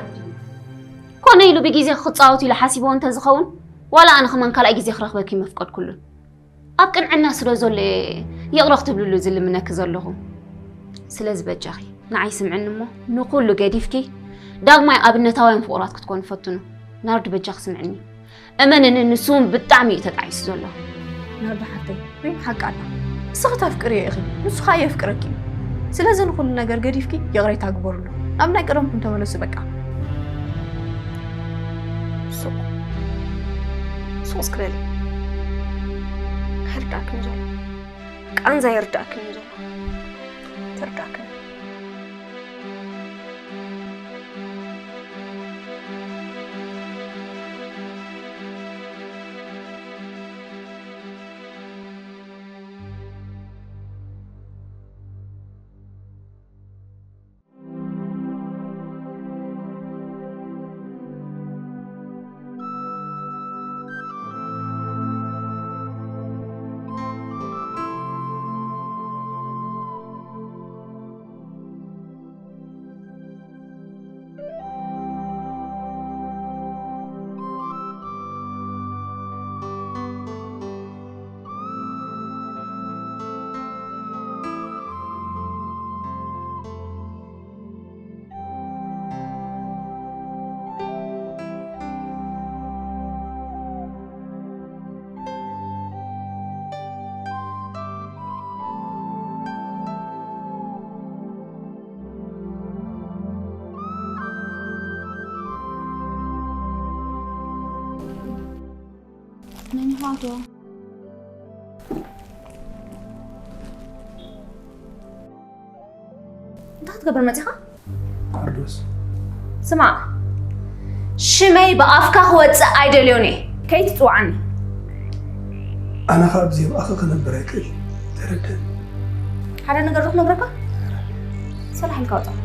ኮነ ኢሉ ብግዜ ክጻወት ኢሉ ሓሲብዎ እንተዝኸውን ዋላ ኣነ ከማን ካልኣይ ግዜ ክረኽበኪ መፍቀድኩሉን። ኣብ ቅንዕና ስለ ዘሎ እየ ይቕረ ክትብልሉ ዝልምነኪ ዘለኹ። ስለዚ በጃኺ ንዓይ ስምዕኒ እሞ ንኹሉ ገዲፍኪ ዳግማይ ኣብነታውያን ፍቑራት ክትኮኑ ፈትኑ። ናርዲ በጃኺ ስምዕኒ። እመንኒ ንሱ እውን ብጣዕሚ እዩ ተጣዒሱ ዘሎ። ናርዲ ሓፍተይ፣ ናይ ብሓቂ ኣላ። ንስኺ ተፍቅርዮ ኢኺ፣ ንሱ ኸኣ የፍቅረኪ እዩ። ስለዚ ንኹሉ ነገር ገዲፍኪ ይቕሬታ ግበርሉ። ናብ ናይ ቀደምኩም ተመለሱ በቃ። ሱቕ። ሱቕ እስኪ በሊ። ኣይርድኣክን ዘሎ። ቃንዛ ኣይርድኣክን ዘሎ። ትርዳክን። መን ይሃዶ? እንታይ ክትገብር መጺኻ? ናርዶስ። ስማዕ፣ ሽመይ ብኣፍካ ክወጽእ ኣይደልዮን እየ። ከይትጽውዓኒ። ኣነ ኸኣ ብዘይ ብኣኺ ክነብር ኣይክእል። ተረድእኒ። ሓደ ነገር ዶ ክነግረካ? ሰላሕ ኢልካ ውጻእ።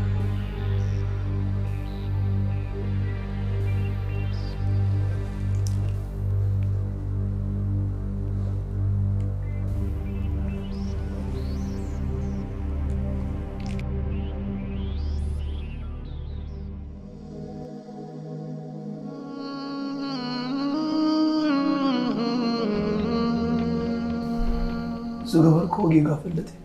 ዝገበርክዎ ጌጋ ፈልጥ እየ።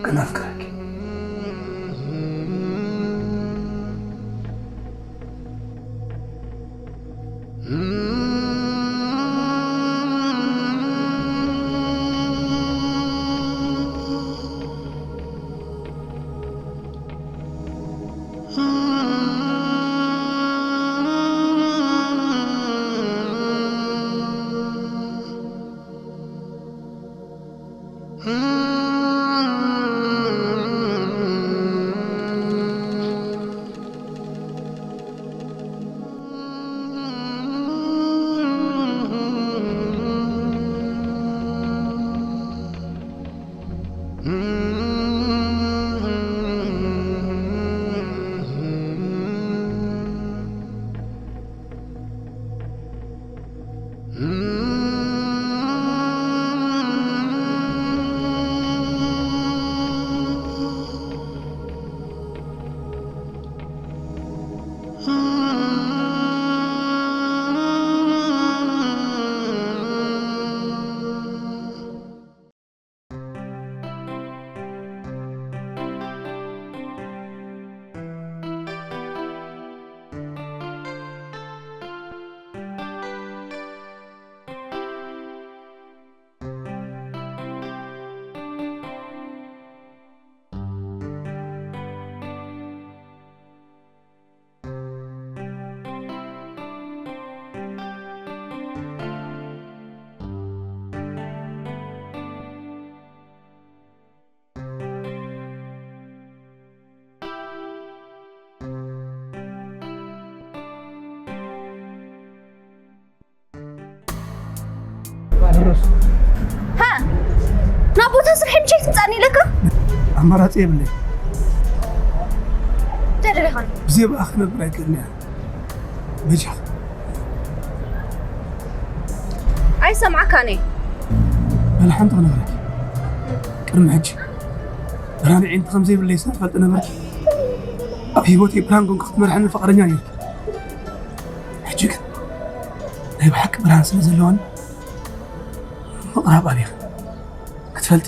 ግን ኣፍቅረኪ። ድረስ። ሃ፣ ናብ ቦታ ስርሐይ ምሸት ትምጻእኒ ኢለካ? ኣማራጺ የብለይ። እንታይ ደሊኻ? ብዘይ ብኣኺ ክነብር ኣይክእልን እየ። በጃኺ። ኣይሰምዓካን እየ። በል ሓንቲ ክነግረኪ። ቅድሚ ሕጂ ብርሃን ኣዒንቲ ከም ዘይብለይ ስለ ትፈልጢ ነበርኪ። ኣብ ህይወተይ ብርሃን ኮንኪ ክትመርሕኒ ፍቓደኛ ነይርኪ። ሕጂ ብርሃን ስለ ዘለዋን ምቕራብ ኣብኺ ክትፈልጢ፣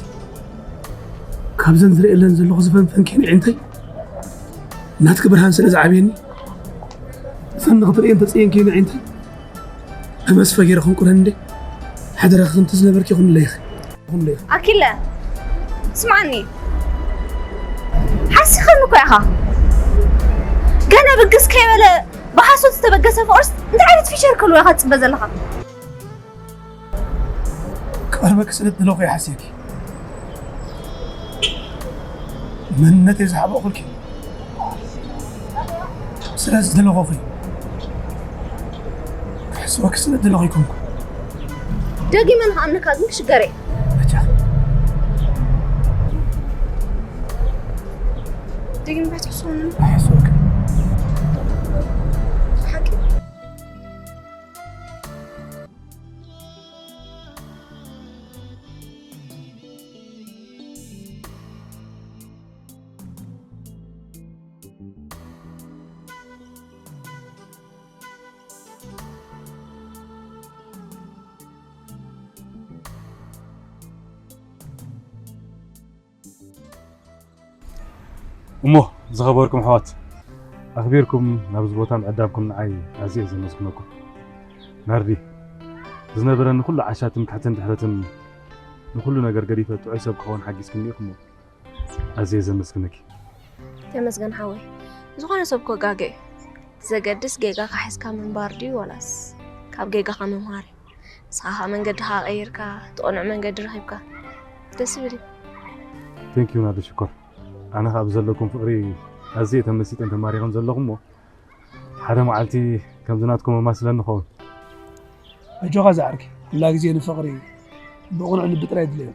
ካብዘን ዝርእየለን ዘለኹ ዝፈንፈንኪ ንዒንተይ፣ ናትኪ ብርሃን ስለ ዝዓብየኒ፣ እተን ንኽትርእየን ተጸየንኪ ንዒንተይ ብመስፈ ገይረ ክንቁረን እንዴ? ሓደራኺ፣ ከምቲ ዝነበርኪ ኩንለይ ኢኺ። ኣኪለ፣ ስምዓኒ። ሓሲኻኒ እኮ ኢኻ። ገና ብግስ ከይበለ ብሓሶት ዝተበገሰ ፍቕርስ እንታይ ዓይነት ፊሸር ክህልዎ ኢኻ ትጽበ ዘለኻ? ክቐርበኪ ስለ ዝደለኹ እየ ሓስየኪ። መንነተይ ዝሓበእኩልኪ ስለ ዝደለኹኺ፣ ክሕስወኪ ስለ ዝደለኹ ኣይኮንኩ። ደጊመ ንኽኣምነካ ግን ክሽገር እየ። በጃኺ። ደጊምካ ትሕስወኒ? ኣይሕስወኪ። ሓቂ? እሞ ዝኸበርኩም ኣሕዋት፣ ኣኽቢርኩም ናብዚ ቦታ ምዕዳምኩም ንዓይ ኣዝየ እየ ዘመስግነኩም። ናርዲ፣ ዝነበረኒ ኩሉ ዓሻ ትምክሕትን ድሕረትን ንኹሉ ነገር ገዲፈ ጥዑይ ሰብ ክኸውን ሓጊዝክኒ ኢኹም። ኣዝየ ዘመስግነኪ። ተመስገን ሓወይ። ዝኾነ ሰብ እኮ ጋገ እዩ። ዘገድስ ጌጋኻ ሒዝካ ምንባር ድዩ ዋላስ ካብ ጌጋኻ ምምሃር እዩ? ንስኻ ኸኣ መንገድኻ ቀይርካ፣ ትቐንዕ መንገዲ ረኺብካ። ደስ ይብል እዩ። Thank you ናርዲ ሽኮር። ኣነ ኸኣ ብዘለኩም ፍቕሪ ኣዝየ ተመሲጠን ተማሪኸን ዘለኹ እሞ፣ ሓደ መዓልቲ ከምዚ ናትኩም መማስለኒ ኸውን። ኣጆኻ ዝዓርከይ፣ ኩላ ግዜ ንፍቕሪ ብቕኑዕ ልቢ ጥራይ ድለዮ።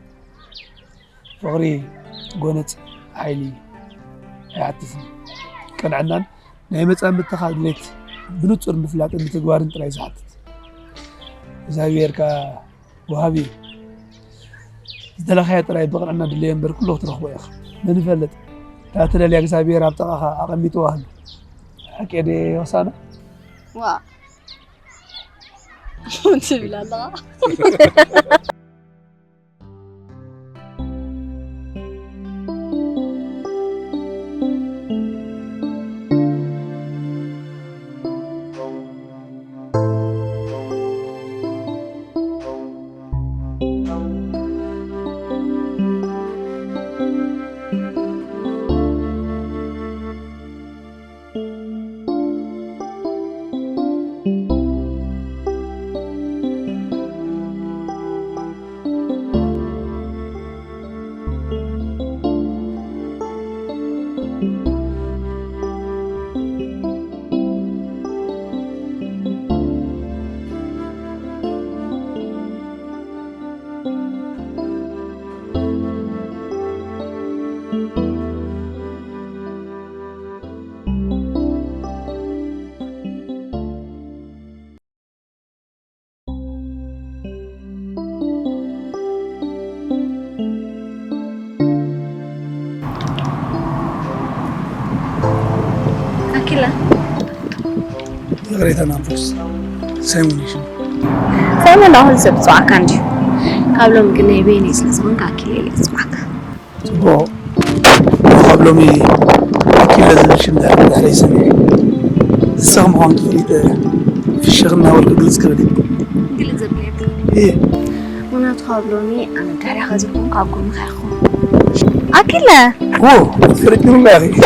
ፍቕሪ ጎነጽ ሓይሊ ኣይሓትትን። ቅንዕናን ናይ መጻምድትኻ ድሌት ብንጹር ምፍላጥን ምትግባርን ጥራይ ዝሓትት። እግዚኣብሔር ከኣ ወሃቢ እዩ። ዝደለኻዮ ጥራይ ብቕንዕና ድለዮ እምበር ኩሉ ክትረኽቦ ኢኻ። መን ይፈልጥ፣ እታ ትደልያ እግዚኣብሔር ኣብ ጥቓኻ ኣቐሚጥዋ ኣሎ። ሓቂ ድየ ሆሳና? ዋእ፣ ትብል ኣለኻ። ኣኪለ። ይቕሬታ ናብሮስ። ሳይሞን እዩ ሽሙ። ሳይሞን ኣሁን ሰብ ዝፅዋዕካ እንድዩ። ካብ ሎም ግን ናይ በይነይ ስለ ዝኾንካ ኣኪለ ኢለ ዝፅዋዕካ። ጽቡቕ። ካብ ሎሚ ኣኪለ ዝብል ሽም ድሕሪ ድሕረይ ሰሚዐ። ንስኺ ምዃንኪ ፈሊጠ ፍሽኽ እናበልኩ ግልጽ ክብል እየ። ግልጽ ዘብል የብሉን። እየ። ምኽንያቱ ካብ ሎሚ ኣነ ድሕሪኻ ዘይኮንኩ ኣብ ጎንኻ እየ ክኸውን። ኣኪለ! ዎ፣ ፈሊጥኒ እምበር ኢኺ።